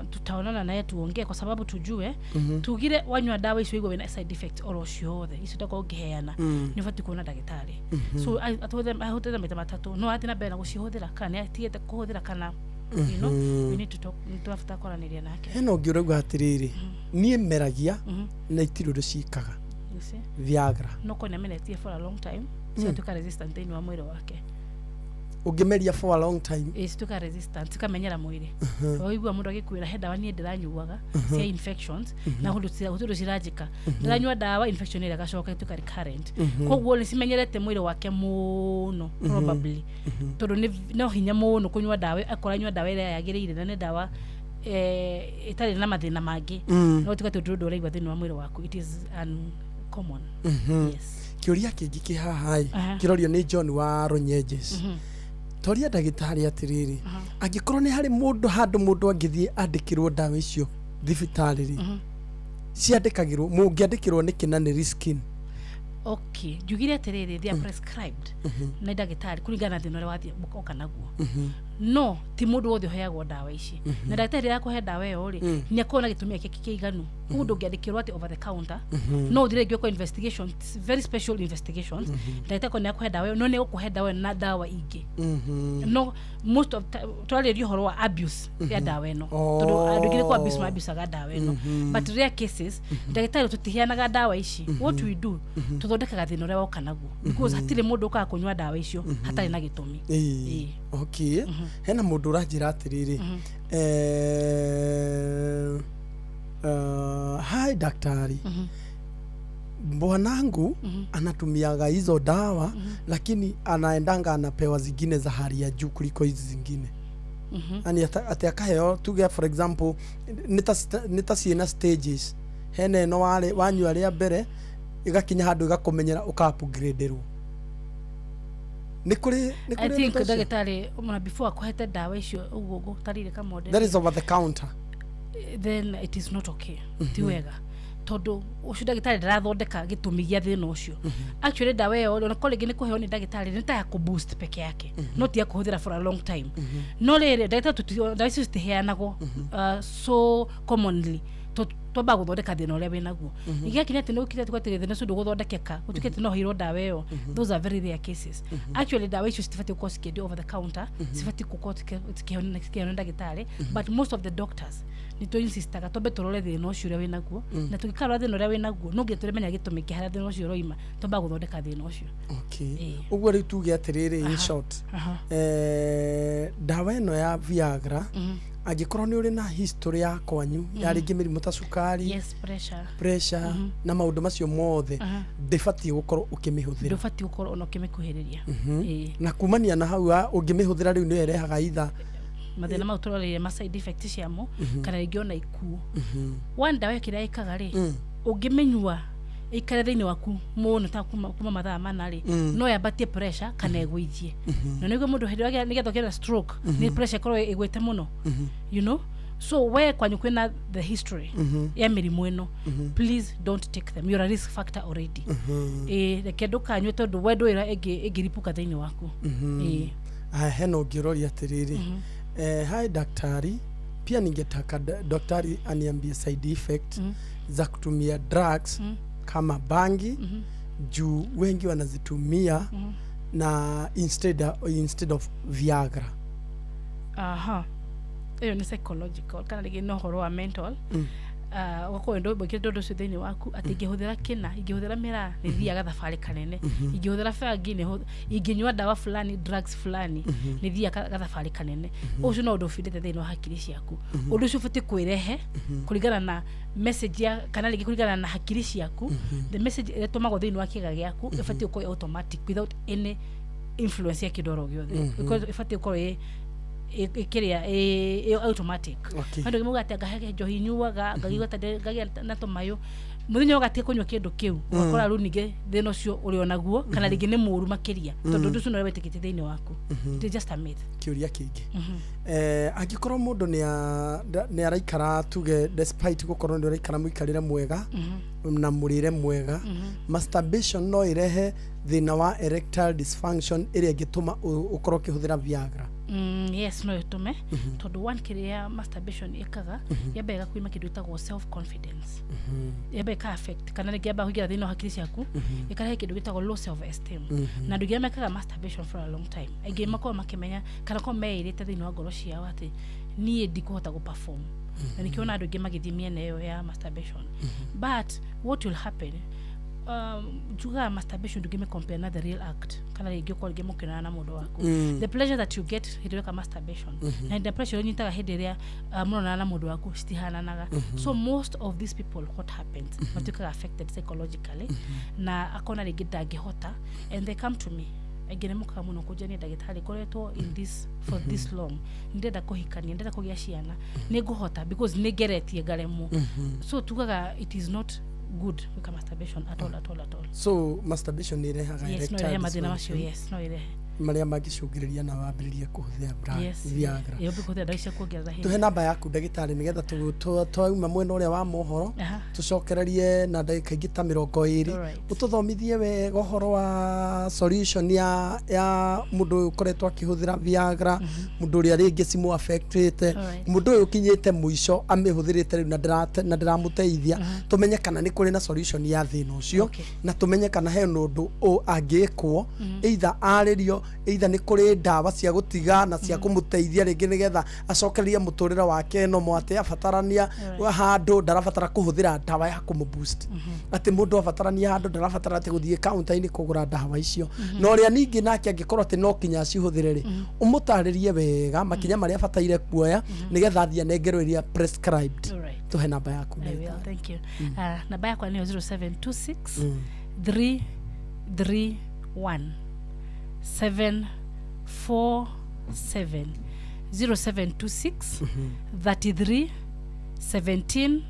Tutaonana naye tuongee, kwa sababu tujue, tugire wanyua ndawa icio igwe wĩna side effects oro ciothe icio takorwo ũngĩheana, nĩ ũbatiĩ kuona ndagĩtarĩ. So ahũthĩre maita matatũ, no athiĩ na mbere na gũcihũthĩra kana nĩ atigĩte kũhũthĩra, kana we need to talk, nĩ tũrabatara kwaranĩria nake. Hena ũngĩ ũrauga atĩrĩrĩ, niĩ meragia na itirĩ ũndũ ciĩkaga. You see? Viagra. No korwo nĩ amenetie for a long time, cigatuĩka resistant thĩinĩ wa mwĩrĩ wake. Ũngĩmeria for a long time? Ĩ, cituĩka resistant, cikamenyera mwĩrĩ. Waigua mũndũ agĩkwĩra, he ndawa niĩ ndĩranyuaga cia infections na gũtirĩ ũndũ ciranjĩka, ndĩranyua ndawa, infection ĩrĩa ĩgacoka ĩtuĩka recurrent. Koguo nĩ cimenyerete mwĩrĩ wake mũno, probably tondũ no hinya mũno kũnyua ndawa, akorwo anyua ndawa ĩrĩa yagĩrĩire na nĩ ndawa ĩtarĩ na mathĩna mangĩ, no tuga tondũ ũndũ ũraigua thĩinĩ wa mwĩrĩ waku, it is uncommon. Yes. Kĩũria kĩngĩ kĩ haha ĩ, kĩrorio nĩ John wa Runyenjes. Toria ndagĩtarĩ atĩrĩrĩ, angĩkorwo nĩ harĩ mũndũ handũ mũndũ angĩthiĩ andĩkĩrwo ndawa icio thibitarĩ rĩ, ciandĩkagĩrwo, mũngĩandĩkĩrwo nĩkĩ na nĩ riskin? Okay, njugire atĩrĩrĩ, they are prescribed nĩ ndagĩtarĩ kũringana na thĩna ũrĩa wathiĩ oka naguo, no ti mũndũ wothe ũheagwo ndawa ici. Na ndagĩtarĩ rĩrĩa akũhe ndawa ĩyo rĩ, nĩ akorwo na gĩtũmi gĩake kĩiganu. Koguo ndũngĩandĩkĩrwo atĩ over the counter. No ũthiĩ rĩngĩ ũkwo investigations, very special investigations. Ndagĩtarĩ akorwo nĩ akũhe ndawa ĩyo, no nĩ egũkũhe ndawa ĩyo na ndawa ingĩ. No most of twarĩria ũhoro wa abuse ya ndawa ĩno, tondũ andũ aingĩ nĩ kũ abuse mabicaga ndawa ĩno. But rare cases, ndagĩtarĩ tũtiheanaga ndawa ici. What we do, tũthondekaga thĩna ũrĩa woka naguo, because hatirĩ mũndũ ũkaga kũnyua ndawa icio hatarĩ na gĩtũmi. Ĩĩ. Ĩĩ. Okay. Hena mũndũ ũranjĩra atĩrĩrĩ, hi daktari, bwanangu anatumiaga hizo dawa, lakini anaendanga anapewa zingine za hali ya juu kuliko hizi zingine. Yani atĩ akaheo, tuge for example, nĩ ta ciĩna stages, hena ĩno warĩ wanyua rĩa mbere, ĩgakinya handũ ĩgakũmenyera, ũka upgraderwo. Nĩ I kũrĩ think ũndũ ta ũcio? Ndagĩtarĩ ona before akũhete ndawa icio ũguo ngũtarire kamode, That is over the counter. Then it is not okay. Ti wega, tondũ ũcio ndagĩtarĩ ndarathondeka gĩtũmi gĩa thĩna ũcio. Actually, ndawa ĩyo ona korwo rĩngĩ nĩ kũheo nĩ ndagĩtarĩ, nĩ ta ya kũ boost peke yake, no ti ya kũhũthĩra for a long time. No rĩrĩ, ndagĩtarĩ ndawa icio citiheanagwo so commonly. Twambaga gũthondeka thĩna ũrĩa wĩnaguo. Igĩgakinya atĩ nĩ ũkire atĩ thĩna ũcio ndũgũthondekeka, gũtuĩke atĩ no ũheirwo ndawa ĩyo, those are very rare cases. Actually, ndawa icio citibatiĩ gũkorwo cikĩendio over the counter, cibatiĩ gũkorwo cikĩheo nĩ ndagĩtarĩ. But most of the doctors nĩ tũ insistaga twambe tũrore thĩna ũcio ũrĩa wĩnaguo, na tũngĩkarora thĩna ũrĩa wĩnaguo, no nginya tũrĩmenya gĩtũmi kĩa harĩa thĩna ũcio ũroima, twambaga gũthondeka thĩna ũcio. Okay, ũguo rĩu tuge atĩrĩrĩ, in short, ndawa ĩno ya Viagra, angĩkorwo nĩ ũrĩ na history ya kwanyu ya rĩngĩ mĩrimũ ta cukari, yes, pressure, pressure na maũndũ macio mothe, ndĩbatiĩ gũkorwo ũkĩmĩhũthĩra. Ndũbatiĩ gũkorwo ona ũkĩmĩkuhĩrĩria. Na kumania na hau ũngĩmĩhũthĩra rĩu nĩyo ĩrehaga itha mathĩna mau tũroreire, ma side effect ciamo, kana rĩngĩ ona ikuũ. One, ndawa ĩyo kĩrĩa ĩkaga rĩ, ũngĩmĩnyua ĩikare thĩinĩ waku mũno ta kuma mathaa 4 rĩ, no yambatie pressure kana ĩgũithie. Na nĩguo mũndũ hĩndĩ ĩrĩa nĩgetha ũkĩona stroke, nĩ pressure ĩkorwo ĩgwĩte mũno. So we kwanyu kwĩna the history ya mĩrimũ ĩno, please don't take them. You're a risk factor already. Ĩ, reke ndũkanyue, tondũ we ndũĩra ĩngĩripuka thĩinĩ waku. Ĩ. Aya, hena ũngĩroria atĩrĩrĩ, hi daktari, pia ningetaka daktari aniambie side effect za kutumia drugs kama bangi, juu wengi wanazitumia na instead of Viagra. Aha, ĩyo nĩ psychological kana rĩngĩ nĩ ũhoro wa mental. Ũgakorwo wĩkĩrĩte ũndũ ũcio thĩinĩ waku atĩ ingĩhũthĩra kĩna, ingĩhũthĩra mĩraa, nĩ thiaga thabarĩ kanene, ingĩhũthĩra bangi, ingĩnyua ndawa fulani, drugs fulani, nĩ thiaga gathabarĩ kanene. Ũcio no ũndũ ũbindĩte thĩinĩ wa hakiri ciaku. Ũndũ ũcio ũbatiĩ kwĩrehe kũringana na message ya kana rĩngĩ kũringana na hakiri ciaku. The message ĩrĩa ĩtũmagwo thĩinĩ wa kĩga gĩaku ĩbatiĩ gũkorwo ĩ automatic without any influence ya kĩndũ oro gĩothe. Because ĩbatiĩ gũkorwo ĩ kĩrĩa ĩ automatic. Andũ mauga atĩ anga he njohi nyuaga, ngaigua ta ngagĩa na tũmayũ mũthenya, ũgatiga kũnyua kĩndũ kĩu, ũgakora rĩu ningĩ thĩna ũcio ũrĩ onaguo, kana rĩngĩ nĩ mũũru makĩria, tondũ ũndũ ũcio nĩ ũrĩa wĩtĩkĩtie thĩinĩ waku. It is just a myth. Kĩũria kĩngĩ, angĩkorwo mũndũ nĩ araikara, tuge despite gũkorwo nĩ ũraikara mũikarĩre mwega na mũrĩre mwega, masturbation no ĩrehe thĩna wa erectile dysfunction ĩrĩa ĩngĩtũma ũkorwo ũkĩhũthĩra Viagra? Yes, no ĩtũme, tondũ one, kĩrĩa masturbation ĩkaga, yamba ĩgakwima kĩndũ gĩtagwo self confidence, yamba ĩka affect kana rĩngĩ yamba kũingĩra thĩinĩ wa hakiri ciaku, ĩkarehe kĩndũ gĩtagwo low self esteem. Na andũ aingĩ mekaga masturbation for a long time, aingĩ makoragwo makĩmenya kana korwo meĩrĩte thĩinĩ wa ngoro ciao atĩ niĩ ndikũhota gũ perform, na nĩkĩo ona andũ aingĩ magĩthiĩ mĩena ĩyo ya masturbation. But what will happen, njugaga masturbation ndũngĩmĩ compare na the real act, kana rĩngĩ ũkorwo rĩngĩ mũkĩonana na mũndũ waku. The pleasure that you get hĩndĩ ĩrĩa ũreka masturbation na the pressure ũnyitaga hĩndĩ ĩrĩa mũronana na mũndũ waku citihananaga. So most of these people, what happens, matuĩkaga affected psychologically, na akona rĩngĩ ndangĩhota, and they come to me. Aingĩ nĩ mokaga mũno kũnjania, "Ndagĩtarĩ, ngoretwo in this for this long, ndĩrenda kũhikania, ndĩrenda kũgĩa ciana, nĩ ngũhota? Because nĩ ngeretie ngaremwo." So tugaga it is not good gwĩka masturbation at all, at all, at all. So masturbation nĩ ĩrehaga Yes, no erectile ĩrehe mathĩna macio. dysfunction Yes, no ĩrehe. Marĩa mangĩcũngĩrĩria na wambĩrĩrie kũhũthĩra Viagra. Ĩyo kũhũthĩra ndawa cia kuongerera hinya. Tuhe namba yaku, ndagĩtarĩ, nĩgetha twauma mwena ũrĩa wa mohoro, tũcokererie na ndagĩka ingĩ ta 20, ũtũthomithie wega ũhoro wa solution ya mũndũ ũyũ ũkoretwo akĩhũthĩra Viagra, mũndũ ũrĩa rĩngĩ cimũ affectĩte, mũndũ ũyũ ũkinyĩte mũico amĩhũthĩrĩte rĩu na ndĩramũteithia, tũmenye kana nĩ kũrĩ na solution ya thĩna ũcio, na tũmenye kana he ũndũ angĩkwo, either arĩrio. either nĩ kũrĩ ndawa cia gũtiga na cia kũmũteithia rĩngĩ nĩgetha acokererie mũtũrĩre wake no atĩ abatarania handũ ndarabatara kũhũthĩra ndawa ya kũmũ-boost, atĩ mũndũ abatarania handũ ndarabatara atĩ gũthiĩ counter-inĩ kũgũra ndawa icio. Na ũrĩa ningĩ nake angĩkorwo atĩ no kinya acihũthĩre rĩ, ũmũtarĩrie wega makinya marĩa abataire kuoya nĩgetha athiĩ anengerwo iria prescribed. Tuhe namba yaku. I will, thank you. Namba yakwa nĩyo 0726 331 747, 0726 33 17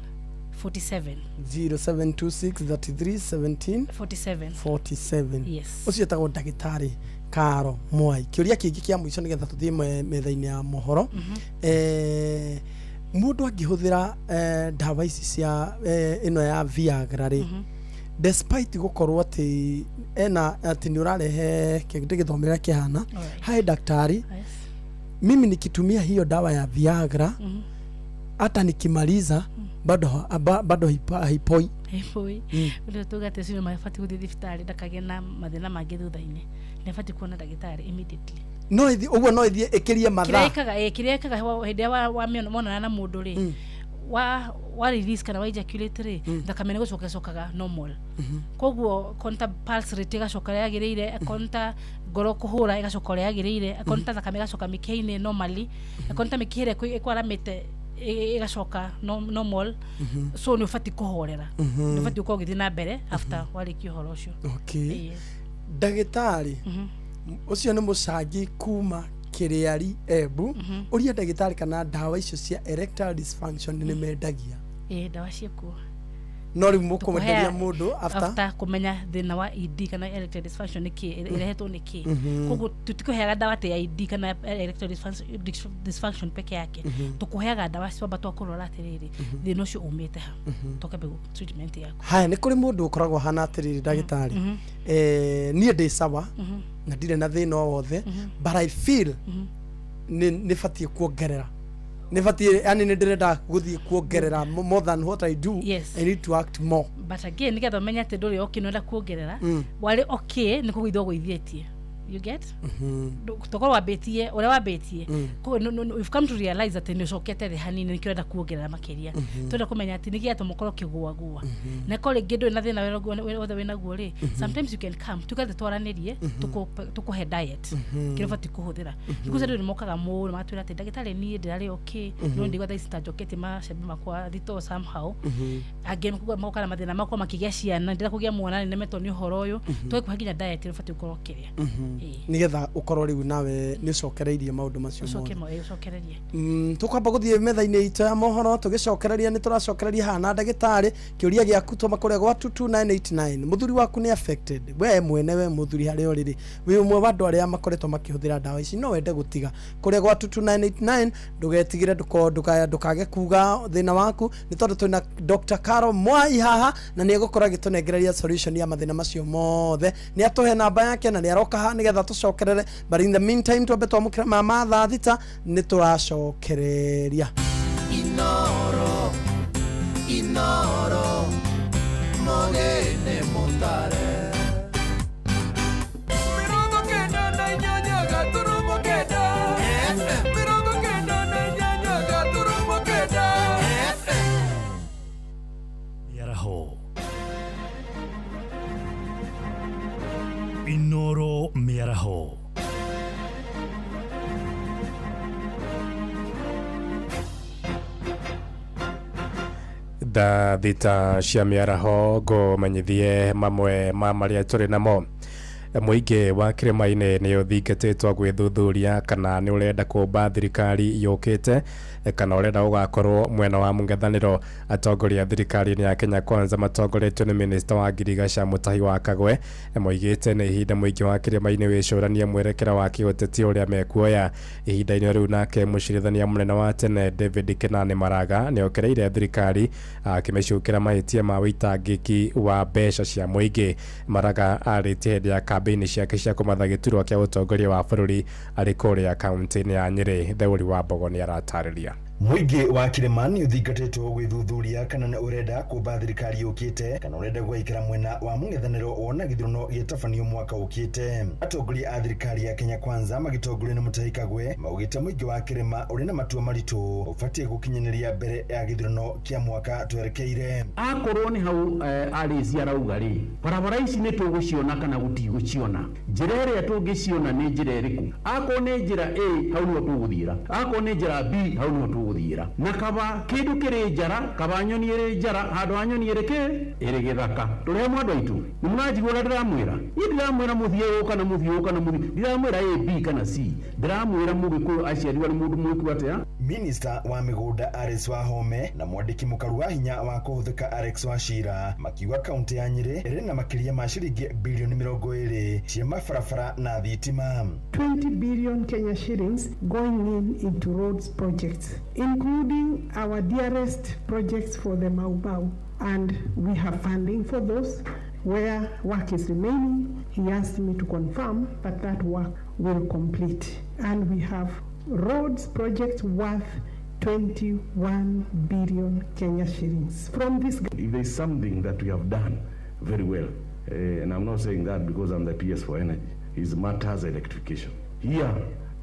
47. 0726 33 17 47. 47. Yes. Ũcio etagwo ndagĩtarĩ Karo Mwai. Kĩũria kĩngĩ kĩa mũico nĩgetha tũthiĩ metha-inĩ ya mohoro. Mũndũ angĩhũthĩra ndawa ici cia ĩno ya Viagra rĩ, despite gũkorwo atĩ ena atĩ nĩ ũrarehe ndĩgĩthomera kĩhana hai daktari, mimi nikitumia hiyo dawa ya Viagra, hata nikimaliza bado haipoi. Haipoi. Rĩu tuga atĩ ũcio mabatiĩ gũthiĩ thibitarĩ ndakagĩe na mathĩna mangĩ thutha-inĩ, nĩ abatiĩ kuona ndagĩtarĩ immediately. No ithi ũguo no ithiĩ ĩkĩrie kĩrĩa mathaa. Ĩkaga, kĩrĩa ĩkaga hĩndĩ ĩrĩa monana na mũndũ rĩ, wa release kana wa ejaculate rĩ, thakame nĩ gũcoka ĩcokaga normal. Koguo konta pulse rate ĩgacoka ũrĩa yagĩrĩire, konta ngoro kũhũra ĩgacoka ũrĩa yagĩrĩire, konta thakame ĩgacoka mĩkiha-inĩ normally, konta mĩkiha ĩrĩa ĩkwaramĩte ĩgacoka normal. So nĩ ũbatiĩ kũhorera, nĩ ũbatiĩ gũkorwo ũgĩthiĩ na mbere after warĩkia ũhoro ũcio. Okay, ndagĩtarĩ ũcio nĩ mũcangi kuma Kĩrĩari Embu. Ũria ndagĩtarĩ kana ndawa icio cia erectile dysfunction nĩ mendagia. Ĩĩ, ndawa ciĩkuo. No rĩu mũkwenderia mũndũ after after kũmenya thĩna wa ED kana erectile dysfunction nĩ kĩ, ĩrehetwo nĩ kĩ. Koguo tũtikũheaga ndawa atĩ ya ED kana erectile dysfunction peke yake. Tũkũheaga ndawa twamba twakũrora atĩrĩrĩ, thĩna ũcio umĩte ha, tũkambe treatment yaku. Haya, nĩ kũrĩ mũndũ ũkoragwo hana atĩrĩrĩ, ndagĩtarĩ, niĩ ndĩ sawa na ndirĩ na thĩna o wothe, but I feel nĩ batiĩ kuongerera, nĩ batiĩ, yani nĩ ndĩrenda gũthiĩ kuongerera more than what I do. Yes. I need to act more. But again, nĩgetha ũmenye atĩ ndũrĩ okay nĩũrenda kuongerera, warĩ okay nĩ kũgũithia ũgũithĩtie, you get? Tokorwo wambĩtie ũrĩa wambĩtie. Koguo we've come to realize atĩ nĩ ũcokete thĩ hanini, nĩkĩo ũrenda kuongerera makĩria. Twenda kũmenya atĩ nĩkĩ gĩatũma ũkorwo ũkĩgũagũa, na korwo rĩngĩ ndũrĩ na thĩna wothe wĩnaguo rĩ, sometimes you can come tugathe twaranĩrie, tũkũhe diet kĩrĩa ũbatiĩ kũhũthĩra. Thikũ ici andũ nĩ mokaga mũno magatwĩra atĩ ndagĩtarĩ, niĩ ndĩrarĩ okay, no ndigua thaa ici ta njoketie macembe makwa thito somehow. Angĩ mokaga na mathĩna makorwo makĩgĩa ciana, ndĩrenda kũgĩa mwana, nĩnemetwo nĩ ũhoro ũyũ. Tũgakũhe nginya diet ĩrĩa ũbatiĩ gũkorwo ũkĩrĩa. Nĩgetha ũkorwo rĩu nawe nĩ ũcokereirie maũndũ macio ũcoke mothe. Ũcokererie. Tũkwamba gũthiĩ metha-inĩ itũ ya mohoro, tũgĩcokereria nĩ tũracokereria haha na ndagĩtarĩ. Kĩũria gĩaku tũma kũrĩa gwa 22989. Mũthuri waku nĩ affected, we mwene, we mũthuri harĩa ũrĩ rĩ, wĩ ũmwe wa andũ arĩa makoretwo makĩhũthĩra ndawa ici, no wende gũtiga, kũrĩa gwa 22989. Ndũgetigĩre, ndũkage kuga thĩna waku, nĩ tondũ twĩna Dr. Caro Mwai haha na nĩ egũkorwo agĩtũnengereria solution ya mathĩna macio mothe. Nĩ atũhe namba yake na nĩ aroka haha nĩgetha tũcokerere, but in the meantime twambe twamũkĩra ma 6:00 nĩ tũracokereria. Inoro, Inoro, mogene motare. 98.9 FM. 98.9 FM. Mĩaraho Inoro mĩaraho. 6:00 cia mĩaraho, ngũmenyithie mamwe ma marĩa tũrĩ namo. Mũingĩ wa kĩrĩma-inĩ nĩ ũthingatĩtwo gwĩthuthuria kana nĩ ũrenda kũmba thirikari yũkĩte kana ũrenda gũgakorwo mwena wa mũng'ethanĩro. Atongoria a thirikari-inĩ ya Kenya Kwanza matongoretio nĩ minista wa ngirigaca Mutahi wa Kagwe moigĩte nĩ ihinda mũingĩ wa kĩrĩma-inĩ wĩcũranie mwerekera wa kĩũteti ũrĩa mekuoya ihinda-inĩ rĩu. Nake mũcirithania mũnene wa tene David Kenani Maraga nĩ okereire thirikari akĩmĩcukĩra mahĩtia ma ũitangĩki wa mbeca cia mũingĩ. Maraga arĩtie hĩndĩ ya kambĩini ciake cia kũmatha gĩturwa kĩa ũtongoria wa bũrũri arĩ kũrĩa kaunti-inĩ ya Nyĩrĩ. Theũri wa Mbogo nĩ aratarĩria. Mũingĩ wa Kĩrĩma nĩ ũthingatĩtwo gwĩthuthuria kana nĩ ũrenda kũmba thirikari yũkĩte kana ũrenda gũgaikara mwena wa mũng'ethanĩro wona gĩthurano gĩtabanio mwaka ũkĩte. Atongoria a thirikari ya Kenya Kwanza magĩtongorio nĩ Mutahi Kagwe maugĩte mũingĩ wa Kĩrĩma ũrĩ na matua maritũ ũbatiĩ gũkinyanĩria mbere ya gĩthurano kĩa mwaka twerekeire. Akorwo nĩ hau arĩci arauga rĩ, barabara ici nĩ tũgũciona kana gũtigũciona, njĩra ĩrĩa tũngĩciona nĩ njĩra ĩrĩkũ? Akorwo nĩ njĩra A hau nĩho tũgũthiĩra, akorwo nĩ njĩra B hau nĩho tũgũthiĩra, na kaba kĩndũ kĩrĩ njara, kaba nyoni ĩrĩ njara, handũ ha nyoni ĩrĩ kĩ ĩrĩ gĩthaka. Tũrĩ hamwe andũ aitũ, nĩ mũranjigua ũrĩa ndĩramwĩra? Niĩ ndiramwĩra mũthiĩ ũũ kana mũthiĩ ũũ kana mũthiĩ, ndiramwĩra A B kana C, ndĩramwĩra mũgĩkũyũ aciarirwo arĩ mũndũ mwĩku atĩa. Minista wa mĩgũnda Alice Wahome na mwandĩki mũkaru wa hinya wa kũhũthĩka Alex Wachira makiuga kaunti ya Nyĩrĩ ĩrĩ na makĩria ma ciringi bilioni 20 cia mabarabara na thitima. 20 billion Kenya shillings going into roads projects, including our dearest projects for the Mau Mau, and we have funding for those. Where work is remaining, he asked me to confirm that that work will complete. And we have roads projects worth 21 billion Kenya shillings from this. If there is something that we have done very well, and I'm not saying that because I'm the PS for Energy, is matters electrification. Here,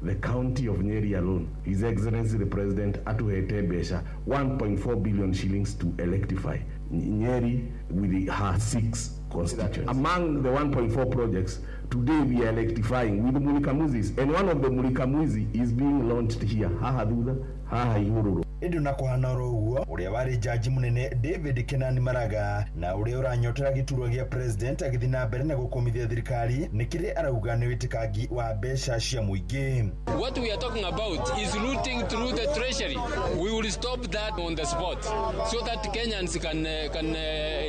the county of Nyeri alone, His Excellency the President atuhete besha 1.4 billion shillings to electrify Nyeri with her 6 constituents. Among the 1.4 projects, today we are electrifying with Mulika-Mwizis, and one of the Mulika-Mwizi is being launched here, haha thutha, haha ihururu. Ĩndĩ na kũhana oro ũguo, ũrĩa warĩ jaji mũnene David Kenani Maraga na ũrĩa ũranyotera gĩturwa gĩa president agĩthiĩ na mbere na gũkũmithia thirikari nĩ kĩrĩa arauga nĩ wĩtĩkangi wa mbeca cia mũingĩ. What we are talking about is looting through the treasury. We will stop that on the spot so that Kenyans can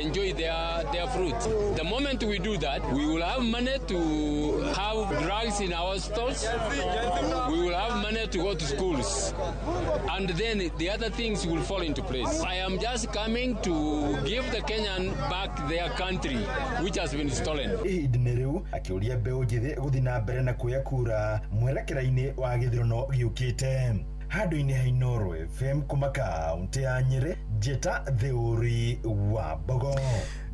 enjoy their fruit. The moment we do that, we will have money to have drugs in our stores. We will have money to go to schools. And then the other things will fall into place. I am just coming to give the Kenyan back their country, which has been stolen. Ihinda-inĩ rĩu akĩũria mbeũ njĩthĩ gũthiĩ na mbere na kuoya kura mwerekera-inĩ wa gĩthurano gĩũkĩte. Handũ-inĩ ha Inooro FM kuma kaunti ya Nyĩrĩ, Njĩta Theuri wa Mbogo.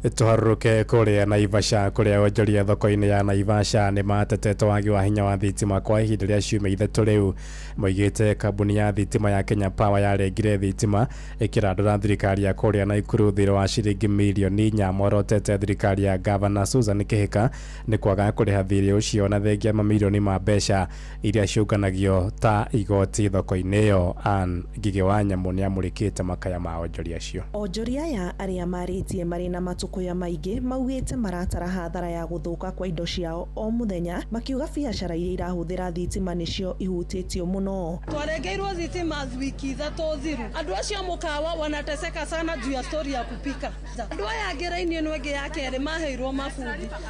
Tũharũrũke kũrĩa Naivasha kũrĩa onjoria thoko-inĩ ya Naivasha nĩ matetete wagi wa hinya wa thitima kwa ihinda rĩa ciumia 3 rĩu. Moigĩte kambuni ya thitima ya Kenya Power yarengire thitima ĩkĩrandũra thirikari ya kũrĩa Naikuru thirĩ wa ciringi mirioni 4. Morotete thirikari ya Gavana Susan Kihika nĩ kwaga kũrĩha thirĩ ũcio na thengia mamirioni ma mbeca iria ciũnganagio ta igoti thoko-inĩ ĩyo. Ann Ngigĩ wa Nyamũ nĩamũrĩkĩte makaya ma onjoria acio. Onjoria aya arĩa marĩtie marĩ na matukũ ya maingĩ maugĩte maratara hathara ya gũthũka kwa indo ciao o mũthenya, makiuga biacara iria irahũthĩra thitima nĩcio ihutĩtio mũno. Twarengeirwo thitima wiki 3 thiru. Andũ acio mũkawa wanateseka sana juu ya story ya kupika. Andũ aya angĩ raini ĩno ĩngĩ ya kerĩ maheirwo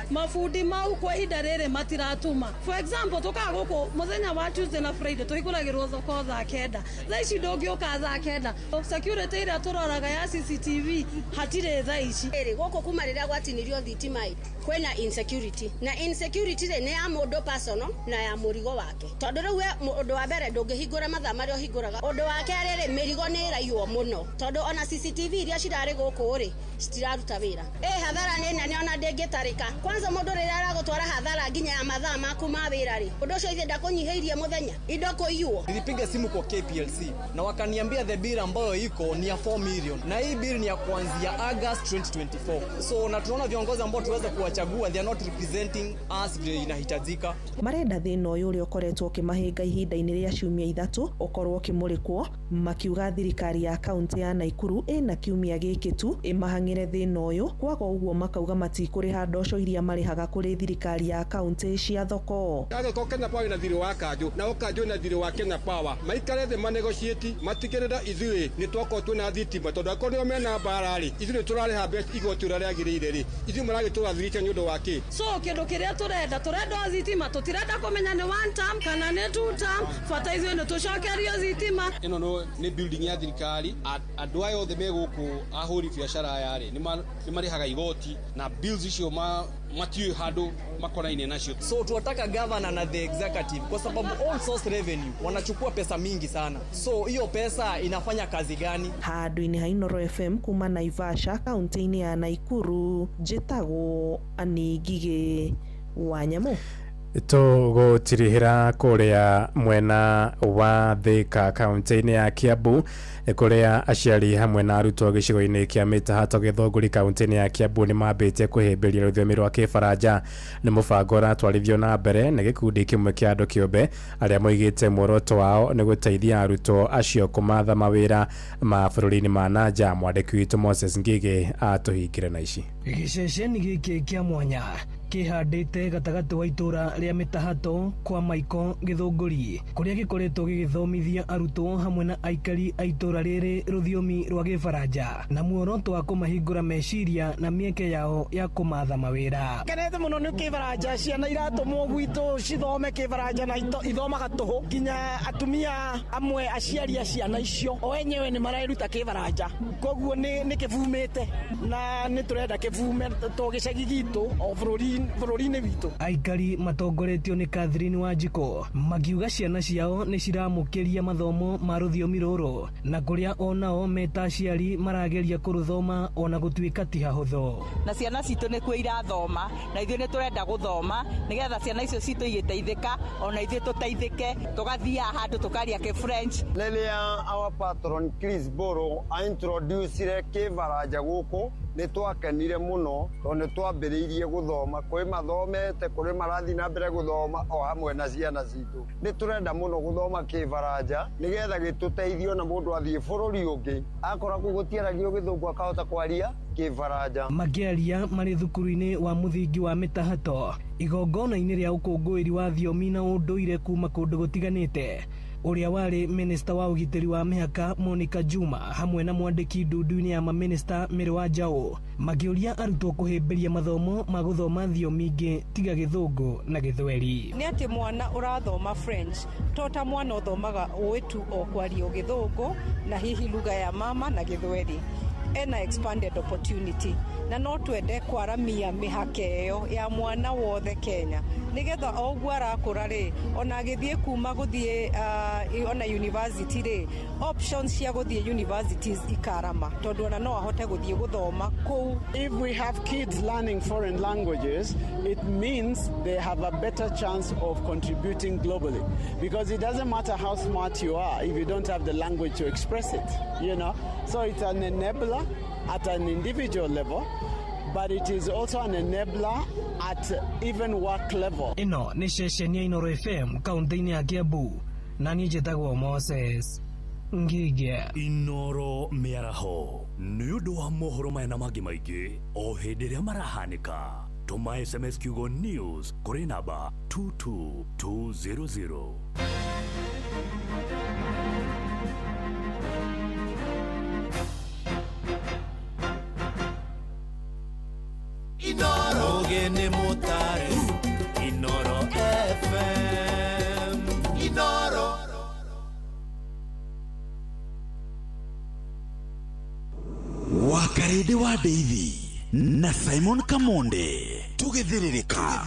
mabundi mau kwa ihinda rĩrĩ matiratuma. For example, tũkaga gũkũ mũthenya wa Tuesday na Friday tũhingũragĩrwo thoko thaa 9. Thaa ici ndũngĩũka thaa 9. Security ĩrĩa tũroraga ya CCTV hatirĩ thaa ici. Gũkũ kuma rĩrĩa gwatinirio thitima kwĩna insecurity, na insecurity rĩ nĩ ya mũndũ personal na ya mũrigo wake, tondũ rĩu we ũndũ wa mbere ndũngĩhingũra mathaa marĩa ũhingũraga, ũndũ wa kerĩ rĩ mĩrigo nĩ ĩraiywo mũno tondũ ona CCTV iria cirarĩ gũkũ rĩ citiraruta wĩra. Hathara nĩ nene ona ndĩngĩtarĩka. Kwanza mũndũ rĩrĩa aragũtwara hathara nginya ya mathaa maku ma wĩra rĩ, ũndũ ũcio ithe ndakũnyihĩirie mũthenya indo kũiywo. Nilipiga simu kwa KPLC na wakaniambia the bill ambayo iko ni ya 4 million na hii bill ni ya kuanzia August 2024. So na tunaona viongozi ambao tuweza kuwachagua they are not representing us vile inahitajika. Marenda thĩna ũyũ ũrĩa ũkoretwo ũkĩmahĩnga ihinda-inĩ rĩa ciumia 3 ũkorwo ũkĩmũrĩkwo, makiuga thirikari ya kaunti ya Naikuru ĩna kiumia gĩkĩ tu ĩmahang'ĩre thĩna ũyũ, kwaga ũguo makauga matikũrĩha ndoco iria marĩhaga kũrĩ thirikari ya kaunti cia thoko. Angĩkorwo Kenya Power ĩna thirĩ wa kanjũ nao kanjũ ĩna thirĩ wa Kenya Power, maikare thĩ manegotiate matigĩrĩra ithuĩ nĩ twakorwo twĩna thitima, tondũ angĩkorwo nĩo mena mbara rĩ, ithuĩ nĩ tũrarĩha mbeca igoti ũrĩa rĩagĩrĩire rĩ, ithuĩ maragĩtũrathirĩte nĩ ũndũ wa kĩ? So kĩndũ kĩrĩa tũrenda thitima, tũtirenda kũmenya nĩ one term kana nĩ two term, bata ithuĩ nĩ tũcokerio thitima. Ĩno nĩ building ya thirikari, andũ aya othe me gũkũ ahũri biacara aya rĩ nĩ marĩhaga igoti na bills icio Matiũĩ handũ makoraine nacio. So tunataka governor na the executive, kwa sababu all source revenue wanachukua pesa mingi sana, so hiyo pesa inafanya kazi gani? Handũ-inĩ ha Inooro FM kuma Naivasha kaunti-inĩ ya Naikuru, njĩtagwo Anĩ Ngigĩ wa Nyamũ. Tũgũtirihĩra kũrĩa mwena wa Thika kaunti-inĩ ya Kiambu, kũrĩa aciari hamwe na arutwo gĩcigo-inĩ kĩa Mĩtahato Gĩthũngũri kaunti-inĩ ya Kiambu nĩ mambĩtie kũhĩmbĩria rũthiomi rwa Kĩbaranja. Nĩ mũbango ũratwarithio na mbere nĩ gĩkundi kĩmwe kĩa andũ kĩũmbe arĩa moigĩte muoroto wao nĩ gũteithia arutwo acio kũmatha mawĩra ma bũrũri-inĩ ma nanja. Mwandĩki witũ Moses Ngigĩ atũhingĩre na ici. Gĩceceni gĩkĩ kĩa mwanya kĩhandĩte gatagatĩ wa itũra rĩa Mĩtahato kwa Maiko Gĩthũngũri, kũrĩa gĩkoretwo gĩgĩthomithia arutwo hamwe na aikari a itũra rĩrĩ rũthiomi rwa Gĩbaranja na muoroto wa kũmahingũra meciria na mĩeke yao ya kũmatha mawĩra. Kenete mũno nĩ Kĩbaranja, ciana iratũmwo gwitũ cithome Kĩbaranja na ithomaga tũhũ, nginya atumia amwe aciari a ciana icio o enyewe nĩ mareruta Kĩbaranja, koguo nĩ kĩbumĩte na nĩ tũrenda kĩbume to gĩcagi gitũ o bũrũri-inĩ witũ. Aikari matongoretio nĩ Catherine Wanjikũ makiuga ciana ciao nĩ ciramũkĩria mathomo ma rũthiomi rũrũ na kũrĩa onao meta aciari marageria kũrũthoma ona gũtuĩka ti hahũthũ. Na ciana citũ nĩkuo irathoma na ithuĩ nĩ tũrenda gũthoma nĩgetha ciana icio citũ igĩteithĩka ona ithuĩ tũteithĩke, tũgathiaga handũ tũkaria kĩ-French. Rĩrĩa our patron Chris Boro aintroducire Kĩbaranja gũkũ nĩ twakenire mũno tondũ nĩ twambĩrĩirie gũthoma, kwĩ mathomete, kũrĩ marathiĩ na mbere gũthoma o hamwe na ciana citũ. Nĩ tũrenda mũno gũthoma Kĩbaranja nĩgetha gĩtũteithie ona mũndũ athiĩ bũrũri ũngĩ akora kũu gũtiaragio gĩthũngũ akahota kwaria Kĩbaranja. Makĩaria marĩ thukuru-inĩ wa mũthingi wa Mĩtahato igongona-inĩ rĩa ũkũngũĩri wa thiomi na ũndũire kuma kũndũ gũtiganĩte, ũrĩa warĩ minista wa ũgitĩri wa mĩhaka Monica Juma hamwe na mwandĩki ndundu-inĩ ya maminista Mary Wanjaũ makĩũria arutwo kũhĩmbĩria mathomo ma gũthoma thiomi ingĩ tiga Gĩthũngũ na Gĩthweri. Nĩ atĩ mwana ũrathoma French to ta mwana ũthomaga ũĩ tu o kwario Gĩthũngũ na hihi lugha ya mama na Gĩthweri, ena expanded opportunity na no twende kwaramia mĩhaka ĩyo ya mwana wothe Kenya nĩgetha o ũguo arakũra rĩ, ona agĩthiĩ kuma gũthiĩ ona university rĩ, options cia gũthiĩ universities ikarama tondũ ona no ahote gũthiĩ gũthoma kũu. If we have kids learning foreign languages, it means they have a better chance of contributing globally, because it doesn't matter how smart you are if you don't have the language to express it, you know. So it's an enabler at an individual level, but it is also an enabler at even work level. Ĩno nĩ ceceni ya Inooro FM kaunti-inĩ ya Kiambu na niĩ njĩtagwo Moses Ngigĩ. Inooro mĩaraho nĩ ũndũ wa mohoro maya na mangĩ maingĩ o hĩndĩ ĩrĩa marahanĩka. Tũma SMS kiugo news kũrĩ namba 22200. Inooro Ogene Mutare, Inooro FM, Inooro. Wakarĩndĩ wa Ndeithi na Simon Kamonde tũgĩthĩrĩrĩka.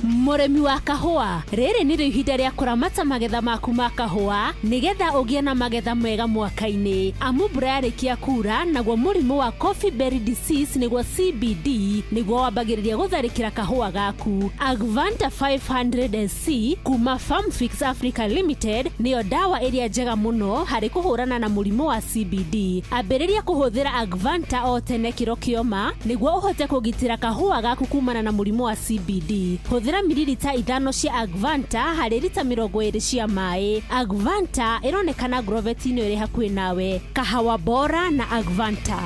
Mũrĩmi wa kahũa, rĩrĩ nĩrĩo ihinda rĩa kũramata magetha maku ma kahũa nĩgetha ũgĩe na magetha mega mwaka-inĩ. Amu mbura yarĩkia kura, naguo mũrimũ wa coffee berry disease nĩguo CBD nĩguo wambagĩrĩria gũtharĩkĩra kahũa gaku. Agvanta 500 SC kuma Farmfix Africa Limited nĩyo ndawa ĩrĩa njega mũno harĩ kũhũrana na mũrimũ wa CBD. Ambĩrĩria kũhũthĩra Agvanta o tene kĩro kĩoma nĩguo ũhote kũgitĩra kahũa gaku kumana na mũrimũ wa CBD. Hũthĩra mililita 5 cia Agvanta harĩ rita 20 cia maĩ. Agvanta ĩronekana Grovet-inĩ ĩrĩ hakuhĩ nawe. Kahawa bora na Agvanta.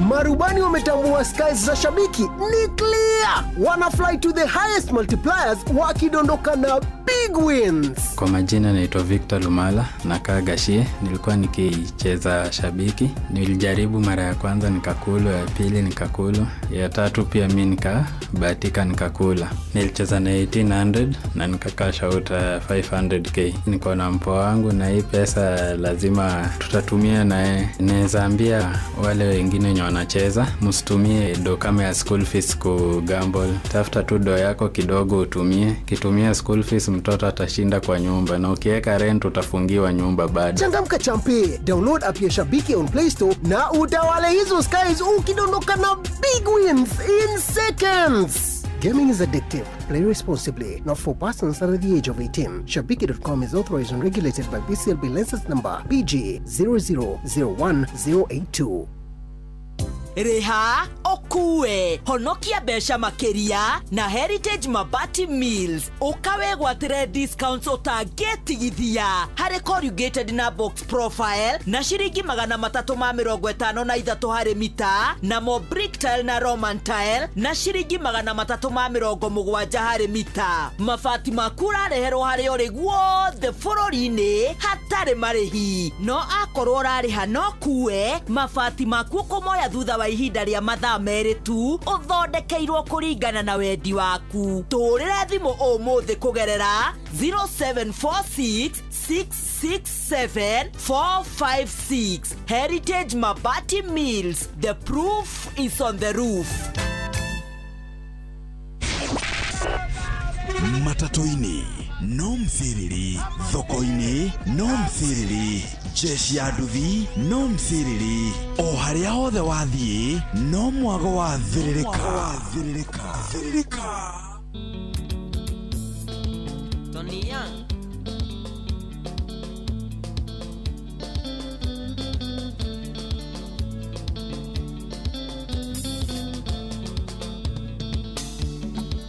Marubani wametambua skies za shabiki ni clear. Wana fly to the highest multipliers wakidondoka na big wins. Kwa majina naitwa Victor Lumala na kaa Gashie. Nilikuwa nikicheza shabiki. Nilijaribu mara ya kwanza nikakulu, ya pili nikakulu, ya tatu pia mimi nikabahatika nikakula. Nilicheza na 1800 na nikakasha out 500k. Niko na mpoa wangu na hii pesa lazima tutatumia naye. Naweza ambia wale wengine wenye wanacheza, msitumie do kama ya school fees ku gamble. Tafuta tu do yako kidogo utumie. Kitumia school fees, mtoto atashinda kwa nyumba, na ukiweka rent utafungiwa nyumba bado. Changamka champe, download app ya Shabiki on Play Store na utawale hizo skies ukidondoka na big wins in seconds. Gaming is addictive. Play responsibly. Not for persons under the age of 18. Shabiki.com is authorized and regulated by BCLB license number PG 0001082. Rĩha ũkue honokia mbeca makĩria na Heritage Mabati Mills, ũkawegwatĩre discounts ũtangĩtigithia harĩ corrugated na box profile na ciringi 353 harĩ mita, namo brick tile na roman tile na ciringi 370 harĩ mita. Mabati maku ũrareherwo harĩa ũrĩ guothe bũrũri-inĩ hatarĩ marĩhi, no akorwo ũrarĩha no kue mabati maku ũkũmoya thutha wa ihinda rĩa mathaa 2 tu, ũthondekeirwo kũringana na wendi waku. Tũhũrĩre thimũ ũmũthĩ kũgerera 0746 667 456. Heritage Mabati Mills, the proof is on the roof. Matatũ-inĩ no mthiriri, thoko-inĩ no mthiriri, jeshi ya nduthi no mthiriri, o harĩa hothe wathiĩ no mwago wa thĩrĩrĩka. Thĩrĩrĩka. Tony Young.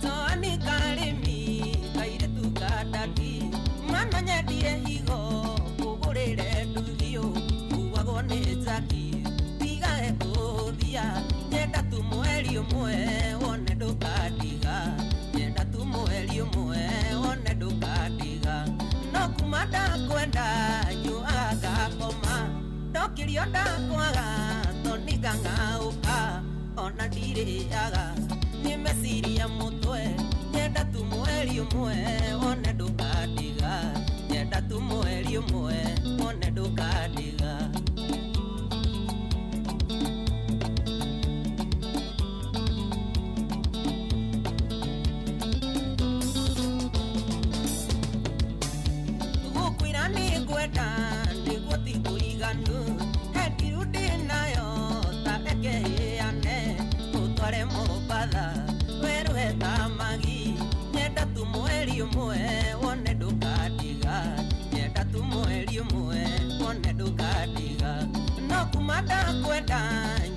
Tony Karimi kairetu kadaki mama nyendire higo kugurire nduthio kuagwo nĩ njaki tigae kũthia nyenda tu mweri ũmwe wone ndũkandiga nyenda tu mweri ũmwe wone ndũkandiga no kuma ndakwenda nyuaga ngakoma ndokĩrio ndakwaga tondingang'aũka ona ndirĩaga nĩ meciria mũtwe nyenda tu mweri ũmwe wone ndũkandiga nyenda tu mweri ũmwe wone ndũkandiga. Gũkwĩra nĩngwenda nĩguo ti kũiganu he ndiru ndĩnayo ta reke ĩane ũtware Mombatha werũhe ta magi nyenda tu mweri ũmwe wone ndũkandiga nyenda tu mweri ũmwe wone ndũkandiga no kuma ndakwenda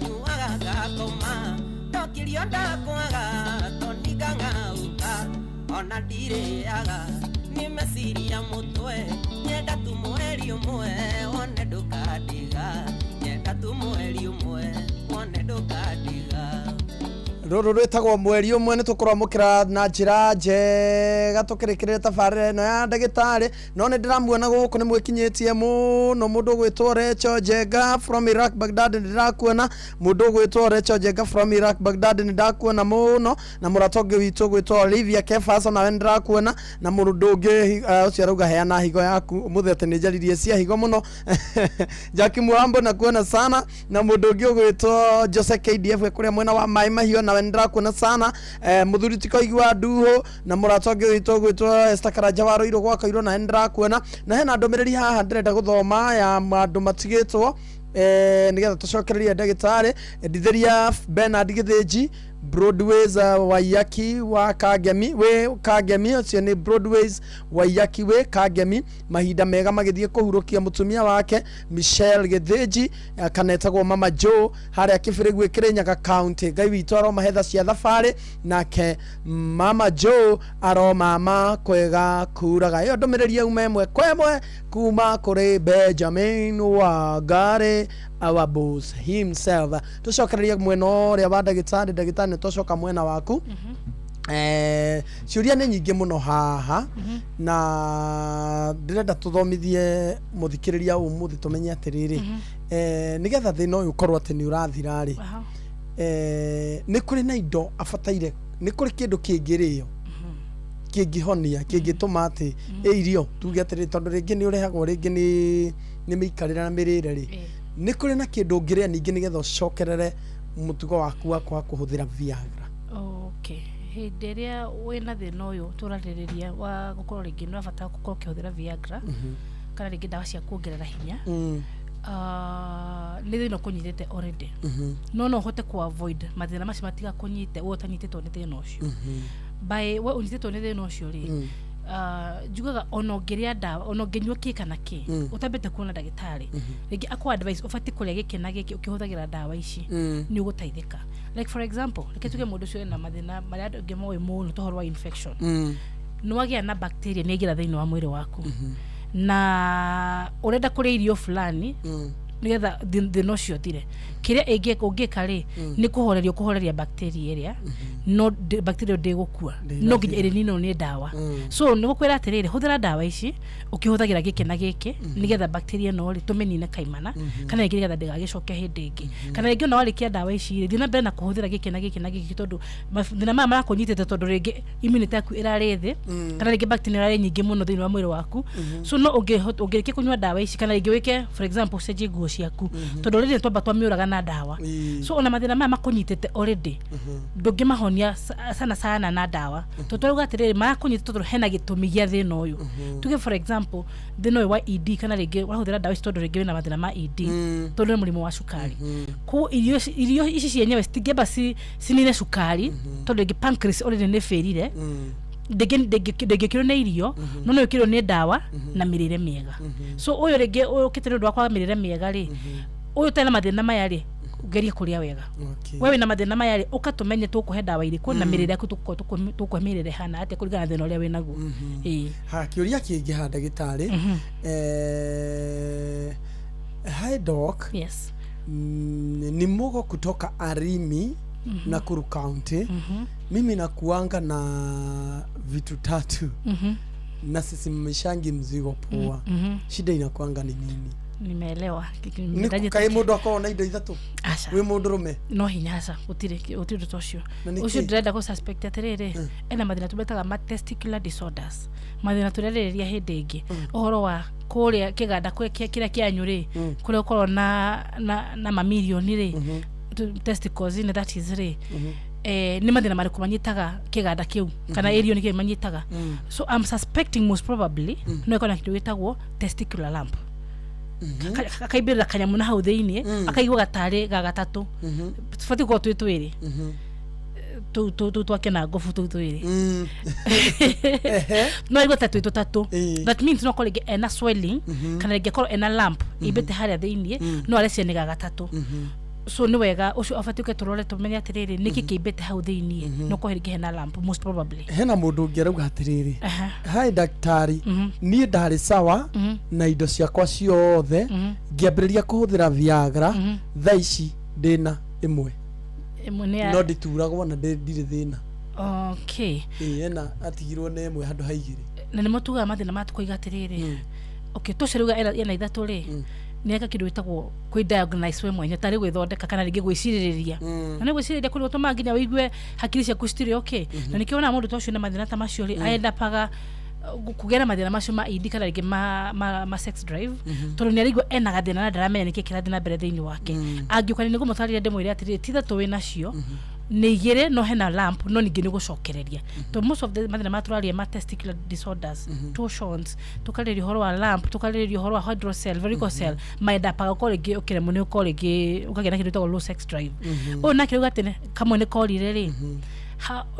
nyuaga ngakoma ndokĩrio ndakwaga tondingang'aũka ona ndirĩaga nĩ meciria mũtwe nyenda tu mweri ũmwe wone ndũkandiga nyenda tu mweri ũmwe wone ndũkandiga. Rũrũ rwĩtagwo mweri ũmwe nĩ tũkũramũkĩra na njĩra njega tũkĩrĩkĩrĩria tabarĩra ĩno ya ndagĩtarĩ no nĩ ndĩramuona gũkũ nĩ mwĩkinyĩtie mũno mũndũ ũgwĩtwo Recho Njenga from Iraq Baghdad nĩ ndĩrakuona mũndũ ũgwĩtwo Recho Njenga from Iraq Baghdad nĩ ndakuona mũno na mũrata ũngĩ witũ ũgwĩtwo Olivia Kefas nawe nĩ ndĩrakuona na mũndũ ũngĩ ũcio arauga heana higo yaku ũmũthĩ atĩ nĩ njaririe cia higo mũno Jackie Murambo nakuona sana na mũndũ ũngĩ ũgwĩtwo Jose KDF kũrĩa mwena wa Mai Mahiũ nawe ndĩrakuona sana mũthuri ti koigua nduhu na mũrata ũngĩ witũ ũgwĩtwo Esther Karanja wa Rũirũ gwa Kairũ nawe nĩndĩrakuona na hena ndũmĩrĩri haha ndĩrenda gũthoma ya andũ matigĩtwo nĩgetha tũcokererie ndagĩtarĩ ndithĩria Bernard Gĩthĩnji Broadways Waiyaki wa Kangemi we Kangemi ũcio nĩ Broadways Waiyaki we Kangemi mahinda mega magĩthiĩ kũhurũkia mũtumia wake Michelle Gĩthĩnji kana etagwo Mama Joe harĩa Kĩbĩrĩgui Kĩrĩnyaga County. Ngai witũ aromahe tha cia thabarĩ nake Mama Joe aromama kwega kuraga. Ĩyo ndũmĩrĩri yauma ĩmwe kwa ĩmwe kuma kũrĩ Benjamin Wangari our boss himself. Tũcokererie mwena ũrĩa wa ndagĩtarĩ ndagĩtarĩ nĩ twacoka mwena waku. Ciũria nĩ nyingĩ mũno haha na ndĩrenda tũthomithie mũthikĩrĩria ũmũthĩ tũmenye atĩrĩrĩ nĩgetha thĩna ũyũ ũkorwo atĩ nĩ ũrathira rĩ nĩ kũrĩ na indo abataire nĩ kũrĩ kĩndũ kĩngĩrĩo kĩngĩhonia kĩngĩtũma atĩ ĩ irio tuge atĩrĩrĩ tondũ rĩngĩ nĩ ũrehagwo rĩngĩ nĩ mĩikarĩre na mĩrĩre rĩ nĩ kũrĩ na kĩndũ ũngĩrĩa ningĩ nĩgetha ũcokerere Mũtugo waku wa kwaga kũhũthĩra Viagra. Okay, hĩndĩ ĩrĩa wĩna thĩna ũyũ tũrarĩrĩria wa gũkorwo rĩngĩ nĩ ũrabatara gũkorwo ũkĩhũthĩra Viagra kana rĩngĩ ndawa cia kuongerera hinya, nĩ thĩna ũkũnyitĩte already, no ũhote ku avoid mathĩna macio matigakũnyite we ũtanyitĩtwo nĩ thĩna ũcio. By we ũnyitĩtwo nĩ thĩna ũcio rĩ, njugaga ona ũngĩrĩa ndawa, ona ũngĩnyua kĩ kana kĩ, ũtambĩte kuona ndagĩtarĩ, rĩngĩ akũ advice ũbatiĩ kũrĩa gĩkĩ na gĩkĩ ũkĩhũthagĩra ndawa ici, nĩ ũgũteithĩka. Like for example, reke tuge mũndũ ũcio ena mathĩna marĩa andũ aingĩ moĩ mũno, ta ũhoro wa infection, nĩ wagĩa na bacteria nĩ aingĩra thĩinĩ wa mwĩrĩ waku na ũrenda kũrĩa irio fulani nĩgetha thĩna ũcio ũthire. Kĩrĩa ũngĩka rĩ, nĩ kũhoreria, kũhoreria bacteria ĩrĩa, no bacteria ĩyo ndĩgũkua, no nginya ĩrĩninwo nĩ ndawa. So nĩ gũkwĩra atĩrĩrĩ, hũthĩra ndawa ici ũkĩhũthagĩra gĩkĩ na gĩkĩ, nĩgetha bacteria ĩno rĩ tũmĩnine kaimana, kana rĩngĩ nĩgetha ndĩgagĩcoke hĩndĩ ĩngĩ. Kana rĩngĩ ona warĩkia ndawa ici rĩ, thiĩ na mbere na kũhũthĩra gĩkĩ na gĩkĩ na gĩkĩ, tondũ mathĩna maya marakũnyitĩte tondũ rĩngĩ immunity yaku ĩrarĩ thĩ, kana rĩngĩ bacteria ĩrarĩ nyingĩ mũno thĩinĩ wa mwĩrĩ waku. So no ũngĩrĩkia kũnyua ndawa ici, kana rĩngĩ wĩke, for example, ũcenjie nguo ciaku, tondũ rĩrĩ twamba twamĩũraga na ndawa. So ona mathĩna maya makũnyitĩte already, ndũngĩmahonia sana sana na ndawa, tondũ twarauga atĩrĩrĩ, marakũnyitĩte tondũ hena gĩtũmi gĩa thĩna ũyũ. Tuge for example thĩna ũyũ wa ED, kana rĩngĩ wahũthĩra ndawa ici tondũ rĩngĩ wĩna mathĩna ma ED, tondũ nĩ mũrimũ wa cukari. Koguo irio ici cienyewe citingĩamba cinine cukari, tondũ rĩngĩ pancreas already nĩ bĩrire, ndĩngĩkĩrwo nĩ irio, no ĩkĩrwo nĩ ndawa na mĩrĩre mĩega. So ũyũ rĩngĩ ũkĩte nĩ ũndũ wa kwaga mĩrĩre mĩega rĩ, ũyũ ũtarĩ na mathĩna maya rĩ, geria kũrĩa wega. We wĩna mathĩna maya rĩ, ũka tũmenye tũkũhe ndawa irĩkũ na mĩrĩre yaku, tũkũhe mĩrĩre ĩhana atĩa kũringana na thĩna ũrĩa wĩnaguo. Ĩĩ. Ha, kĩũria kĩngĩ ha ndagĩtarĩ. Hi doc. Yes. Ni Mugo kutoka Arimi, Nakuru County. Mimi nakuanga na vitu tatu na sisimamishangi mzigo poa. Shida inakuanga ni nini? Nimeelewa. Nĩ kaĩ mũndũ akoragwo na indo ithatũ Aca. wĩ mũndũrũme? No hinya, aca, gũtirĩ ũndũ ta ũcio. Na nĩ Ũcio kĩ? ndĩrenda gũ suspect atĩrĩrĩ, ena mathĩna tũmetaga ma testicular disorders, mathĩna tũrarĩrĩria hĩndĩ ĩngĩ, ũhoro wa kũrĩa kĩganda kĩrĩa kĩanyu rĩ, kũrĩa ũkorwo na mamirioni rĩ, testicles in that is rĩ, nĩ mathĩna marĩkũ manyitaga kĩganda kĩu kana area nĩ kĩu manyitaga. So I'm suspecting most probably no ĩkorwo na kĩndũ gĩtagwo testicular lump. Akaibĩrĩra kanyamũ na hau thĩiniĩ, akaigua gatarĩ ga gatatũ. Tũbatiĩ gũkorwo twĩ twĩrĩ tũu twake na ngobu tũu twĩrĩ, no aigua ta twĩ tũtatũ. That means no akorwo rĩngĩ ena swelling, kana rĩngĩ akorwo ena lump imbĩte harĩa thĩiniĩ, no arecia nĩ ga gatatũ. So nĩ wega ũcio abatiĩ ũke tũrore, tũmenye atĩrĩrĩ, nĩkĩ kĩimbĩte hau thĩiniĩ. No korwo rĩngĩ hena lump most probably. Hena mũndũ ũngĩ arauga atĩrĩrĩ, hi daktari, niĩ ndarĩ sawa na indo ciakwa ciothe, ngĩambĩrĩria kũhũthĩra Viagra, thaa ici ndĩna ĩmwe. Ĩmwe nĩ ya No ndituragwo na ndirĩ thĩna. Ĩĩ, ena atigirwo na ĩmwe handũ ha igĩrĩ. Na nĩmo tugaga mathĩna maya tũkoiga atĩrĩrĩ, okay, tũcio rĩu ena ithatũ rĩ, nĩ eka kĩndũ gĩtagwo kwĩ-diagnose we mwenye, tarĩ gwĩthondeka kana rĩngĩ gwĩcirĩrĩria, na nĩ gwĩcirĩrĩria kũrĩa gũtũmaga nginya wĩigue hakiri ciaku citirĩ okay. Na nĩkĩo wonaga mũndũ ta ũcio na mathĩna ta macio rĩ, aendapaga kũgĩa na mathĩna macio ma ED kana rĩngĩ ma sex drive, tondũ nĩ araigua ena gathĩna na ndaramenya nĩkĩ kĩrathiĩ na mbere thĩinĩ wake. Angĩũka nĩ ngũmũtarĩria, ndĩmwĩre atĩrĩrĩ, ti ithatũ wĩ nacio, nĩ igĩrĩ, no hena lump, no ningĩ nĩ gũcokereria, tondũ most of the mathĩna maya tũraria ma testicular disorders, torsions, tũkarĩrĩria ũhoro wa lump, tũkarĩrĩria ũhoro wa hydrocele, varicocele, maendapaga ũkorwo rĩngĩ ũkĩremwo nĩ ũkorwo rĩngĩ ũkagĩa na kĩndũ gĩtagwo low sex drive. Ũyũ nake rauga atĩ kamwe nĩ korire rĩ,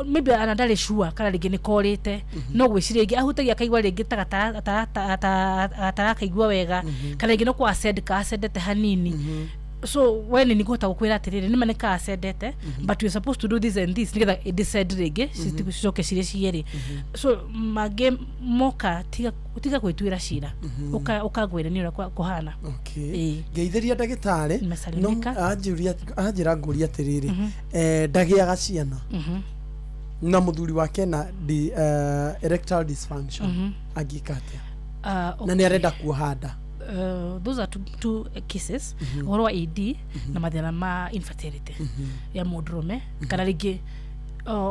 maybe ana ndarĩ sure kana rĩngĩ nĩ korĩte, no gwĩciria rĩngĩ ahutagia akaigua rĩngĩ ta gatarakaigua wega, kana rĩngĩ no kwa ascend ka ascendete hanini. So we nĩ ngũhota gũkwĩra atĩrĩrĩ, nĩma nĩ ka ascendete, but you're supposed to do this and this nĩgetha ĩ descend rĩngĩ, cicoke cirĩ cierĩ. So mangĩ moka, tiga gwĩtuĩra cira, ũkangwĩra nĩ ũrĩa kũhana. Okay. Ngeithĩria ndagĩtarĩ no Nimesalimika. Anjũria, anjĩra ngũria atĩrĩrĩ, ndagĩaga ciana na mũthuri wake na erectile dysfunction, angĩka atĩa? Na nĩ arenda kuoha nda. Those are two cases, ũhoro wa ED na mathĩna ma infertility ya mũndũrũme, kana rĩngĩ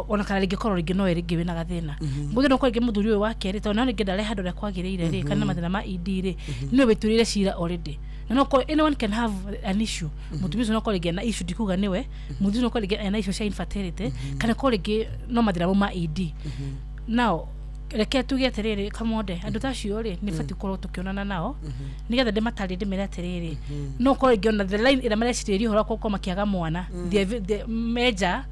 ona kana rĩngĩ korwo rĩngĩ no rĩngĩ wĩna gathĩna mũthĩ, no korwo rĩngĩ mũthuri ũyũ wake rĩ, tondũ no rĩngĩ ndare handũ ũrĩa kwagĩrĩire rĩ, kana mathĩna ma ED rĩ, nĩwe wĩtuĩrĩire cira already. Na no korwo anyone can have an issue. Mũtumia ũcio no korwo rĩngĩ ena issue, ndikuga nĩwe, mũthuri ũcio no korwo rĩngĩ ena issue cia infertility, kana korwo rĩngĩ no mathĩna mau ma ED. Now reke tuge atĩrĩrĩ, Kamonde, andũ ta acio rĩ, nĩ batiĩ gũkorwo tũkĩonana nao nĩgetha ndĩmatarĩrie, ndĩmere atĩrĩrĩ, no korwo rĩngĩ ona the line ĩrĩa marecirĩria ũhoro wa gũkorwo makĩaga mwana, the major,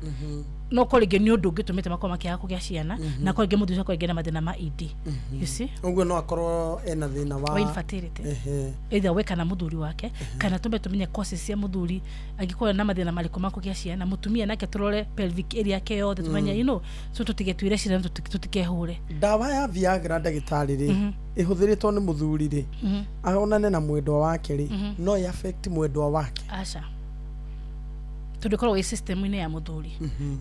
no korwo rĩngĩ nĩ ũndũ ũngĩ ũtũmĩte makorwo makĩaga kũgĩa ciana, na korwo rĩngĩ mũthuri ũcio akorwo rĩngĩ na mathĩna ma ED, you see. Ũguo no akorwo ena thĩna wa wa infertility, either we kana mũthuri wake, kana tumbe tumenye causes cia mũthuri angĩkorwo na mathĩna marĩkũ ma kũgĩa ciana, mũtumia nake tũrore pelvic area yake yothe, tumenye, so tũtigetuĩre ciana, tũtikehũre. Ndawa ya Viagra, ndagĩtarĩ rĩ, ĩhũthĩrĩtwo nĩ mũthuri rĩ, aonane na mwendwa wake rĩ, no ĩ affect mwendwa wake? Aca, tondũ ĩkoragwo ĩ system-inĩ ya mũthuri,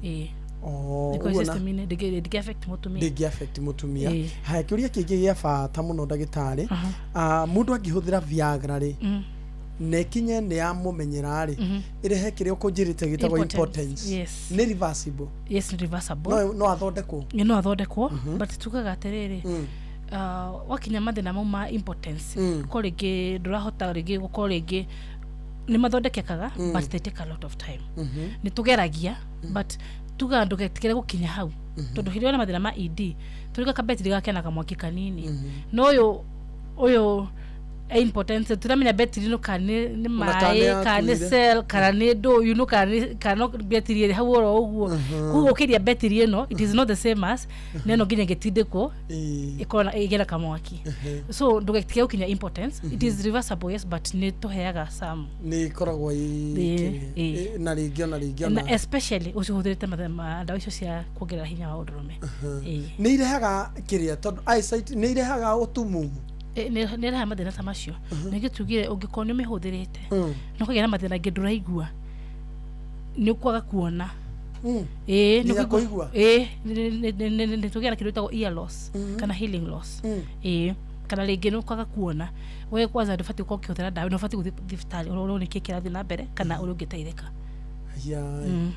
ĩĩ. Oh, ĩkoragwo ĩ ũguo na- system-inĩ, ndĩngĩ affect mũtumia. Ndĩngĩ affect mũtumia. Ĩĩ. Haya, kĩũria kĩngĩ gĩa bata mũno, ndagĩtarĩ. Ah, mũndũ angĩhũthĩra Viagra rĩ, na ĩkinye nĩ yamũmenyera rĩ, ĩrehe kĩrĩa ũkũnjĩrĩte gĩtagwo Impotence. impotence, Yes. nĩ reversible? Yes, reversible. No athondekwo? Ĩ, no athondekwo, but tugaga atĩrĩrĩ, wakinya mathĩna mau ma impotence, ko rĩngĩ ndũrahota rĩngĩ gũkorwo rĩngĩ nĩ mathondekekaga, but they take a lot of time. Nĩ tũgeragia, but tugaga ndũgetigĩre gũkinya hau, tondũ hĩndĩ ĩrĩa wĩna mathĩna ma ED, tũriga kabetiri gakena kamwaki kanini, no ũyũ impotence tũramenya betiri ĩno kana nĩ Ona kana nĩ maĩ, kana nĩ yakuire. cell, kana nĩ ndũ, kana no betiri ĩrĩ hau oro ũguo. Koguo ũkĩria betiri ĩno, it is not the same as na ĩno nginya ĩngĩtindĩkwo ĩkorwo ĩgĩe na kamwaki. So ndũgetigĩre gũkinya impotence. It is reversible, yes, but nĩ tũheaga some Nĩ ĩkoragwo Ĩĩ. na rĩngĩ ona rĩngĩ na ona especially ũcihũthĩrĩte ndawa icio cia kuongerera hinya wa ũndũrũme. Ĩĩ. Nĩ irehaga kĩrĩa, tondũ eyesight, nĩ irehaga ũtumumu? Ĩ, nĩ ĩrehaga mathĩna ta macio. Ningĩ tugire ũngĩkorwo nĩ ũmĩhũthĩrĩte na ũkagĩa na mathĩna angĩ, ndũraigua, nĩ ũkwaga kuona. Ĩĩ, nĩ Nginya ũkũigua- kũigua? Ĩĩ, nĩ tũgĩa na kĩndũ gĩtagwo ear loss kana hearing loss. Ĩĩ, kana rĩngĩ nĩ ũkwaga kuona. We kwanza ndũbatiĩ gũkorwo ũkĩhũthĩra ndawa, nĩ ũbatiĩ gũthiĩ thibitarĩ ũrorwo nĩkĩ kĩrathiĩ na mbere kana ũrĩa ũngĩteithĩka.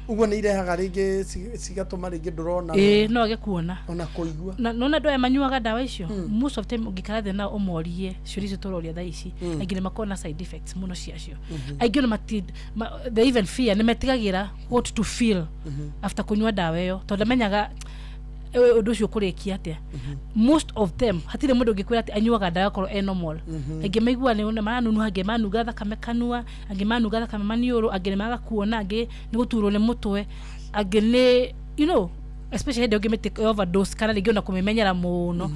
Ũguo nĩ irehaga rĩngĩ cigatũma rĩngĩ ndũrona? Ĩĩ, no age kuona. Ona kũigua. Na nona andũ aya manyuaga ndawa icio, most of time ũngĩikara thĩ nao ũmorie ciũria icio tũroria thaa ici, aingĩ nĩ makoragwo na side effects mũno ciacio. Aingĩ ona mati they even fear, nĩ metigagĩra what to feel after kũnyua ndawa ĩyo, tondũ amenyaga ũndũ ũcio ũkũrĩkia atĩa. Most of them, hatirĩ mũndũ ũngĩkwĩra atĩ anyuaga ndawa akorwo e normal. Aingĩ maiguaga nĩ maranunuha, angĩ manunga thakame kanua, angĩ manunga thakame maniũrũ, angĩ nĩ maga kuona, angĩ nĩ gũturwo nĩ mũtwe, angĩ nĩ especially hĩndĩ ũngĩmĩtĩ overdose, kana rĩngĩ ona kũmĩmenyera mũno.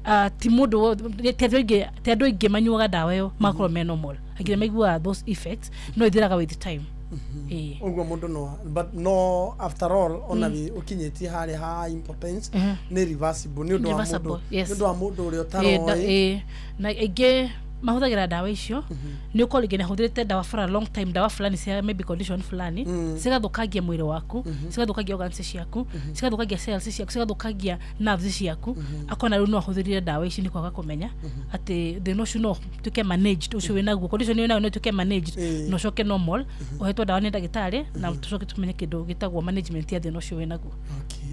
Ah, ti mũndũ ti andũ aingĩ manyuaga ndawa ĩyo magakorwo me normal. Angĩ nĩ maiguaga those effects, no ithiraga with time. Ĩĩ. Ũguo mũndũ no, but no, after all, ona ũkinyĩtie harĩa ha impotence, nĩ reversible nĩ ũndũ wa Reversible, mũndũ, yes. nĩ ũndũ wa mũndũ ũrĩa Ĩĩ, ũtaroĩ. Ĩĩ. Na aingĩ mahũthagĩra ndawa icio, nĩ ũkorwo rĩngĩ nĩahũthĩrĩte ndawa for a long time, ndawa fulani cia maybe condition fulani, cigathũkangia mwĩrĩ waku, cigathũkangia organs ciaku, cigathũkangia cells ciaku, cigathũkangia nerves ciaku. Akona rĩu no ahũthĩrire ndawa ici nĩ kwaga kũmenya atĩ thĩna ũcio no tuĩke managed, ũcio wĩnaguo, condition ĩyo nayo no ĩtuĩke managed, na ũcoke normal, ũhetwo ndawa nĩ ndagĩtarĩ, na tũcoke tũmenye kĩndũ gĩtagwo management ya thĩna ũcio wĩnaguo.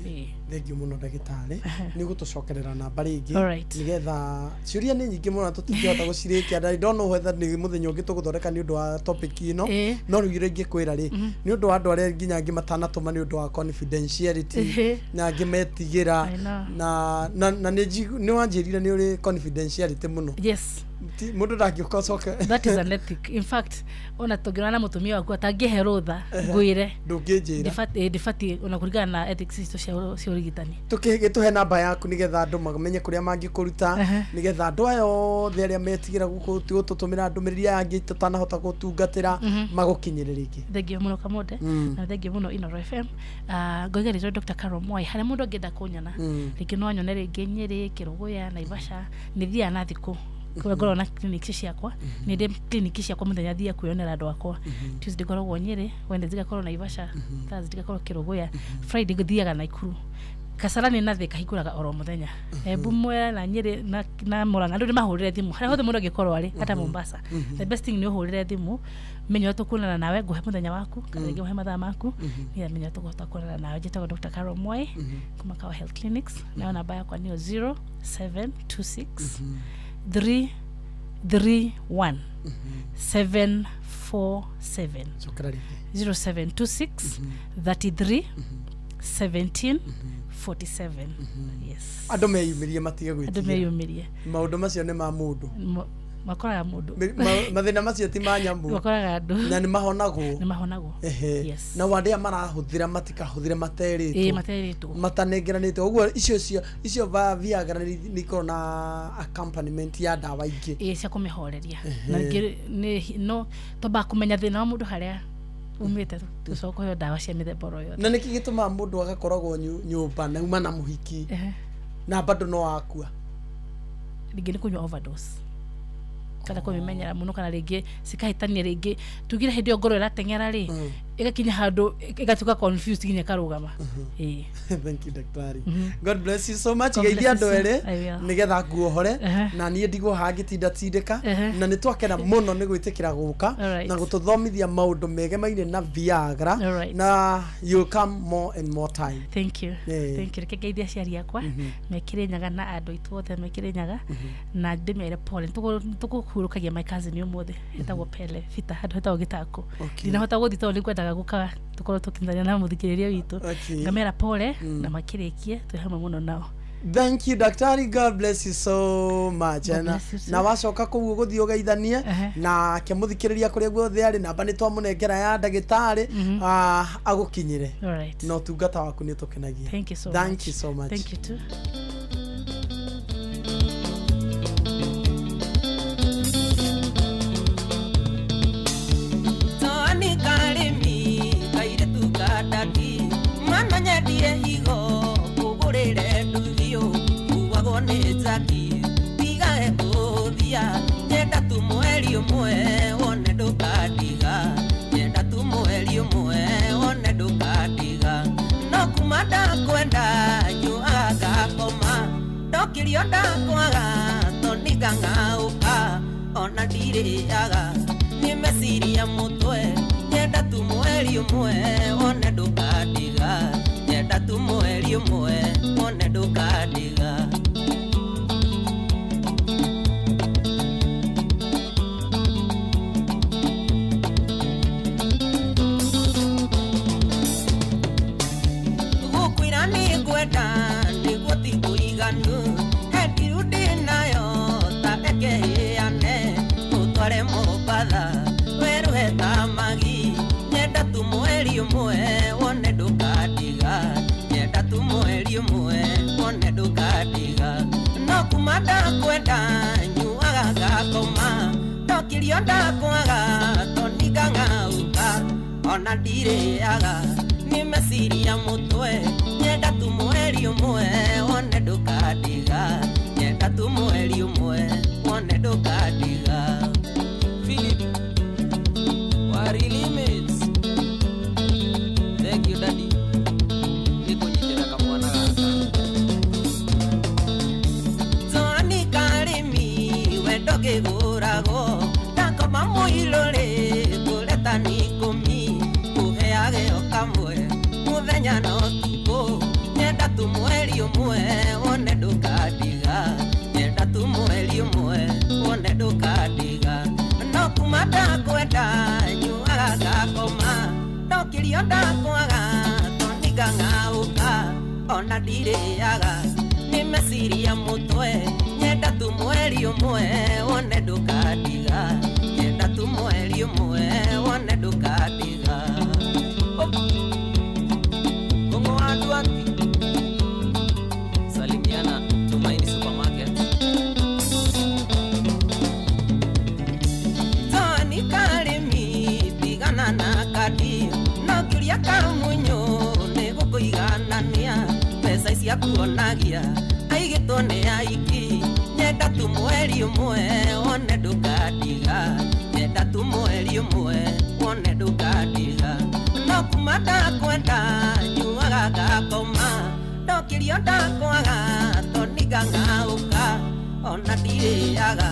Ĩĩ. Thengiũ mũno, ndagĩtarĩ. Nĩ ũgũtũcokerera namba rĩngĩ Alright. nĩgetha ciũria nĩ nyingĩ mũno na tũtingĩhota gũcirĩkia, and I don't know whether nĩ mũthenya ũngĩ tũgũthondeka nĩ ũndũ wa topic ĩno. No rĩu iria ingĩkwĩra rĩ, nĩ ũndũ wa andũ arĩa nginya angĩ matanatũma nĩ ũndũ wa confidentiality, na angĩ metigĩra. I know. Na nĩ wanjĩrire nĩ ũrĩ confidentiality mũno. Yes. Mũndũ ndangĩũka ũcoke. That is an ethic. In fact, ona tũngĩona na mũtumia waku atangĩhe rũtha ngwĩre, Ndũngĩnjĩra. Ndibatiĩ ona kũringana na ethics citũ cia ũrigitani. Tũkĩgĩtũhe namba yaku nĩgetha andũ mamenye kũrĩa mangĩkũruta, nĩgetha andũ aya othe arĩa metigĩra gũtũtũmĩra ndũmĩrĩri aya angĩ tũtanahota gũtungatĩra, magũkinyĩre rĩngĩ. Thengio mũno, Kamonde. Na thengio mũno Inoro FM. Ah, ngoiga rĩtwa Dr. Carol Mwai. Harĩa mũndũ angĩenda kũnyona, rĩngĩ no anyone rĩngĩ Nyĩrĩ, Kĩrũgũya, Naivasha. Nĩ thiaga na thikũ kũrĩa ngoragwo na clinic ciakwa. Nĩ ndĩ clinic ciakwa mũthenya, thiaga kwĩyonera andũ akwa. Tuesday ngoragwo Nyĩrĩ, Wednesday ngakorwo Naivasha, Thursday ngakorwo Kĩrũgũya, Friday thiaga Naikuru. Kasarani na Thika hingũraga oro mũthenya. Embu, Mwea na Nyĩrĩ na Murang'a, andũ nĩ mahũrĩre thimũ harĩa hothe mũndũ angĩkorwo arĩ, hata Mombasa. The best thing nĩ ũhũrĩre thimũ, menye ũrĩa tũkuonana nawe, ngũhe mũthenya waku kana rĩngĩ ũhe mathaa maku, nĩgetha menye ũrĩa tũkũhota kuonana nawe. Njĩtagwo Dr. Carol Mwai kuma Kawa Health Clinics, nayo namba yakwa nĩyo 0726 31 747. Cokera rĩngĩ. 0726 33 17 47. Yes. Andũ meyumĩrie, matige Andũ gwĩtigĩra. Meyumĩrie. Maũndũ macio nĩ ma mũndũ. Makoraga mũndũ. Mathĩna macio ti ma nyamũ. Makoraga andũ. Na nĩ mahonagwo. Nĩ mahonagwo. Ehe. Yes. Na arĩa marahũthĩra matikahũthĩre Ĩĩ, materitwo. Materitwo. Matanengeranĩte ũguo, icio Viagra nĩ ikoragwo na accompaniment ya ndawa ingĩ. Ĩĩ, cia kũmĩhoreria. Na rĩngĩ no twambaga kũmenya thĩna wa mũndũ harĩa umĩte, tũcoka kũheo ndawa cia mĩthemba oro yothe. Na nĩkĩ gĩtũmaga mũndũ agakoragwo nyũmba na uma na mũhiki na bado no akua? Rĩngĩ nĩ kũnyua overdose kana kũmĩmenyera mũno, kana rĩngĩ cikahĩtania, rĩngĩ tugire hĩndĩ ĩyo ngoro ĩrateng'era rĩ, ĩgakinya handũ ĩgatuĩka confused nginya ĩkarũgama. Ĩĩ. Thank you, daktari. God bless you so much. God Geithia bless andũ you too. erĩ I will. nĩgetha nguohore na niĩ ndigwo haha ngĩtindatindĩka, na nĩ twakena mũno nĩ gwĩtĩkĩra gũka Alright. na gũtũthomithia maũndũ megemaine na Viagra. Alright. Na you'll come more and more time. Thank you. Eh. Thank you. Reke ngeithie aciari akwa mekĩre nyaga na andũ aitũ othe mekĩre nyaga na ndĩmere pole. Nĩtũkũhurũkagia my cousin ũmũthĩ etagwo Pele Fita handũ hetagwo Gĩtako. Ndinahota gũthiĩ tondũ nĩngwendaga gũka tũkorwo tũkinyanĩra na mũthikĩrĩria witũ. Ngamera pole na makĩrĩkie twĩ hamwe mũno nao. Thank you, daktari. God bless you so much. God Na, bless you too. na wacoka kũu ũgũthiĩ ũgeithanie na kĩmũthikĩrĩria kũrĩa guothe arĩ, namba nĩ twamũnengera ya ndagĩtarĩ, agũkinyĩre. Alright. Na ũtungata waku nĩ ũtũkenagia. Thank you so Thank much. you so much. Thank you too. Toni karĩmi kairĩtu ka ndati mwana nyendie higo kũgũrĩre nduthio kuagwo nĩ njaki tigae kũthia nyenda tu mweri ũmwe wone ndũkandiga, nyenda tu mweri ũmwe wone ndũkandiga, no kuma ndakwenda nyuaga ngakoma ndokĩrio ndakwaga toni ngang'aũka ona ndirĩaga nĩ meciria mũtwe nyenda tu mweri ũmwe wone ndũkandiga, nyenda tu mweri ũmwe wone ndũkandiga. Gũkwĩra nĩ ngwenda nĩguo ti kũiganu he ndiru ndĩ nayo ta reke ĩane ũtware Mombatha werũhe thamaki nyenda tu mweri ũmwe wone ndũkandiga, nyenda tu mweri ũmwe wone ndũkandiga, no kuma ndakwenda nyuaga ngakoma ndokĩrio ndakwaga toni ngang'aũka ona ndirĩaga nĩ meciria mũtwe nyenda tu mweri ũmwe wone ndũkandiga, nyenda tu mweri ũmwe wone ndũkandiga. Philip Wari Limits. Thank you, daddy, nĩ kũnyitĩra kamwana gaka. Toni karĩmi wendo kĩgũragwo ndakoma mũirũrĩ ngũreta nĩ ikũmi kũheage o kamwe mũthenya na ũtukũ nyenda tu mweri ũmwe wone ndũkandiga, nyenda tu mweri ũmwe wone ndũkandiga, no kuma ndakwenda nyuaga ngakoma ndokĩrio ndakwaga toni ngang'aũka ona ndirĩaga nĩ meciria mũtwe nyenda tu mweri ũmwe wone ndũkandiga, nyenda tu mweri ũmwe wone ndũkandiga. Kongo wa Duati salimiana Tumaini Supermarket. Toni karĩmi tigana na kandi no kĩũria kamunyũ nĩ gũkũiganania mbeca icia kuonagia aigĩtwo nĩ aiki nyenda tu mweri ũmwe wone ndũkandiga, nyenda tu mweri ũmwe wone ndũkandiga, no kuma ndakwenda nyuaga ngakoma ndokĩrio ndakwaga toni ngang'aũka ona ndirĩaga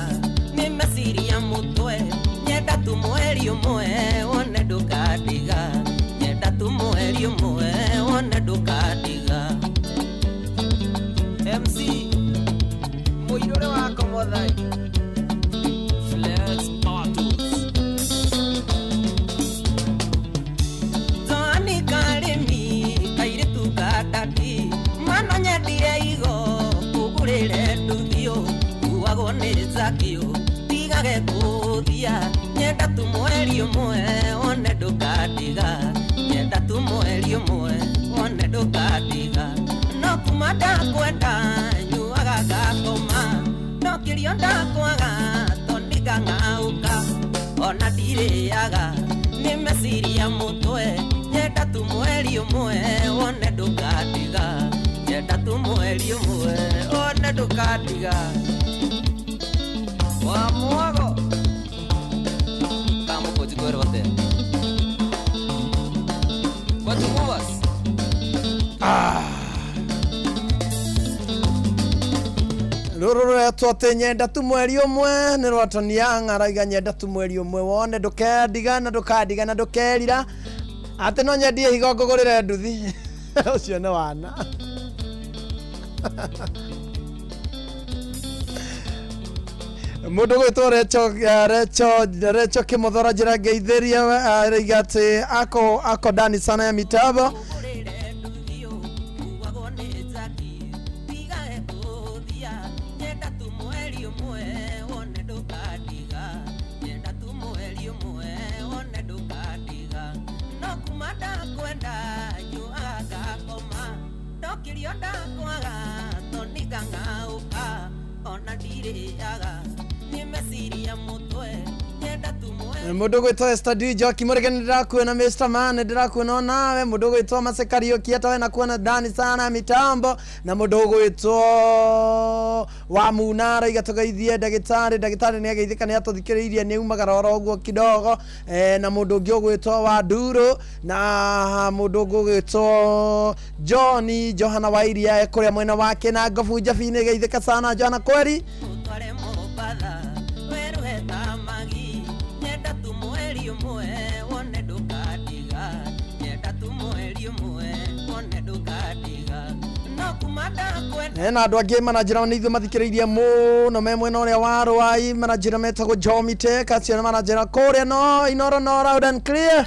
nĩ meciria mũtwe nyenda tu mweri ũmwe wone ndũkandiga, nyenda tu mweri ũmwe wone ndũkandiga. MC mũirũrĩ wa Komothai. njakio tigage gũthia nyenda tu mweri ũmwe wone ndũkandiga nyenda tu mweri ũmwe wone ndũkandiga no kuma ndakwenda nyuaga ngakoma no kĩrio ndakwaga tondingang'aũka ona ndirĩaga nĩ meciria mũtwe nyenda tu mweri ũmwe wone ndũkandiga nyenda tu mweri ũmwe wone ndũkandiga wa mwago kamũkũnjikwĩrwo atĩa kwatumuwas. Rũrũ rũretwo atĩ nyenda tu mweri ũmwe nĩ rwa Tony Young arauga nyenda tu mweri ũmwe wone ndũkendiga na ndũkandiga na ndũkerira atĩ no nyendie higo ngũgũrĩre nduthi ũcio nĩ wana. Mũndũ gwĩtwo Recho Kĩmũthora njĩra ngeithĩria arauga atĩ ako ndani sana ya mitambo. Mũndũ gwĩtwo Esther D Joki Mũrĩge nĩ ndĩrakuona Mr Man nĩ ndĩrakuona onawe mũndũ gwĩtwo Mase Kariũki atawe na kuona ndani sana mitambo na mũndũ gwĩtwo wa Muna arauga tũgeithie ndagĩtarĩ ndagĩtarĩ nĩ ageithĩka nĩ atũthikĩrĩirie nĩ umagara oro ũguo kidogo na mũndũ ũngĩ ũgwĩtwo wa Nduro na mũndũ ũngĩ ũgwĩtwo John Johana wa Iria kũrĩa mwena wake na Ngobu Njabi-inĩ geithĩka sana Johana kweri. Na andũ angĩ mananjĩra nĩ ithuĩ mathikĩrĩirie mũno me mwena ũrĩa wa Rwai mananjĩra metagwo Jomitek acio nĩ mananjĩra kũrĩa no Inoro no loud and clear.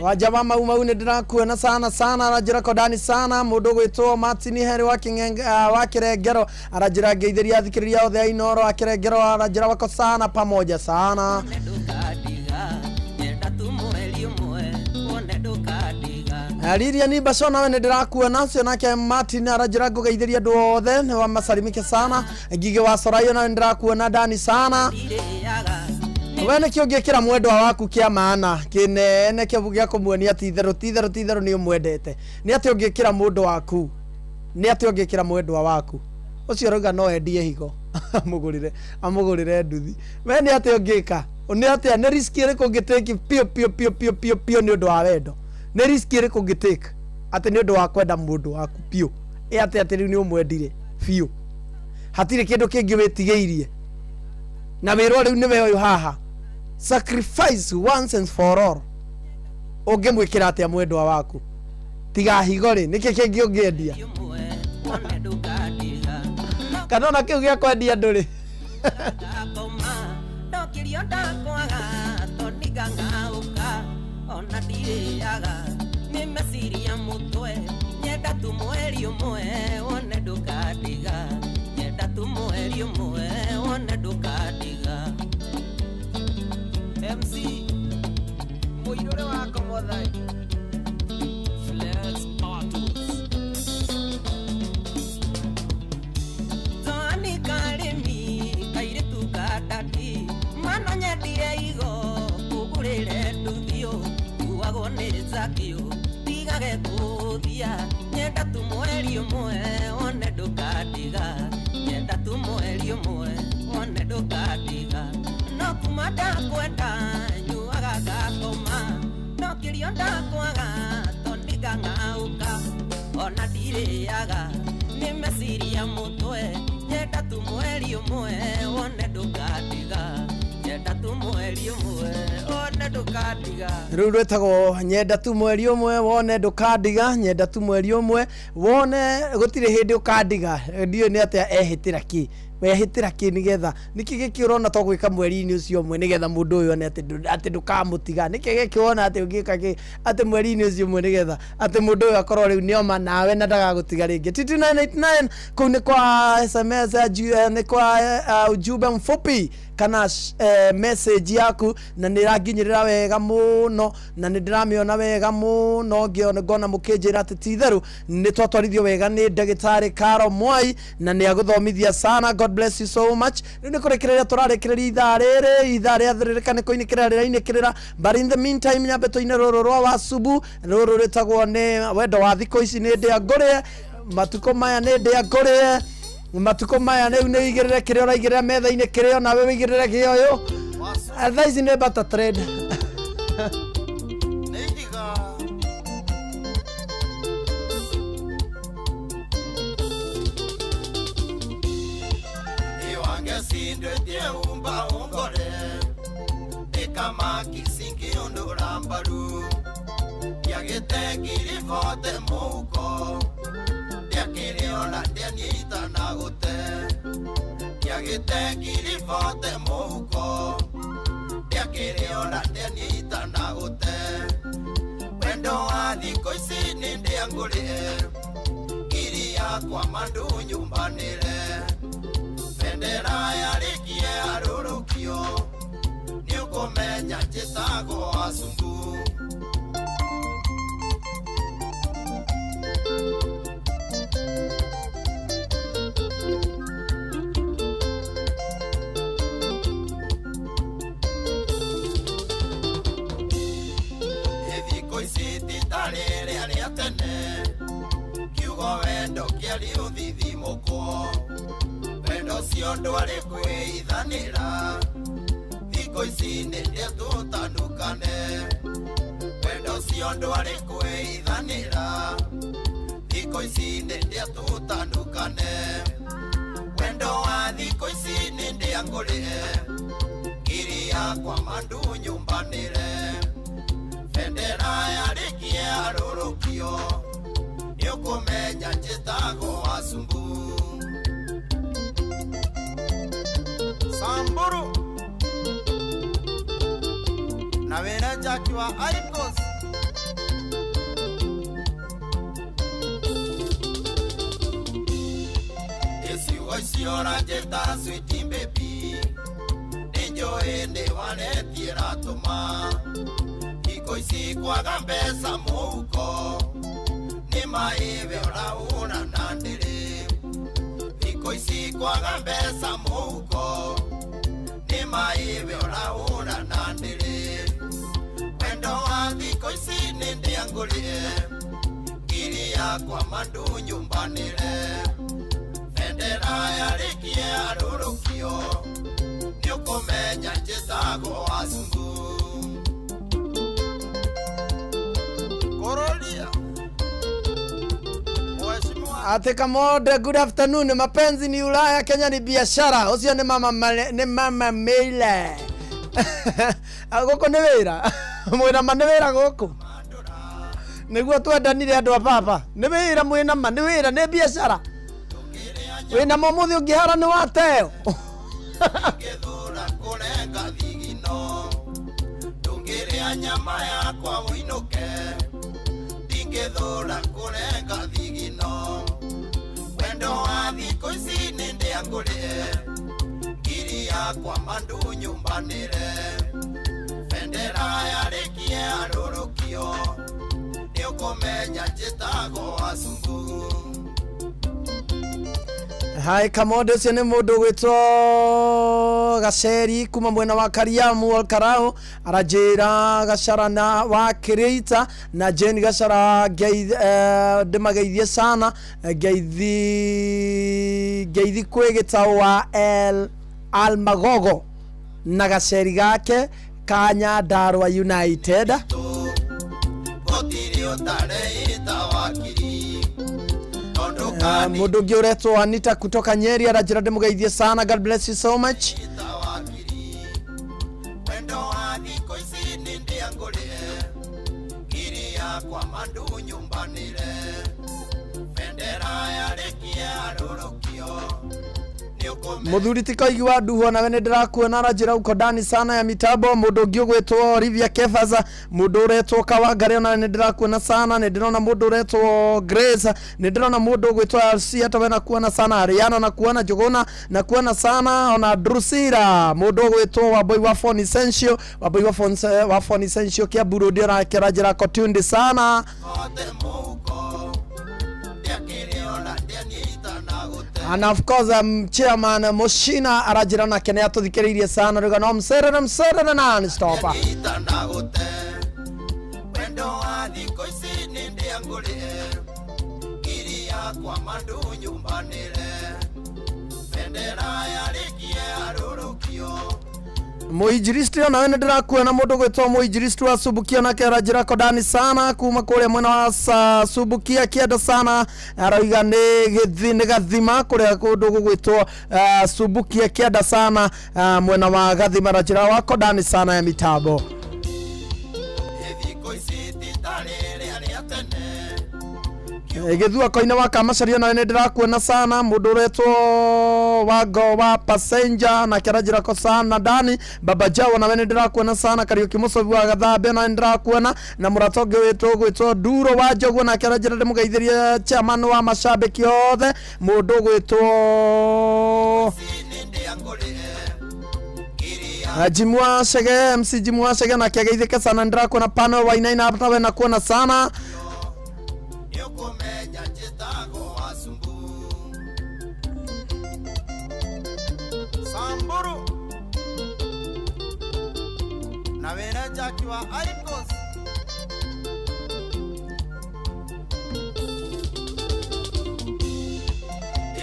Wajama mau mau nĩ ndĩrakuona sana sana aranjĩra kondani sana mũndũ gwĩtwo Martin Heri wa wa Kĩrengero aranjĩra ngeithĩria athikĩrĩria othe a Inoro wa Kĩrengero aranjĩra wako sana pamoja sana. Lilia ni Basona we nĩ ndĩrakuona ũcio nake Martin aranjĩra ngũgeithĩria andũ othe wa masalimike sana Ngigĩ wa Sorayo nawe nĩ ndĩrakuona ndani sana. We nĩkĩ ũngĩkĩra mwendwa waku kĩa maana kĩnene kĩabu gĩa kũmuonia ti itherũ ti itherũ ti itherũ nĩ ũmwendete nĩ atĩ ũngĩkĩra mũndũ waku nĩ atĩ ũngĩkĩra mwendwa waku ũcio ũrauga no endie higo amũgũrĩre nduthi we nĩ atĩ ũngĩka nĩ atĩa nĩ risk ĩrĩkũ ũngĩtake piũ piũ piũ piũ piũ piũ nĩ ũndũ wa wendo nĩ risk ĩrĩkũ ũngĩtake atĩ nĩ ũndũ wa kwenda mũndũ waku piũ ĩ atĩ atĩ rĩu nĩ ũmwendire biũ hatirĩ kĩndũ kĩngĩ wĩtigĩirie na wĩrwo rĩu nĩwe ũyũ haha sacrifice once and for all ũngĩmwĩkĩra atĩa mwendwa waku tiga higo rĩ nĩkĩ kĩngĩ ũngĩendia kana ona kĩu gĩa kwendia ndũrĩ. MC mũirũre wa Komothai Flex Power Tools Tony Karimi kairĩtu ka dadi mana nyendire igo kũgũrĩre nduthio kuagwo nĩ njakio tigage gũthia nyenda tu mweri ũmwe wone ndũkandiga nyenda tu mweri ũmwe wone ndũkandiga no kuma ndakwenda nyuaga ngakoma no kĩrio ndakwaga tondingang'aũka ona ndirĩaga nĩ meciria mũtwe nyenda tu mweri ũmwe wone ndũkandiga. Nyenda tu mweri ũmwe one ndũkandiga. Rĩu rwĩtagwo nyenda tu mweri ũmwe wone ndũkandiga, nyenda tu mweri ũmwe wone gũtirĩ hĩndĩ ũkandiga. Ndiũĩ nĩ atĩa ehĩtĩra kĩ, wehĩtĩra kĩ nĩgetha nĩkĩ gĩkĩ ũrona to gwĩka mweri-inĩ ũcio ũmwe nĩgetha mũndũ ũyũ one atĩ ndũkamũtiga. Nĩkĩ gĩkĩ wona atĩ ũngĩka kĩ atĩ mweri-inĩ ũcio ũmwe nĩgetha atĩ mũndũ ũyũ akorwo rĩu nĩoma nawe na ndagagũtiga rĩngĩ. 2989 kũu nĩ kwa SMS ya nĩ kwa ujumbe mfupi kana message yaku, na nä ĩranginyĩrĩra wega mũno na nĩ ndĩramĩona wega mũno, ngĩona ngona mũkĩnjĩra atĩ ti itherũ nĩ twatwarithio wega nĩ ndagĩtarĩ Caro Mwai na nĩ agũthomithia sana. God bless you so much. Rĩu nĩ kũrĩkĩrĩria tũrarĩkĩrĩria ithaa rĩrĩ, ithaa rĩa thĩrĩrĩka nĩ kũinĩkĩrĩra rĩrainĩkĩrĩra, but in the meantime nyambe tũine rũrũ rwa Wasubu, rũrũ rwĩtagwo nĩ wendo wa thikũ ici nĩ ndĩa ngũrĩe matukũ maya, nĩ ndĩa ngũrĩe matukũ maya. Rĩu nĩ ũigĩrĩre kĩrĩa ũraigĩrĩra metha-inĩ kĩrĩa onawe wĩigĩrĩre gĩoyũ. Thaa ici nĩ barter trade. Iwange umba ungore ikamaki singiundura mbaru ndiagĩte ngiri bote mũhuko ndiakĩrĩ ona ndianyita na gũte ndiagĩte ngiri bote mũhuko ndiakĩrĩ ona ndianyita na gũte wendo wa thikũ ici nĩ ndĩangũrĩe ngiri yakwa mandu nyumbanĩre bendera yarĩkie arũrũkio nĩũkũmenya njĩtagwo Wacungu. Thikũ ici ti ta rĩrĩa rĩa tene kiugo wendo kĩarĩ ũthithimũkwo wendo ũcio ndwarĩ kwĩithanĩra thikũ ici nĩ ndĩa tũtanukane wendo ũcio ndwarĩ kwĩithanĩra thikũ ici nĩ ndĩa tũtanukane wendo wa thikũ ici nĩ ndĩa ngũrĩe ngiri yakwa mandu nyumbanĩre bendera yarĩkie arũrũkio nĩũkũmenya njĩtagwo Wacungu. Samburu na wĩra Jackie wa Icos iciugo icio ũranjĩta sweet baby nĩnjũĩ nĩ waretie ratũma thikũ ici kwaga mbeca mũhuko nĩ maĩwe ũrahũra na ndĩrĩ thikũ ici kwaga mbeca mũhuko nĩ maĩwe ũrahũra na ndĩrĩ wendo wa thikũ ici nĩ ndĩangũrĩe ngiri yakwa mandu nyumbanĩre bendera yarĩkie arũrũkio nĩũkũmenya njĩtagwo Wacungu. Korolia Ate Kamode, good afternoon. Mapenzi ni Ulaya, Kenya ni biashara. Ucio ni mama male, ni mama Meile. Gũkũ nĩ wĩra. Mwĩna ma nĩ wĩra gũkũ. Nĩguo twendanire andũ a baba. Nĩ wĩra mwĩna ma nĩ wĩra nĩ biashara. Wĩna ma ũmũthĩ ũngĩhara nĩ wateo. Ngĩthũra kũrenga thigino ndũngĩrĩa nyama yakwa ũinũke ndingĩthũra kũrenga thigino wendo wa thikũ ici nĩ ndĩangũrĩe ngiri yakwa mandu nyumbanĩre bendera yarĩkie arũrũkio nĩũkũmenya njĩtagwo Wacungu. Hai Kamode, ũcio nĩ mũndũ ũgwĩtwo Gaceri kuma mwena wa Kariamu Olkarau, aranjĩra Gacara na wa Kĩrĩita na Jane Gacara ndĩmageithie sana, ngeithi kwĩ gĩtaũ wa El Almagogo na gaceri gake ka Nyandarua United. Gũtirĩ ũtareita wakiri Mũndũ ũngĩ ũretwo Anita kutoka Nyeri aranjĩra ndĩmũgeithie sana. God bless you so much. mandunyumbanire bendera yarĩkie arũrũkio. Muthuri ti Koigi wa Nduhu nawe nĩ ndĩrakuona aranjĩra uko ndani sana ya mitambo. Mũndũ ũngĩ ũgwĩtwo Olivia Kefaza, mũndũ ũretwo Kawangari onawe nĩ ndĩrakuona sana. Nĩ ndĩrona mũndũ ũretwo Grace, nĩ ndĩrona mũndũ ũgwĩtwo RC atawe nakuona sana, Ariana nakuona, Njuguna nakuona sana, ona Drusira, mũndũ ũgwĩtwo Wambui wa Phone Essential, Wambui wa Phone Essential Kiambu Road onake aranjĩra ko tuned sana. And of course chairman Moshina aranjĩra nake nĩ atũthikĩrĩirie sana rĩu no mserere mserere non stop. Wendo wa thikũ ici nĩ ndĩangũrĩe ngiri yakwa mandunyumbanĩre bendera yarĩkie arũrũkio. Mũinjilisti onawe nĩ ndĩrakuona mũndũ gwĩtwo mũinjilisti wa Subukia nake aranjĩra kodani sana kuma kũrĩa mwena wa Subukia kĩenda sana, arauga nĩ gĩthi nĩ gathima kũrĩa kũndũ gũgwĩtwo Subukia kĩenda sana, mwena wa gathima, aranjĩra wa kodani sana ya mitambo. Thikũ ici ti ta rĩrĩa rĩa tene. Gĩthua koine wa Kamacaria nawe nĩ ndĩrakuona sana, mũndũ ũretwo Wango wa Passenger nake aranjĩra ko sana ndani. Baba Jawo nawe nĩ ndĩrakuona sana, Kariũki Mũcobi wa Gathambe nawe nĩ ndĩrakuona, na mũrata ũngĩ wĩtwo gwĩtwo Nduro wa Njogu nake aranjĩra ndĩmũgeithĩrie chairman wa mashabiki othe, mũndũ ũgwĩtwo Jimu wa Chege, MC Jimu wa Chege nake ageithĩke sana, nĩndĩrakuona pano Wainaina nawe nakuona sana. Nĩũkũmenya njĩtagwo Wasumbu Samburu na wĩra Jackie wa Icos.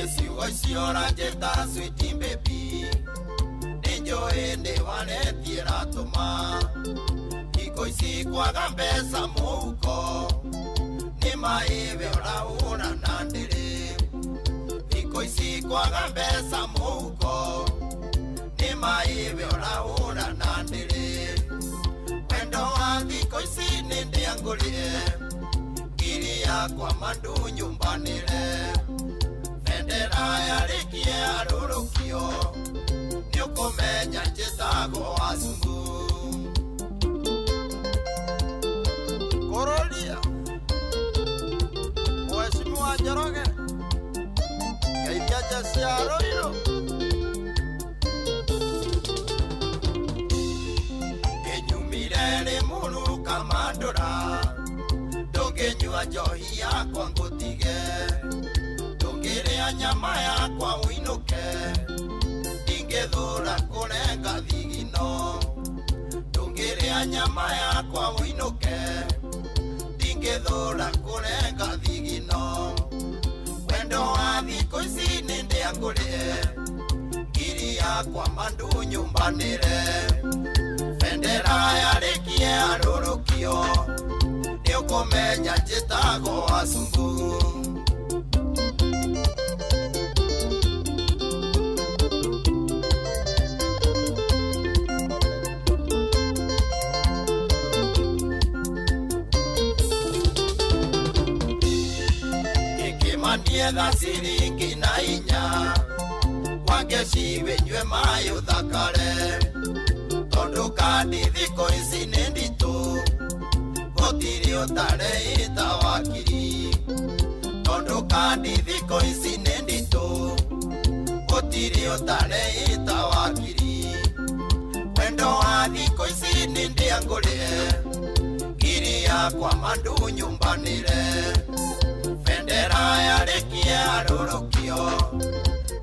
Iciugo icio ũranjĩta sweet baby nĩ njũĩ nĩ waretie ratũma thikũ ici kwaga mbeca mũhuko nĩ maĩ we ũrahũra na ndĩrĩ thikũ ici kwaga mbeca mũhuko nĩ maĩ we ũrahũra na ndĩrĩ wendo wa thikũ ici nĩ ndĩangũrĩe ngiri yakwa mandunyumbanĩre bendera yarĩkie arũrũkio nĩũkũmenya njĩtagwo Wacungu. Kũrũria Mheshimiwa Njoroge geithia jeshi ya Ruiru. Ngĩnyumire Rĩmuru Kamandũra ndũngĩnyua njohi yakwa ngũtige ndũngĩrĩa nyama yakwa ũinũke ndingĩthũra kũrenga thigino ndũngĩrĩa nyama yakwa ũinũke ndingĩthũra kũrenga thigino wendo wa thikũ ici nĩ ndĩangũrĩe ngiri yakwa mandunyumbanĩre bendera yarĩkie arũrũkio nĩũkũmenya njĩtagwo Wacungu. Nietha ciringi na inya wangeci wĩnyue maĩ ũthakare tondũ kandi thikũ ici nĩ nditũ gũtirĩ ũtarĩĩta wakiri tondũ kandi thikũ ici nĩ nditũ gũtirĩ ũtarĩĩta wakiri wendo wa thikũ ici nĩ ndĩangũrĩe ngiri yakwa mandunyumbanĩre bendera yarĩkie arũrũkio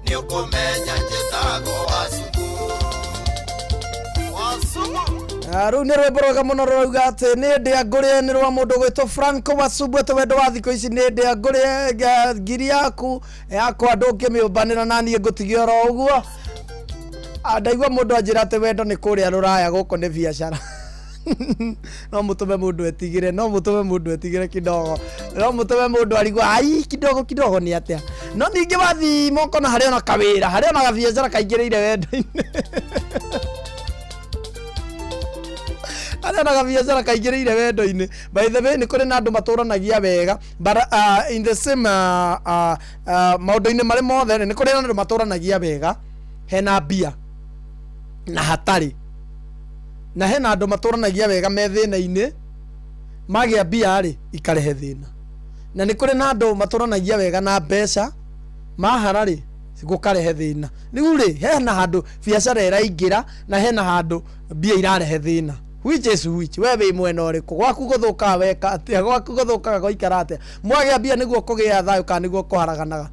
nĩũkũmenya njĩtagwo Wacungu. Wacungu. Rĩu nĩ rwĩmbo rwega mũno rũrauga atĩ nĩ ndĩangũrĩe nĩ rwa mũndũ ũgwĩtwo Franco Wasubu atĩ wendo wa thikũ ici nĩ ndĩangũrĩe ngiri yaku yakwa ndũngĩmĩũmbanĩra na niĩ ngũtige oro ũguo. Ndaigua mũndũ anjĩra atĩ wendo nĩ kũrĩa rũraya gũkũ nĩ biacara. No mũtũme mũndũ etigĩre, no mũtũme mũndũ etigĩre kidogo, no mũtũme mũndũ arigwo ai kidogo kidogo nĩ atĩa. No ningĩ wathi moko na harĩ ona kawĩra, harĩ ona gabiacara kaingĩrĩire wendo-inĩ. Arĩa onaga biacara kaingĩrĩire wendo-inĩ. By the way, nĩ kũrĩ na andũ matũranagia wega, but in the same maũndũ-inĩ marĩ mothe rĩ, nĩ kũrĩ na andũ matũranagia wega hena mbia na hatarĩ, na hena andũ matũranagia wega me thĩna-inĩ, magĩa mbia rĩ ikarehe thĩna. Na nĩ kũrĩ na andũ matũranagia wega na mbeca, mahara rĩ gũkarehe thĩna. Rĩu rĩ, hena handũ biacara ĩraingĩra na hena handũ mbia irarehe thĩna. Which is which? We wĩ mwena ũrĩkũ? Gwaku gũthũkaga weka atĩa? Gwaku gũthũkaga gwaikara atĩa? Mwagĩa mbia nĩguo kũgĩa thayũ kana nĩguo kũharaganaga?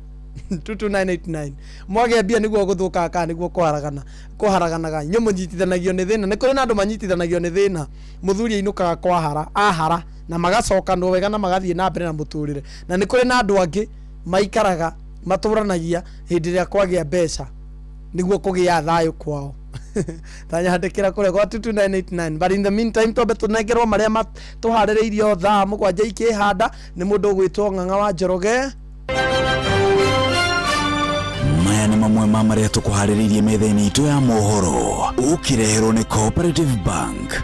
22989. Mwagĩa mbia nĩguo gũthũkaga kana nĩguo kũharagana? Kũharaganaga. Inyuĩ mũnyitithanagio nĩ thĩna. Nĩ kũrĩ na andũ manyitithanagio nĩ thĩna. Mũthuri ainũkaga kwahara, ahara, na magacokanwo wega na magathiĩ na mbere na mũtũrĩre. Na nĩ kũrĩ na andũ angĩ maikaraga matũranagia hĩndĩ ĩrĩa kwagĩa mbeca nĩguo kũgĩa thayũ kwao. Tanyandĩkĩra kũrĩa gwa 22989. But in the meantime, twambe tũnengerwo marĩa tũharĩrĩirio thaa 7 ikĩhanda nĩ mũndũ ũgwĩtwo Ng'ang'a wa Njoroge. Maya nĩ mamwe ma marĩa tũkũharĩrĩirie metha-inĩ itũ ya mohoro, ũkĩreherwo nĩ Cooperative Bank.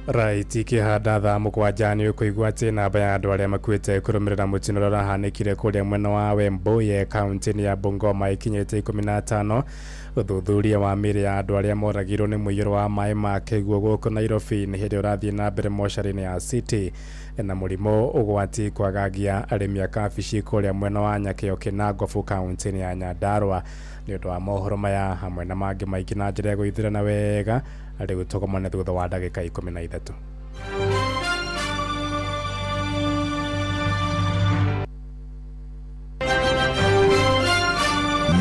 Right, ikĩhanda thaa 7 nĩ ũkũigua atĩ namba ya andũ arĩa makuĩte kũrũmĩrĩra mũtino ũrĩa ũrahanĩkire kũrĩa mwena wa Wembuye kaunti-inĩ ya Bungoma ĩkinyĩte 15. Ũthuthuria wa mĩĩrĩ ya andũ arĩa moragirwo nĩ mũiyũro wa maĩ ma kĩguũ gũkũ Nairobi nĩ hĩndĩ ũrathiĩ na mbere mocarĩ-inĩ ya City. Na mũrimũ ũgwati kwagagia arĩmi a kabici kũrĩa mwena wa Nyakĩo Kĩnangobu kaunti-inĩ ya Nyandarua. Nĩ ũndũ wa mohoro maya hamwe na mangĩ maingĩ na njĩra ya gũithĩrana wega, rĩu tũgomane thutha wa ndagĩka 13.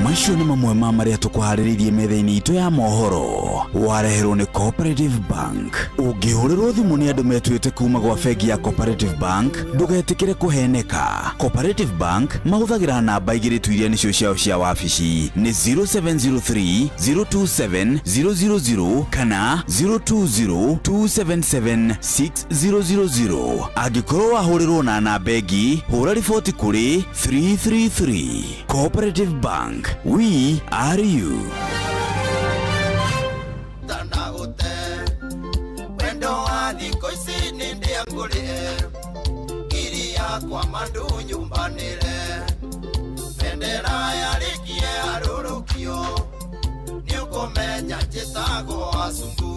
Macio nĩ mamwe ma marĩa tũkũharĩrĩirie metha-inĩ itũ ya mohoro, wareherwo nĩ Cooperative Bank. Ũngĩhũrĩrwo thimũ nĩ andũ metuĩte kuma gwa bengi ya Cooperative Bank, ndũgetĩkĩre kũheneka. Cooperative Bank mahũthagĩra namba 2 tu iria nĩcio ciao cia wabici, nĩ 0703 027 000 kana 020 277 6000. Angĩkorwo wahũrĩrwo na namba ĩngĩ, hũra riboti kũrĩ 333. Cooperative Bank, we are you. Wendo wa thikũ ici nĩ ndĩangũrĩe, ngiri yakwa mandu nyumbanĩre, bendera yarĩkie arũrũkio, nĩũkũmenya njĩtagwo Asumbu.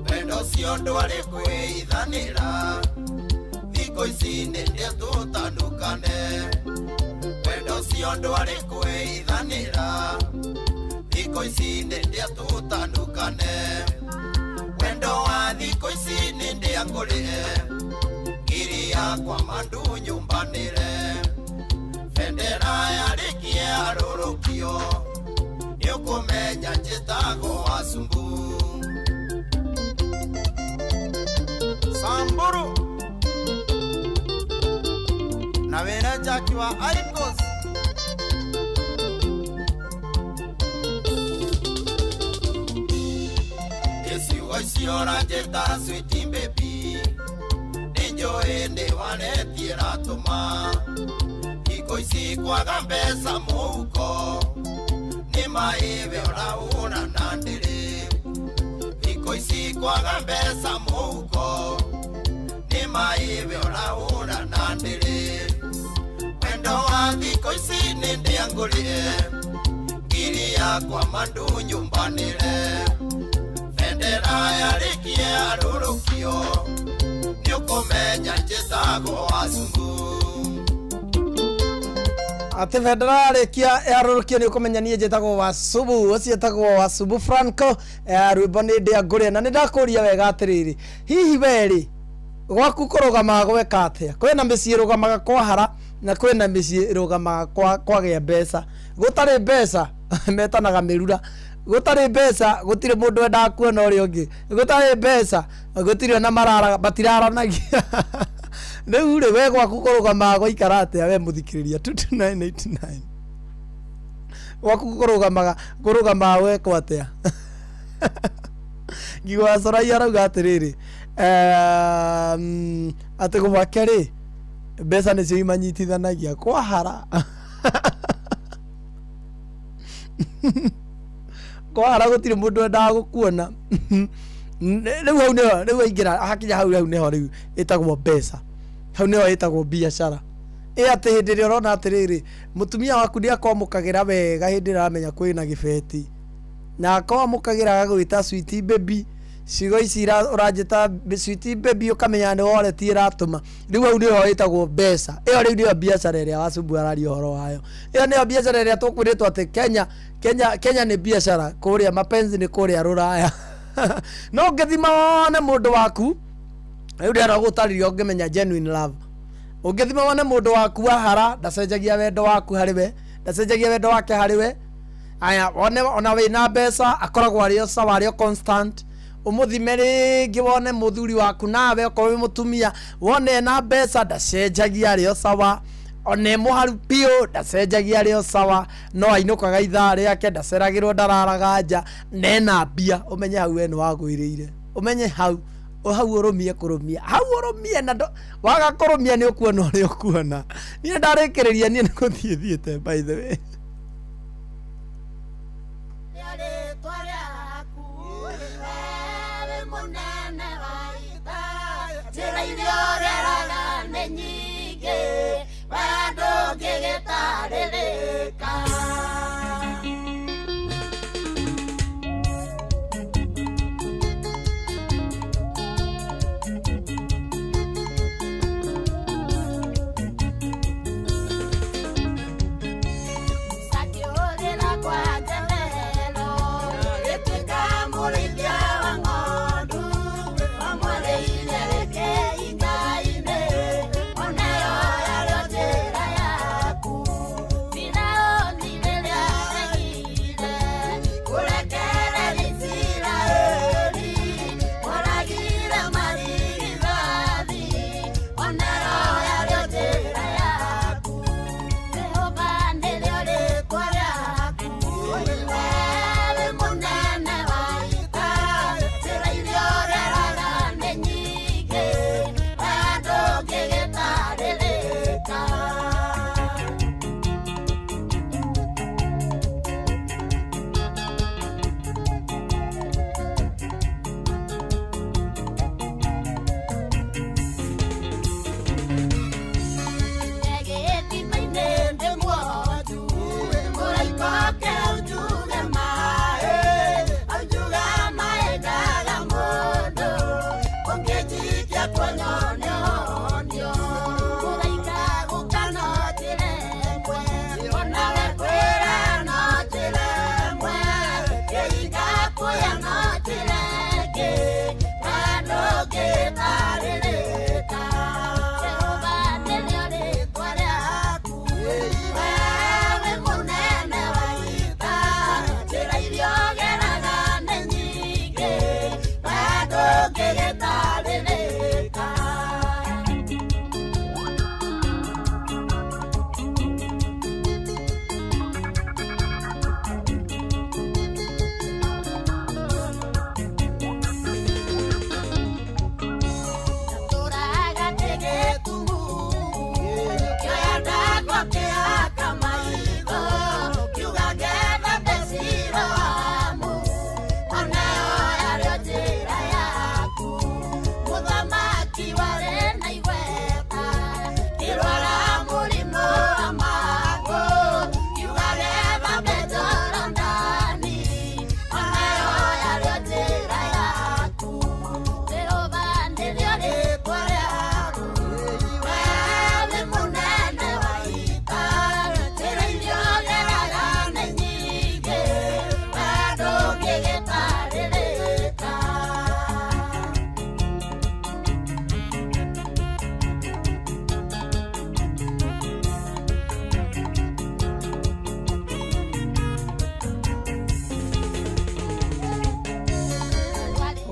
Wendo ũcio ndwarĩ kwĩithanĩra, thikũ ici nĩ ndĩtũtanukane. Wendo ũcio ndwarĩ kwĩithanĩra, thikũ ici nĩ ndĩtũtanukane. Wendo wa thikũ ici nĩ ndĩangũrĩe, ngiri yakwa mandu nyumbanĩre, bendera yarĩkie arũrũkio, nĩũkũmenya njĩtagwo Asumbu. Samburu na wĩra Jackie wa Icos. Iciugo icio ũranjĩta sweet baby, nĩnjũĩ nĩ waretie ratũma. Thikũ ici kwaga mbeca mũhuko, nĩ maĩ we ũrahũra na ndĩrĩ. Thikũ ici kwaga mbeca mũhuko, nĩ maĩ we ũrahũra na ndĩrĩ. Wendo wa thikũ ici nĩ ndĩangũrĩe, ngiri yakwa mandu nyumbanĩre, bendera yarĩkie arũrũkio, nĩũkũmenya njĩtagwo Asumbu. Atĩ bendera yarĩkia yarũrũkio nĩũkũmenya niĩ njĩtagwo Wasubu. Ũcio etagwo Wasubu Franco, rwĩmbo nĩ ndĩangũrĩe. Na nĩ ndakũria wega atĩrĩrĩ, hihi we rĩ, gwaku kũrũgamaga gweka atĩa? Kwĩna mĩciĩ ĩrũgamaga kwahara na kwĩna mĩciĩ ĩrũgamaga kwagĩa mbeca. Gũtarĩ mbeca metanaga mĩrura, gũtarĩ mbeca gũtirĩ mũndũ wendaga kuona ũrĩa ũngĩ, gũtarĩ mbeca gũtirĩ ona mararaga, matiraranagia. Rĩu rĩ, we gwaku kũrũgamaga gwaikara atĩa? We mũthikĩrĩria 22989, gwaku kũrũgamaga gwekwo atĩa? Ngigo wa Corai arauga atĩrĩrĩ, atĩ gwake rĩ, mbeca nĩcio imanyitithanagia. Kwahara kwahara gũtirĩ mũndũ wendaga gũkuona. Rĩu hau nĩho rĩu aingĩra, hakinya hau, hau nĩho rĩu ĩtagwo mbeca, hau nĩho ĩtagwo biacara. Ĩ atĩ hĩndĩ ĩrĩa ũrona atĩrĩrĩ, mũtumia waku nĩ akwamũkagĩra wega hĩndĩ ĩrĩa aramenya kwĩna gĩbeti, na akwamũkagĩra agagwĩta sweet baby, ciugo ici ũranjĩta sweet baby, ũkamenya nĩ wallet ĩratũma. Rĩu hau nĩho ĩtagwo mbeca. Ĩyo rĩu nĩyo biacara ĩrĩa Wacumbu araria ũhoro wayo. Ĩyo nĩyo biacara ĩrĩa tũkwĩrĩtwo atĩ Kenya, Kenya, Kenya nĩ biacara, kũrĩa mapenzi nĩ kũrĩa rũraya. No ũngĩthima wone mũndũ waku rĩu, ndĩrenda gũtarĩria ũngĩmenya genuine love. Ũngĩthima wone mũndũ waku wahara ndacenjagia wendo waku harĩ we, ndacenjagia wendo wake harĩ we. Aya, wone ona wĩna mbeca akoragwo arĩ o sawa, arĩ o constant. Ũmũthime rĩngĩ wone mũthuri waku, nawe okorwo wĩ mũtumia, wone ena mbeca ndacenjagia, arĩ o sawa, ona e mũharu biũ ndacenjagia, arĩ o sawa, no ainũkaga ithaa rĩake, ndaceragĩrwo, ndararaga nja, na ena mbia, ũmenye hau we nĩ wagwĩrĩire. Ũmenye hau hau ũrũmie kũrũmia, hau ũrũmie, na waga kũrũmia nĩ ũkuona ũrĩa ũkuona. Niĩ ndarĩkĩrĩria, niĩ nĩ gũthiĩ thiĩte, by the way. Rĩtwa rĩaku wĩ mũnene wa ita, njĩra iria ũreraga nĩ nyingĩ, we ndũngĩgĩtarĩrĩka.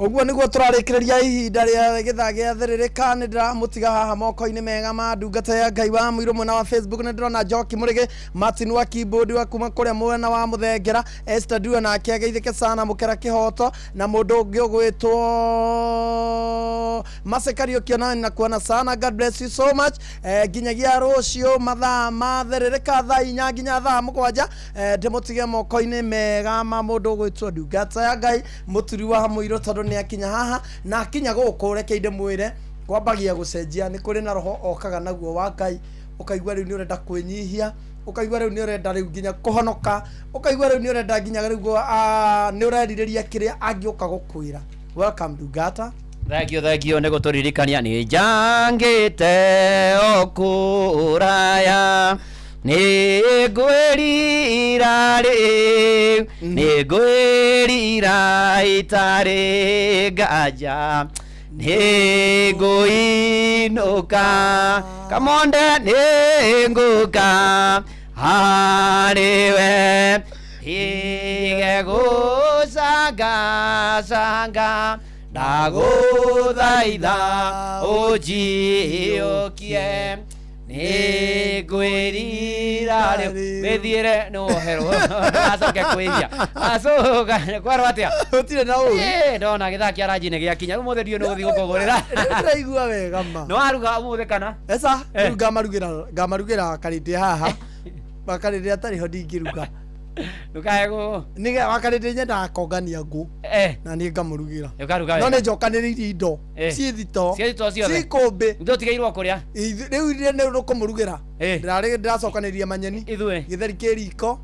Ũguo nĩguo tũrarĩkĩrĩria ihinda rĩa gĩthaa gĩa thĩrĩrĩka. Nĩ ndĩramũtiga haha moko-inĩ mega ma ndungata ya Ngai wa mũirũ. Mwena wa Facebook nĩ ndĩrona Njoki Mũrĩgĩ, Martin wa keyboard wa kuma kũrĩa mwena wa Mũthengera, Esther Ndua nake ageithĩke sana, Mũkera Kĩhoto na mũndũ ũngĩ ũgwĩtwo Masekari ũkĩona na kuona sana. God bless you so much. Nginyagia rũciũ mathaa ma thĩrĩrĩka thaa 4 nginya thaa 7, ndĩmũtige moko-inĩ mega ma mũndũ ũgwĩtwo ndungata ya Ngai mũturi wa mũirũ, tondũ nĩ akinya haha na akinya gũkũ, reke ndĩmwĩre kwambagia gũcenjia. Nĩ kũrĩ na roho okaga naguo wa Ngai, ũkaigua rĩu nĩ ũrenda kwĩnyihia, ũkaigua rĩu nĩ ũrenda rĩu nginya kũhonoka, ũkaigua rĩu nĩ ũrenda nginya rĩu nĩ ũrerirĩria kĩrĩa angĩũka gũkwĩra. Welcome, ndungata. Thengio, thengio nĩ gũtũririkania nĩ njangĩte o kũraya, nĩ ngwĩrira rĩu, nĩ ngwĩrira itarĩ nganja, nĩ ngũinũka kamonde, nĩ ngũka harĩ we, tige gũcangacanga, ndagũthaitha ũnjiyũkie, nĩ ngwĩrira rĩu. Wĩthiĩre nĩ woherwo, ndũgacoke kwĩhia. Acoka kwerwo atĩa? Gũtirĩ na ũru. Ndona gĩthaa kĩa ranji nĩ gĩakinya. Rĩu mũthĩ ndiũĩ nĩ ũgũthiĩ gũkũgũrĩra. Ndĩraigua wega ma. Nĩ waruga ũmũthĩ kana? Eca. Rĩu ngamarugĩra wakarĩndĩ haha, wakarĩndĩ atarĩ ho ndingĩruga. Ndũkae gũ Nĩge wakarĩndĩ nyendaga kongania ngũ na niĩ ngamũrugĩra. Ũkaruga No wega. nĩ njokanĩrĩirie indo ciĩ thito. Ciĩ thito ciothe. Ciĩ ikũmbĩ. Ndũtigĩirwo kũrĩa. Rĩu iria nĩ rũkũmũrugĩra, ndĩracokanĩrĩria manyeni. Ithuĩ. Gĩtheri kĩ riko,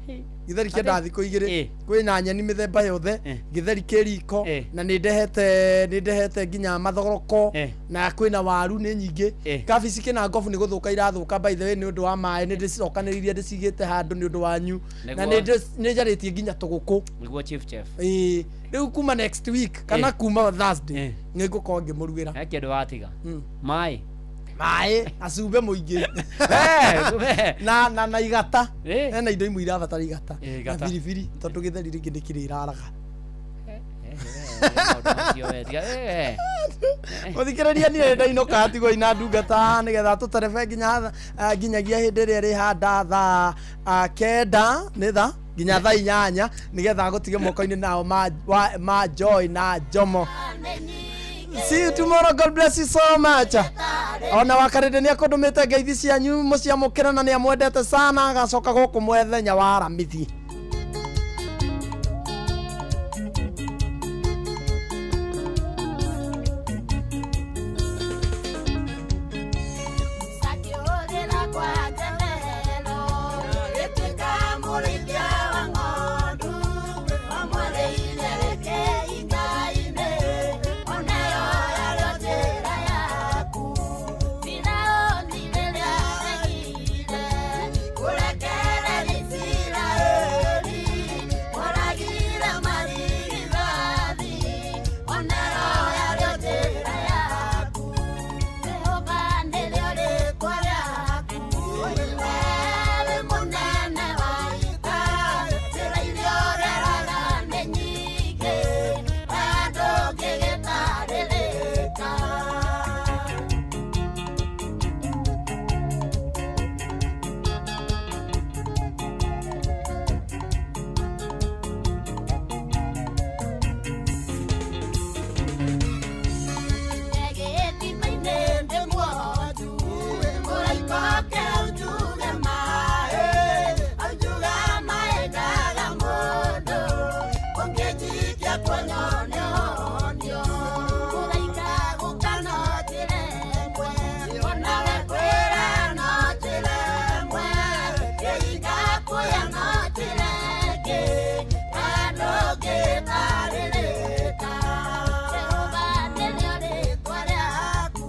gĩtheri kĩendaga thikũ 2. Kwĩna nyeni mĩthemba yothe, gĩtheri kĩ riko, na nĩ ndehete nginya mathoroko, na kwĩna waru nĩ nyingĩ. Kabici kĩna ngobu nĩ gũthũka irathũka, by the way, nĩ ũndũ wa maĩ. Nĩ ndĩcicokanĩrĩirie, ndĩcigĩte handũ nĩ ũndũ wanyu na nĩ njarĩtie nginya tũgũkũ. Nĩguo, chief chef. Ĩĩ, rĩu kuma next week kana kuma Thursday nĩ ngũkorwo ngĩmũrugĩra. He kĩndũ watiga. Maĩ. Maĩ na cumbĩ mũingĩ. Cumbĩ. Na igata. Hena indo imwe irabatara igata na igata. Biribiri, tondũ gĩtheri rĩngĩ nĩ kĩrĩraraga. Maũndũ macio we, tiga. Mũthikĩrĩria, niĩ ndainũka tigwo ina ndungata nĩgetha tũterebe nginya nginyagia hĩndĩ ĩrĩa ĩrĩhanda thaa 9, nĩ thaa nginya thaa 8, nĩgetha gũtige moko-inĩ nao ma Joy na Jomo. See you tomorrow. God bless you so much. Ona wakarĩndĩ nĩ akũndũmĩte ngeithi cianyu mũciamũkĩra, na nĩ amwendete sana. Agacoka gũkũ mwethenya wa Aramithi. Sakĩũrĩra kwa njenehero, gĩtuĩka mũrĩithia wa ng'ondu, wamwarĩire rĩkĩinga-inĩ, onayo yarĩo njĩra yaku. Firaũni rĩrĩa aregire kũrekereria Isiraeli, oragire marigithathi, onayo yarĩo njĩra yaku. Jehova nĩrĩo rĩĩtwa rĩaku, we wĩ mũnene wa ita, njĩra iria ũgeraga nĩ nyingĩ, we ndũngĩgĩtarĩrĩka. Gĩthima-inĩ ndĩ muonju, mũraika oke aunjuge maĩ, aunjuga maĩ ndaga mũndũ, ũngĩnjikia kuonyo nĩhonio. Mũraika gũka no njĩra ĩmwe, onawe kwĩra no njĩra ĩmwe, kĩhinga kuoya no njĩra ĩngĩ, we ndũngĩtarĩrĩka. Jehova nĩrĩo rĩĩtwa rĩaku,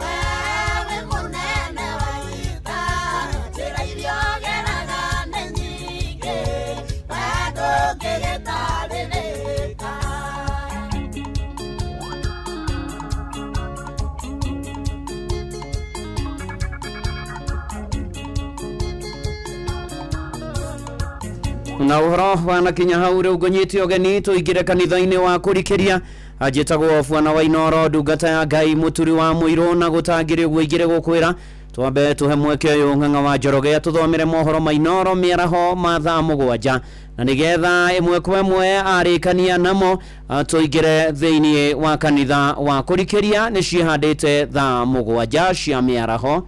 we wĩ mũnene wa ita, njĩra iria ũgeraga nĩ nyingĩ, we ndũngĩgĩtarĩrĩka. Na ũhoro wanakinya hau, rĩu ngũnyite ũgeni tũingĩre kanitha-inĩ wa kũrikĩria. Njĩtagwo Bwana wa Inoro, ndungata ya Ngai, mũturi wa mũirũ, na gũtangĩrĩ ũguo ingĩrĩ gũkwĩra twambe tũhe mweke ũyũ Ng'ang'a wa Njoroge tũthomere mohoro ma Inoro mĩaraho ma thaa 7, na nĩgetha ĩmwe kwa ĩmwe arĩkania namo tũingĩre thĩinĩ wa kanitha wa kũrikĩria nĩ ciĩhandĩte thaa 7 cia mĩaraho.